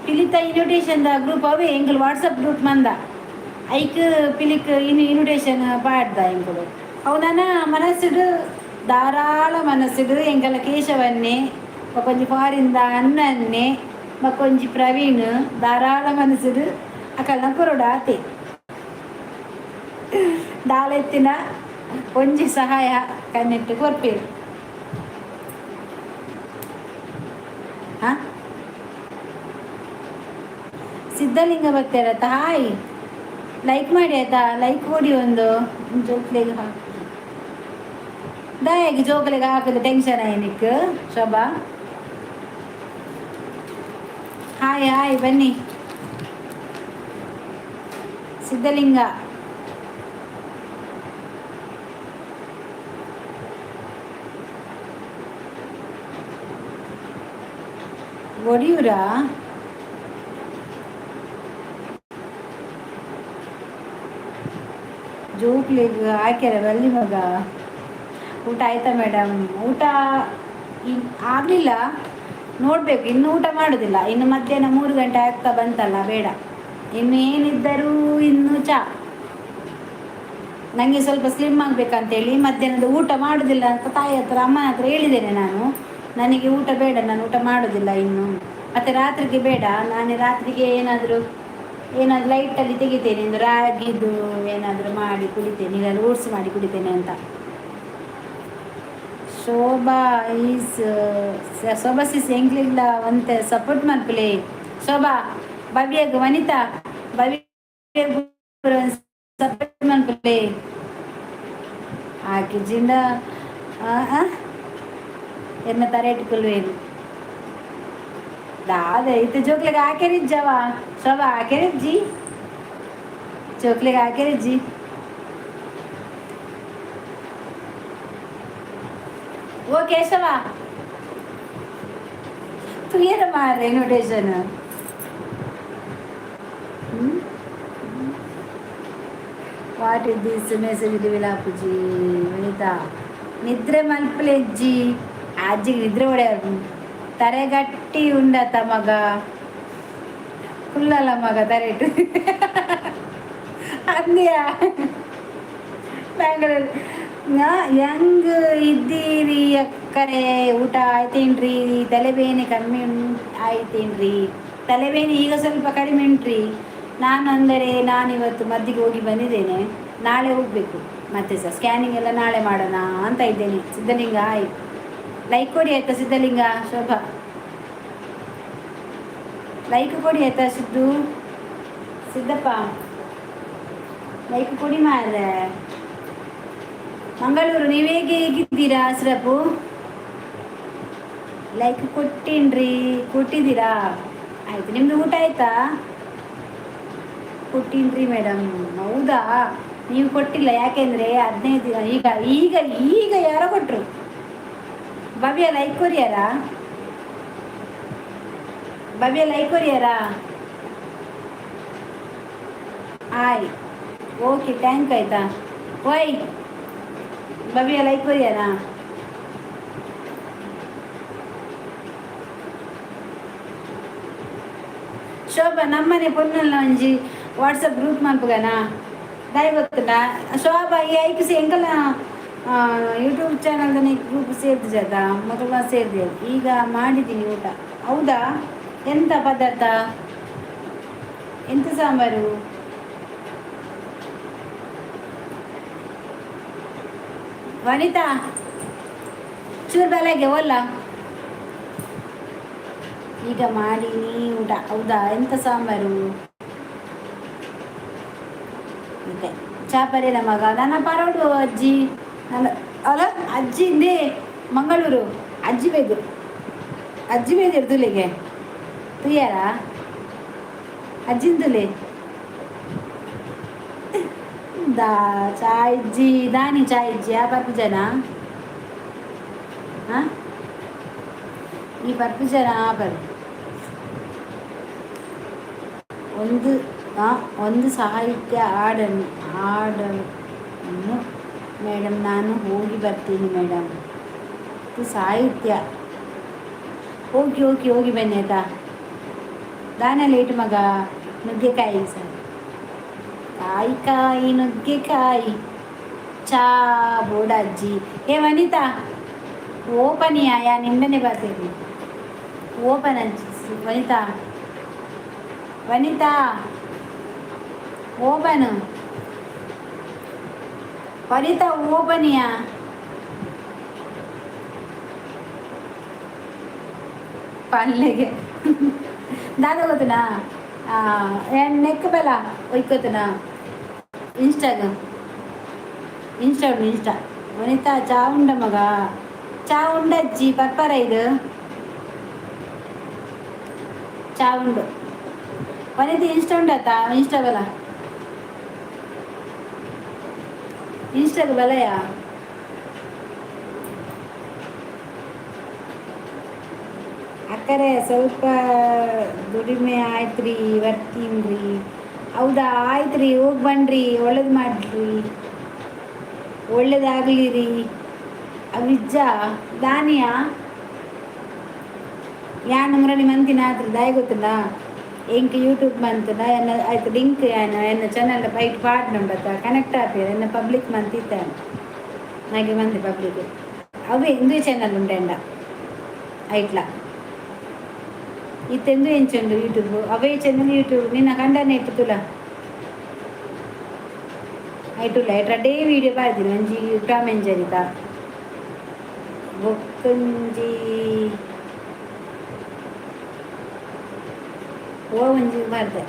ಪಿಲಿತ invitation the group ಅವೇ ಎಂಕಲ್ ವಾಟ್ಸಪ್ ಗ್ರೂಪ್ ಮಂದ ಐಕ್ ಪಿಲಿಕ್ ಇನ್ ಇನ್ವಿಟೇಷನ್ ಪಾಡ್ದ ಎಂಕುಲು. ಅವು ನನ ಮನಸ್ಸುಡು ಧಾರಾಳ ಮನಸ್ಸುಡು ಎಂಕಲ ಕೇಶವನ್ನೇ ಬೊಕೊಂಜಿ ಫಾರಿನ್ದ ಅಣ್ಣನ್ನೇ ಬೊಕೊಂಜಿ ಪ್ರವೀಣ್ ಧಾರಾಳ ಮನಸ್ಸುಡು ಅಕಲ್ನ ಕೊರೊಡು ಆತೆ. ದಾಲೆತ್ತಿನ ಒಂಜಿ ಸಹಾಯ ಕನ್ನೆಟ್ಟು ಕೊರ್ಪೇರು. ಹಾಂ ಸಿದ್ಧಲಿಂಗ ಬರ್ತಾರತ್ತ, ಹಾಯ್. ಲೈಕ್ ಮಾಡಿ ಆಯ್ತಾ, ಲೈಕ್ ಕೊಡಿ ಒಂದು. ಜೋಕ್ಲೆಗ್ ಹಾಕು ದಾಯಾಗಿ ಜೋಕ್ಲೆಗ್ ಹಾಕುದು ಟೆನ್ಷನ್ ಆಯ್ನಿಕ್. ಶೋಭಾ ಹಾಯ್ ಹಾಯ್, ಬನ್ನಿ ಸಿದ್ಧಲಿಂಗ. ಒಡಿಯೂರಾ? ಜೋಕ್ಲೆಗ್ ಹಾಕ್ಯಾರ ಬಲ್ಲಿ ಮಗ. ಊಟ ಆಯ್ತಾ ಮೇಡಮ್? ಊಟ ಆಗಲಿಲ್ಲ, ನೋಡಬೇಕು. ಇನ್ನು ಊಟ ಮಾಡೋದಿಲ್ಲ, ಇನ್ನು ಮಧ್ಯಾಹ್ನ 3 ಗಂಟೆ ಆಗ್ತಾ ಬಂತಲ್ಲ, ಬೇಡ. ಇನ್ನು ಏನಿದ್ದರೂ ಇನ್ನು ಚಾ. ನನಗೆ ಸ್ವಲ್ಪ ಸ್ಲಿಮ್ ಆಗಬೇಕಂತೇಳಿ ಮಧ್ಯಾಹ್ನದ ಊಟ ಮಾಡೋದಿಲ್ಲ ಅಂತ ತಾಯಿ ಹತ್ರ ಅಮ್ಮನ ಹತ್ರ ಹೇಳಿದ್ದೇನೆ ನಾನು. ನನಗೆ ಊಟ ಬೇಡ, ನಾನು ಊಟ ಮಾಡೋದಿಲ್ಲ ಇನ್ನು. ಮತ್ತು ರಾತ್ರಿಗೆ ಬೇಡ, ನಾನು ರಾತ್ರಿಗೆ ಏನಾದರೂ ಏನಾದರೂ ಲೈಟಲ್ಲಿ ತೆಗಿತೇನೆ, ಒಂದು ರಾಗಿದು ಏನಾದರೂ ಮಾಡಿ ಕುಡಿತೇನೆ, ಇಲ್ಲ ಓಟ್ಸ್ ಮಾಡಿ ಕುಡಿತೇನೆ ಅಂತ. ಶೋಭಾ is Shobha ಸಿಸ್ ಎಂಕ್ಲಿಲ್ಲ ಒಂತೆ ಸಪೋರ್ಟ್ ಮಲ್ಪುಲೆ ಶೋಭಾ. ಭವ್ಯಗ್ ವನಿತಾ ಭವ್ಯ ಸಪೋರ್ಟ್ ಮಲ್ಪುಲೆ. ಆಕಿಜಿಂಡ ಎನ್ನ ತರೇಟ್ ಕುಲ್ವೇನು ದಾದ ಇತ್ತೆ ಜೋಕ್ಲೆಗ್ ಹಾಕೆರಿಜ್ಜವ ಶೋಭಾ ಹಾಕೆರಿಜ್ಜಿ ಜೋಕ್ಲೆಗ್ ಹಾಕೆರಿಜ್ಜಿ. ಓ ಕೇಶವ ತುಯ್ಯರ ಮಾರ್ರೆ invitation. What is this message ವಿಲಾಪುಜಿ ವನಿತಾ? ನಿದ್ರೆ ಮಲ್ಪಲೆಜ್ಜಿ ಅಜ್ಜಿಗೆ ನಿದ್ರೆ ಹೊಡೆಯ ತರೆಗಟ್ಟಿ ಉಂಡತ ಮಗ ಕುಲ್ಲಲ್ಲ ಮಗ ತರೆಟು ಅಂದ್ಯಾ. ಬ್ಯಾಂಗ್ಳೂರ್ ಹೆಂಗ್ ಇದ್ದೀರಿ ಅಕ್ಕರೆ? ಊಟ ಆಯ್ತೇನ್ರಿ? ತಲೆಬೇನೆ ಕಮ್ಮಿ ಆಯ್ತೇನ್ರಿ? ತಲೆಬೇನೆ ಈಗ ಸ್ವಲ್ಪ ಕಡಿಮೆ ಉಂಟ್ರಿ. ನಾನು ಅಂದರೆ ನಾನಿವತ್ತು ಮದ್ದಿಗೆ ಹೋಗಿ ಬಂದಿದ್ದೇನೆ, ನಾಳೆ ಹೋಗಬೇಕು ಮತ್ತೆ ಸಹ. ಸ್ಕ್ಯಾನಿಂಗ್ ಎಲ್ಲ ನಾಳೆ ಮಾಡೋಣ ಅಂತ ಇದ್ದೇನೆ. ಸಿದ್ಧಲಿಂಗ ಆಯ್, ಲೈಕ್ ಕೊಡಿ ಆಯ್ತಾ ಸಿದ್ಧಲಿಂಗ. ಶೋಭಾ ಲೈಕ್ ಕೊಡಿ ಆಯ್ತಾ. ಸಿದ್ದು ಸಿದ್ದಪ್ಪ ಲೈಕ್ ಕೊಡಿ ಮಾರ್ರೆ. ಮಂಗಳೂರು ನೀವು ಹೇಗೆ ಹೇಗಿದ್ದೀರಾ? ಸಿರಪು ಲೈಕ್ ಕೊಟ್ಟೀನ್ರಿ, ಕೊಟ್ಟಿದ್ದೀರಾ? ಆಯ್ತು, ನಿಮ್ದು ಊಟ ಆಯ್ತಾ? ಕೊಟ್ಟೀನ್ರಿ ಮೇಡಮ್. ಹೌದಾ? ನೀವು ಕೊಟ್ಟಿಲ್ಲ. ಯಾಕೆಂದರೆ 15 ದಿನ. ಈಗ ಈಗ ಈಗ ಯಾರೋ ಕೊಟ್ಟರು. ಭವ್ಯ, ಲೈಕ್ ಕೊರಿಯಾರಾ? ಭವ್ಯ, ಲೈಕ್ ಕೊರಿಯಾರಾ? ಆಯ್, ಓಕೆ, thank ಆಯ್ತಾ. ಓಯ್ ಭವ್ಯ, ಲೈಕ್ ಕೊರಿಯಾರಾ? ಶೋಭಾ, ನಮ್ಮನೆ ಪೊನ್ನಲ್ಲ ಒಂಜಿ ವಾಟ್ಸಪ್ ಗ್ರೂಪ್ ಮಲ್ಪುಗನಾ? ದಾಯ ಗೊತ್ತುಂಡ ಶೋಭಾ, ಈ ಐಕ್ ಎಂಕಲ ಯೂಟ್ಯೂಬ್ ಚಾನಲ್ದ ಗ್ರೂಪ್ ಸೇರ್ದು ಜಾತ ಮೊದಲ ಸೇರಿದೆ. ಈಗ ಮಾಡಿದ್ದೀನಿ ಊಟ. ಹೌದಾ? ಎಂತ ಪದಾರ್ಥ? ಎಂತ ಸಾಂಬಾರು? ವನಿತಾ, ಚೂರು ಬೆಳಗ್ಗೆ ಓಲ್ಲ. ಈಗ ಮಾಡೀನಿ ಊಟ. ಹೌದಾ? ಎಂತ ಸಾಂಬಾರು? ಮತ್ತೆ ಚಾ ಪರೇನ ಮಗ? ನನ್ನ ಪರೋಡು ಅಜ್ಜಿ ನನ್ನ ಅಲ್ಲ ಅಜ್ಜಿ ಹಿಂದೆ ಮಂಗಳೂರು ಅಜ್ಜಿ ಬೇದು, ಅಜ್ಜಿ ಬೇದಿರು ತುಲಿಗೆ ತುಯ್ಯಾರ ಅಜ್ಜಿನ ತುಲೆ ದಾ ಚಾಯ್ಜಿ ದಾನಿ ಚಾಯ್ಜಿ. ಆ ಪರ್ಪು ಜನ, ಹಾಂ, ಈ ಪರ್ಪು ಜನ ಪರ್ ಒಂದು ಒಂದು ಸಾಹಿತ್ಯ ಹಾಡನ್ನು ಹಾಡನ್ನು ಮೇಡಮ್. ನಾನು ಹೋಗಿ ಬರ್ತೀನಿ ಮೇಡಮ್. ಇದು ಸಾಹಿತ್ಯ. ಓಕೆ ಓಕೆ, ಹೋಗಿ ಬನ್ನಿ ಆಯ್ತಾ. ದಾನ ಲೇಟ್ ಮಗ. ನುಗ್ಗೆಕಾಯಿ ಸರ್, ಕಾಯಿ ಕಾಯಿ ನುಗ್ಗೆಕಾಯಿ. ಚಾ ಬೋಡ ಅಜ್ಜಿ. ಏ ವನಿತಾ, ಓಪನಿಯಾ? ಯಾ ನಿಂಡನೆ ಬರ್ತೀನಿ. ಓಪನ್ ಅಜ್ಜಿ. ವನಿತಾ, ವನಿತಾ, ಓಪನ್. ವನಿತಾ, ಓಪನಿಯಾ? ಪಲ್ಲೆಗೆ ದಾದ ಗೊತ್ತನಾ? ನೆಕ್ ಬೆಲ ಒಯ್ಕೋತನಾ? ಇನ್ಸ್ಟಾಗ, ಇನ್ಸ್ಟಾ ಉಂಡು, ಇನ್ಸ್ಟಾ. ವನಿತಾ, ಚಾ ಉಂಡ ಮಗ? ಚಾ ಉಂಡಜ್ಜಿ. ಪರ್ಪರ ಇದು ಚಾ ಉಂಡು. ವನಿತಾ, ಇನ್ಸ್ಟಾ ಉಂಡಾತ? ಇನ್ಸ್ಟಾ ಬಲ, ಇನ್ಸ್ಟಾಗ ಬಲಯಾ? ಅಕ್ಕರೆ, ಸ್ವಲ್ಪ ದುಡಿಮೆ ಆಯ್ತ್ರಿ, ಬರ್ತೀನಿ. ಹೌದಾ? ಆಯ್ತು ರೀ, ಹೋಗಿ ಬನ್ನಿರಿ. ಒಳ್ಳೇದು ಮಾಡ್ರಿ, ಒಳ್ಳೇದಾಗಲಿ ರೀ. ಅವಿಜ್ಜ ದಾನಿಯಾ ಯಾನ್ ಮುರಳಿ ಮಂತಿನ ಆತ್ರ ದಾಯ ಗೊತ್ತುಂಡಾ? ಎಂಕ್ ಯೂಟ್ಯೂಬ್ ಮಂತುಂಡ ಎನ್ನ ಆಯ್ತು ಲಿಂಕ್ ಯಾನ್ ಎನ್ನ ಚಾನಲ್ ಫೈಟ್ ಪಾಡ್ ನಂಬತ್ತ ಕನೆಕ್ಟ್ ಆಪೇರ್. ಎನ್ನ ಪಬ್ಲಿಕ್ ಮಂತಿತ್ತ ನಾಗೆ ಮಂದಿ ಪಬ್ಲಿಕ್ ಅವೇ ಇಂದು ಚಾನಲ್ ಉಂಡೆಂಡ ಐಟ್ಲ ಇತ್ತೆಂದು ಎಂಚುಂಡು ಯೂಟ್ಯೂಬ್ ಅವೇ ಚಾನಲ್ ಯೂಟ್ಯೂಬ್. ನಿನ್ನ ಕಂಡನೆ ಇಟ್ಟುಲ್ಲ ಐಟುಲ್ಲ ಐಟ್ ರಡ್ಡೇ ವೀಡಿಯೋ ಪಾಡ್ದಿನಿ. ಒಂಜಿ ಟಾಮ್ ಎಂಡ್ ಜೆರಿದ, ಬೊಕ್ಕೊಂಜಿ ಓ ಒಂಜಿ ಬರ್ದೆ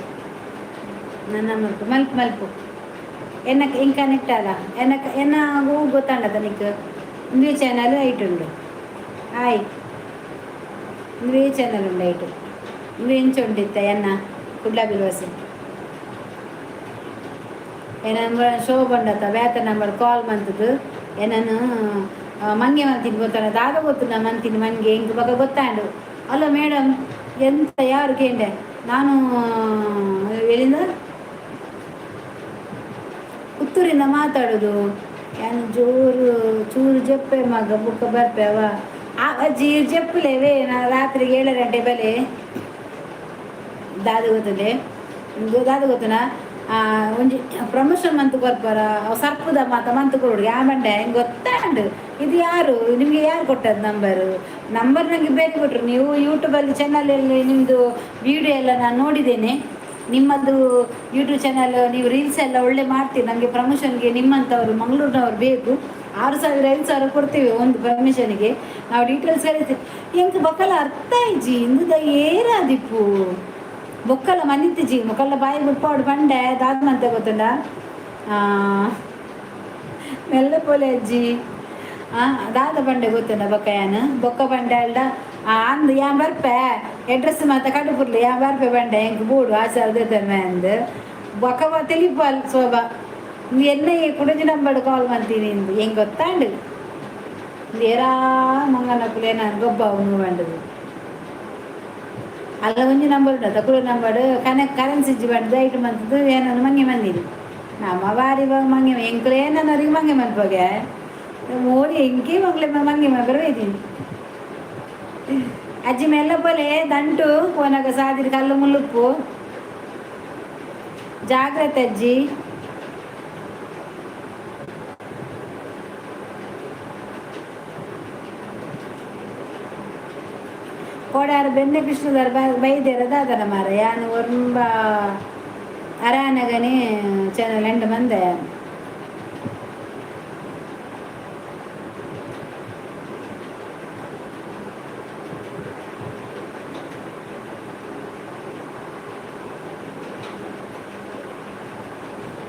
ನನ್ನ ಮಲ್ಪು ಮಲ್ಪು ಮಲ್ಪು. ಎನ್ನ ಇಂಕ್ ಕನೆಕ್ಟ್ ಆದ ಎನ್ನ ಎನ್ನ ಹೂ ಗೊತ್ತಾಂಡದ ನಿಕ್. ಇಂದುವೆ ಚಾನಲ್ ಐಟ್ ಉಂಡು. ಆಯ್, ಇಂದುವೆ ಚಾನಲ್ ಉಂಡು ಐಟು. ಇಂದು ಎಂಚ ಉಂಡಿತ್ತ ಎನ್ನ ಕುಡ್ಲ ಬಿಲ್ವಾಸಿ ಎನ್ನ ಶೋ ಬಂಡತ್ತ ಬೇತ ನಂಬರ್ ಕಾಲ್ ಮಂತದ್ದು ಏನನು ಮಂಗೆ ಮಂತೀನಿ ಗೊತ್ತಾಡ ದಾದ ಗೊತ್ತು ಮಂತೀನಿ ಮಂಗೆ ಇಂಕ್ ಬೊಕ ಗೊತ್ತಾಂಡು. ಅಲ್ಲ ಮೇಡಮ್, ಎಂತ ಯಾರು ಕೇಂಡೆ. ನಾನು ಎಲ್ಲಿಂದ? ಪುತ್ತೂರಿಂದ ಮಾತಾಡೋದು. ಏನು ಜೋರು ಚೂರು ಜಪ್ಪೆ ಮಗ ಬುಕ್ಕ ಬರ್ಪೆ ಅವ. ಆ ಅಜ್ಜಿ ಜಪ್ಪುಲೇವೇ. ನಾ ರಾತ್ರಿಗೆ 7 ಗಂಟೆ ಬಲೆ. ದಾದ ಗೊತ್ತದೆ, ದಾದ ಗೊತ್ತನಾ? ಒಂಜಿ ಪ್ರಮೋಷನ್ ಮಂತ್ ಕೊರ್ಪರ ಸರ್ಪದ ಮಾತ ಮಂತ್ ಕೊರೊಡು. ಯಾ ಬಂಡೆ ಹಿಂಗೆ ಗೊತ್ತಾಂಡು. ಇದು ಯಾರು? ನಿಮಗೆ ಯಾರು ಕೊಟ್ಟದ್ದು ನಂಬರು? ನಂಬರ್ ನನಗೆ ಬೇರೆ ಕೊಟ್ಟರು. ನೀವು ಯೂಟ್ಯೂಬಲ್ಲಿ ಚಾನಲಲ್ಲಿ ನಿಮ್ಮದು ವೀಡಿಯೋ ಎಲ್ಲ ನಾನು ನೋಡಿದ್ದೇನೆ. ನಿಮ್ಮದು ಯೂಟ್ಯೂಬ್ ಚಾನಲ್, ನೀವು ರೀಲ್ಸ್ ಎಲ್ಲ ಒಳ್ಳೆ ಮಾಡ್ತೀರಿ. ನಮಗೆ ಪ್ರಮೋಷನ್ಗೆ ನಿಮ್ಮಂಥವ್ರು ಮಂಗಳೂರಿನವ್ರು ಬೇಕು. 6,000 5,000 ಕೊಡ್ತೀವಿ ಒಂದು ಪರ್ಮಿಷನ್ಗೆ. ನಾವು ಡೀಟೇಲ್ಸ್ ಕಳಿಸ್ತೀವಿ. ಎಂಕ್ ಬೊಕ್ಕಲ ಅರ್ಥ ಇಜ್ಜಿ. ಇಂದುದ ಏರಾದಿಪ್ಪು ಬೊಕ್ಕಲ ಮನಿತಿಜಿ ಮೊಕಲ್ಲ ಬಾಯಿ ಬುಡ್ಪಾಡು ಪಂಡೆ. ದಾದ ಮಂತೆ ಗೊತ್ತುಂಡ? ಮೆಲ್ಲ ಪೋಲೆ ಅಜ್ಜಿ. ದಾದ ಪಂಡೆ ಗೊತ್ತುಂಡ ಬೊಕ್ಕ? ಯಾನ್ ಬೊಕ್ಕ ಪಂಡೆ ಅಲ್ಡ ಅಂದ್ ಯಾನ್ ಬರ್ಪೆ, ಅಡ್ರೆಸ್ ಮಾತ ಕಡುಪುರ್ಲಿ, ಯಾನ್ ಬರ್ಪೆ ಪಂಡೆ. ಎಂಕ್ ಬೋಡು ಆಚಾರ ದೇತನ್ಮೆ ಅಂದ್. ಬೊಕ್ಕ ತೆಲಿಪಾಲ್ ಶೋಭಾ. ಎನ್ನ ಕುಡಂಜಿ ನಂಬರ್ ಕಾಲ್ ಮಾಡ್ತೀನಿ ಇಂದು ಹೆಂಗೆ ಗೊತ್ತಾಂಡು ಏರಾ ಮಂಗನಕುಲು ನಾನು ಗೊಬ್ಬ ಅವನು ಬಂಡದು. ಅಲ್ಲ, ಒಂಜಿ ನಂಬರ್ ಉಂಟು ಕುಡ ನಂಬರ್ ಕನೆಕ್ಟ್ ಕರೆನ್ಸಿ ಇಜ್ಜಿ ಬಂಡದು. ಐಟು ಮಂತದ್ದು ಏನನ್ನು ಮಂಗೆ ಮಂದಿನಿ ನಮ್ಮ ಬಾರಿ ಮಂಗೆ ಎಂಕುಲು ಏನನ್ನೋರಿಗೆ ಮಂಗೆ ಮನ್ಪೋಗೆ ಮೋದಿ ಎಂಕಿ ಮಂಗ್ಲೆ ಮಂಗೆ ಬರವೇದೀನಿ. ಅಜ್ಜಿ ಮೆಲ್ಲ ಪೋಲೆ, ದಂಟು ಪೋನಾಗ ಸಾದಿರಿ ಕಲ್ಲು ಮುಳ್ಳುಪ್ಪು, ಜಾಗ್ರತೆ ಅಜ್ಜಿ. ಕೋಡಾರ ಬೆನ್ನೆ ಕೃಷ್ಣದಾರ ಬೈದೇರ ದಾದನ ಮಾರ ಯಾನು ಒರ್ಂಬ ಅರಾನಗನೆ ಚಾನಲ್ ಎಂಟು ಮಂದೆ.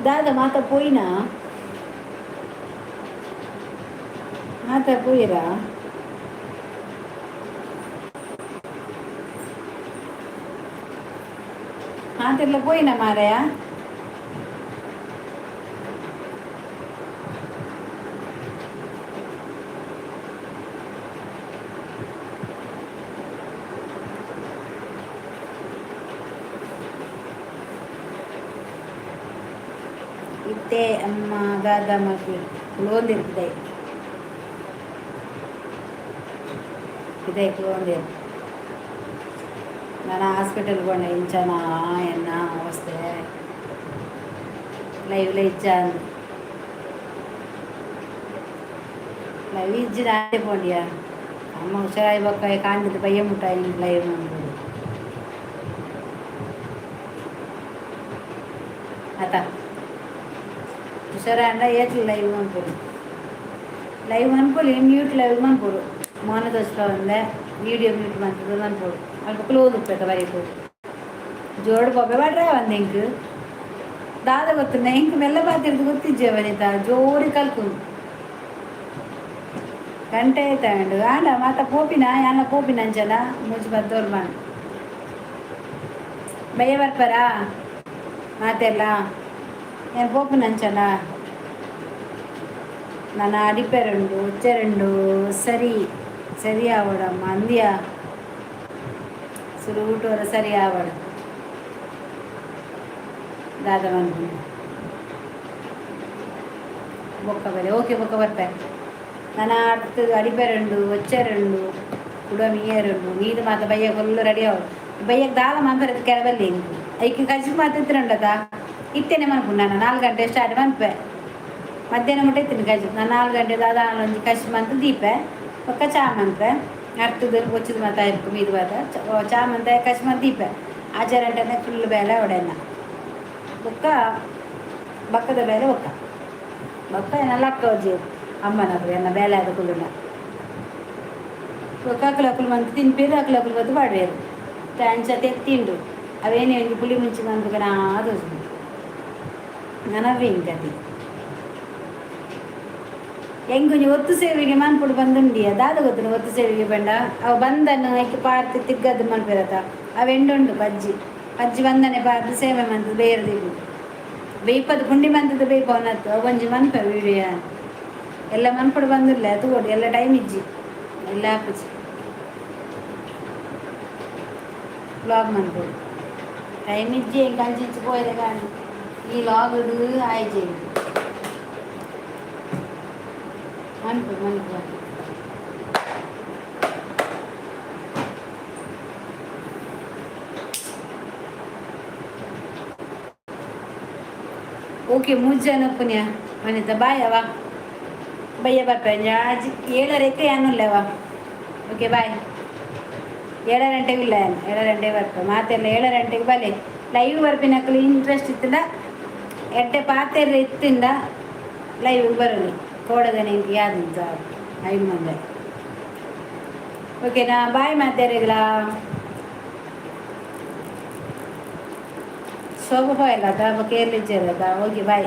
ದಾದ ಮಾತ ಪೋಯಿನಾ? ಮಾತ ಪೋಯಿರಾ? ಮಾತೆಲ್ಲ ಪೋಯಿನ ಮಾರಾಯ? ಇತ್ತೆ ಅಮ್ಮ ದಾದ ಮಕ್ಕಳು ಕುಲೋಂದಿರ್ತದೆ ಇದೆ ಕುಲೋಂದಿರ್. ನಾನು ಹಾಸ್ಪಿಟಲ್ ಪೋಂಡ ಇಂಚನ ಎನ್ನ ಅವಸ್ಥೆ ಲೈವ್ಲ ಇಜ್ಜ ಲೈವ್ ಇಜ್ಜಿ ನಾನೇ ಪೋಂಡಿಯ. ಅಮ್ಮ ಹುಷಾರಾಗಿ ಬೊಕ್ಕ ಕಾಂಡಿದ ಬಯ್ಯ ಮುಟ್ಟ ಲೈವ್ ಮಾಡ್ಬೋದು ಆತ. ಹುಷಾರಾಂಡ ಏತ್ಲ ಲೈವ್ ಮನ್ಪೊಡು, ಲೈವ್ ಮನ್ಪೊಲಿ, ಮ್ಯೂಟ್ ಲೈವ್ ಮನ್ಪೊಡು. ಮೌನದೋಸ್ತ ಒಂದೆ ವೀಡಿಯೋ ಮ್ಯೂಟ್ ಮಂತದ ಮನ್ಪೊಡು. ಅಲ್ಪ ಕ್ಲೋಸ್ ಉಪ್ಪೆತ ಬರೀಪೊಡು. ಜೋಡು ಬೊಬ್ಬೆ ಬಾಡ್ರೆ ಒಂದ್ ಎಂಕ್ ದಾದ ಗೊತ್ತುಂಡ? ಎಂಕ್ ಮೆಲ್ಲ ಬಾತಿರ್ದು ಗೊತ್ತಿಜ್ಜೆ ವನಿತಾ. ಜೋರಿ ಕಲ್ಕುಂಡು ಗಂಟೆ ಆಯ್ತಾಂಡು ಆಂಡ ಮಾತ ಪೋಪಿನ ಯಾನ ಪೋಪಿನ ಅಂಚನ ಮೂಜಿ ಬತ್ತೋರ್ ಮಾಡು ಬಯ್ಯ ಬರ್ಪರಾ ಮಾತೆಲ್ಲ? నేను పోಪಿನ ಅಂಚನ. ನನ್ನ ಅಡಿಪೆರುಂಡು ಉಚ್ಚೆರುಂಡು. ಸರಿ ಸರಿ ಆವಡಮ್ಮ ಅಂದ್ಯ ಸುರುಟೋರ ಸರಿ ಆವಡು ದಾದ ಮನ್ಪುಂಡು. ಬೊಕ್ಕ ಬಲೆ. ಓಕೆ, ಬೊಕ್ಕ ಬರ್ಪೆ ನನ್ನ. അടുത്തത് ಅಡಿಪೆರುಂಡು, ಒಚ್ಚೆರುಂಡು, ಕುಡ ಮೀಯರುಂಡು. ನೀರು ಮಾತ ಬಯ್ಯ ಫುಲ್ ರೆಡಿ ಆವು. ಬಯ್ಯಕ್ಕೆ ದಾಲ ಮನ್ಪೆರ ಕೆಲವಲ್ಲಿ ಇಂಕು ಐಕ್ ಕಜಿ ಮಾತ ಇತ್ತಿರಂಡದ ಇತ್ತೇನೆ ಮನ್ಪುಂಡು. ನಾನು 4 ಗಂಟೆ ಸ್ಟಾರ್ಟ್ ಮನ್ಪೆ, ಮಧ್ಯಾಹ್ನ ಮುಟ್ಟ ಇತ್ತೀನಿ ಕಜಿ. ನಾನು 4 ಗಂಟೆ ದಾದ ಒಂಜಿ ಕಜಿ ಮಂತ್ ದೀಪೆ, ಬೊಕ್ಕ ಚಾ ಮನ್ಪೆ. ಅರ್ತದ ಬೊಚ್ಚದ ಮಾತ ಇರ್ಕು ಮೀದು ಬಾತ ಚಾ ಮಂತ ಕಜಿ ಮಂತ್ ದೀಪೆ. ಆಚಾರ ಗಂಟೆ ಫುಲ್ ಬೇಲೆ ಅವಡೆನ್ನ ಬೊಕ್ಕ ಬಕ್ಕದ ಬೇಲೆ. ಬೊಕ್ಕ ಬೊಕ್ಕ ಏನೆಲ್ಲ ಅಕ್ಕ ಅಮ್ಮನವರು ಎನ್ನ ಬೇಲೆ ಆದ ಕುಲ್ಲುನ. ಬೊಕ್ಕ ಅಕುಲು ಅಕುಲು ಮಂತ್ ತಿನ್ಪೇರು, ಅಕುಲು ಅಕುಲು ಬತ್ತು ಪಾಡ್ವೇರು. ಅಂಚ ತೆತ್ತಿಂಡು ಅವೇನೇ ಒಂಜಿ ಪುಳಿ ಮುಂಚಿ ಮನ್ಪುಗನ ತೋಜುಂಡು ನನವೇ ಇಂಕತಿ. ಎಂಕೊಂಜಿ ಒತ್ತು ಸೇವೆಗೆ ಮನ್ಪುಡು ಬಂದುಂಡಿಯ ದಾದ ಗೊತ್ತುಂಡು? ಒತ್ತು ಸೇವೆಗೆ ಬಂಡ ಅವು ಬಂದನ್ನು ಐಕ್ ಪಾರ್ತಿ ತಿಗ್ಗದ್ದು ಮನ್ಪಿರತ್ತ ಅವೆಂಡುಂಡು ಬಜ್ಜಿ ಬಜ್ಜಿ ಬಂದನೆ ಪಾರ್ದು ಸೇವೆ ಮಂತದ ಬೇರೆ ದಿಗು ಬೇಯ್ಪದು ಪುಂಡಿ ಮಂತದ ಬೇಯ್ಪವನತ್ತು. ಅವು ಒಂಜಿ ಮನ್ಪೆ ವೀಡಿಯೋ ಎಲ್ಲ ಮನ್ಪುಡು ಬಂದಿಲ್ಲ ತೂವೊಡು. ಎಲ್ಲ ಟೈಮ್ ಇಜ್ಜಿ, ಎಲ್ಲ ಆಪುಜಿ. ವ್ಲಾಗ್ ಮನ್ಪೊಡು ಟೈಮ್ ಇಜ್ಜಿ. ಎಂಕ್ ಅಂಚಿಂಚಿ ಪೋಯೆರೆ ಕಾಣು ಈ ಲಾಗ್ಡ್ ಆಯ್ಜಿ ಮನ್ಪು ಮನ್ಪು. ಓಕೆ, ಮೂರು ಜನ ಪುಣ್ಯ ಮನಿತ. ಬಾಯ್ ಅವ, ಬಯ್ಯ ಬರ್ಪೆ. 7:30ಕ್ಕೆ ಯಾನುಲ್ಲೇವ. Okay, boy. 7 ಗಂಟೆಗೆ ಇಲ್ಲ, 7 ಗಂಟೆಗೆ ಬರ್ಪೆ. ಮಾತೆಲ್ಲ 7 ಗಂಟೆಗೆ ಬಲೆ. ಲೈವ್ ಬರ್ಪಿನಕುಲು ಇಂಟ್ರೆಸ್ಟ್ ಇತ್ತಿಂಡ, ಎಡ್ಡೆ ಪಾತೆರ್ರೆ ಇತ್ತಿಂಡ ಲೈವ್ ಬರಲಿ. ಕೋಡದನೆ ಇಂಕ್ ಯಾದಿಂತ ಐದು ಮಂದೆ. ಓಕೆನಾ? ಬಾಯ್ ಮಾತೆರೆಗ್ಲಾ. ಶೋಭ ಪೋಯಲ್ಲ ಬೊಕ ಏರ್ಲಿಜ್ಜೆರತ. Okay, bye.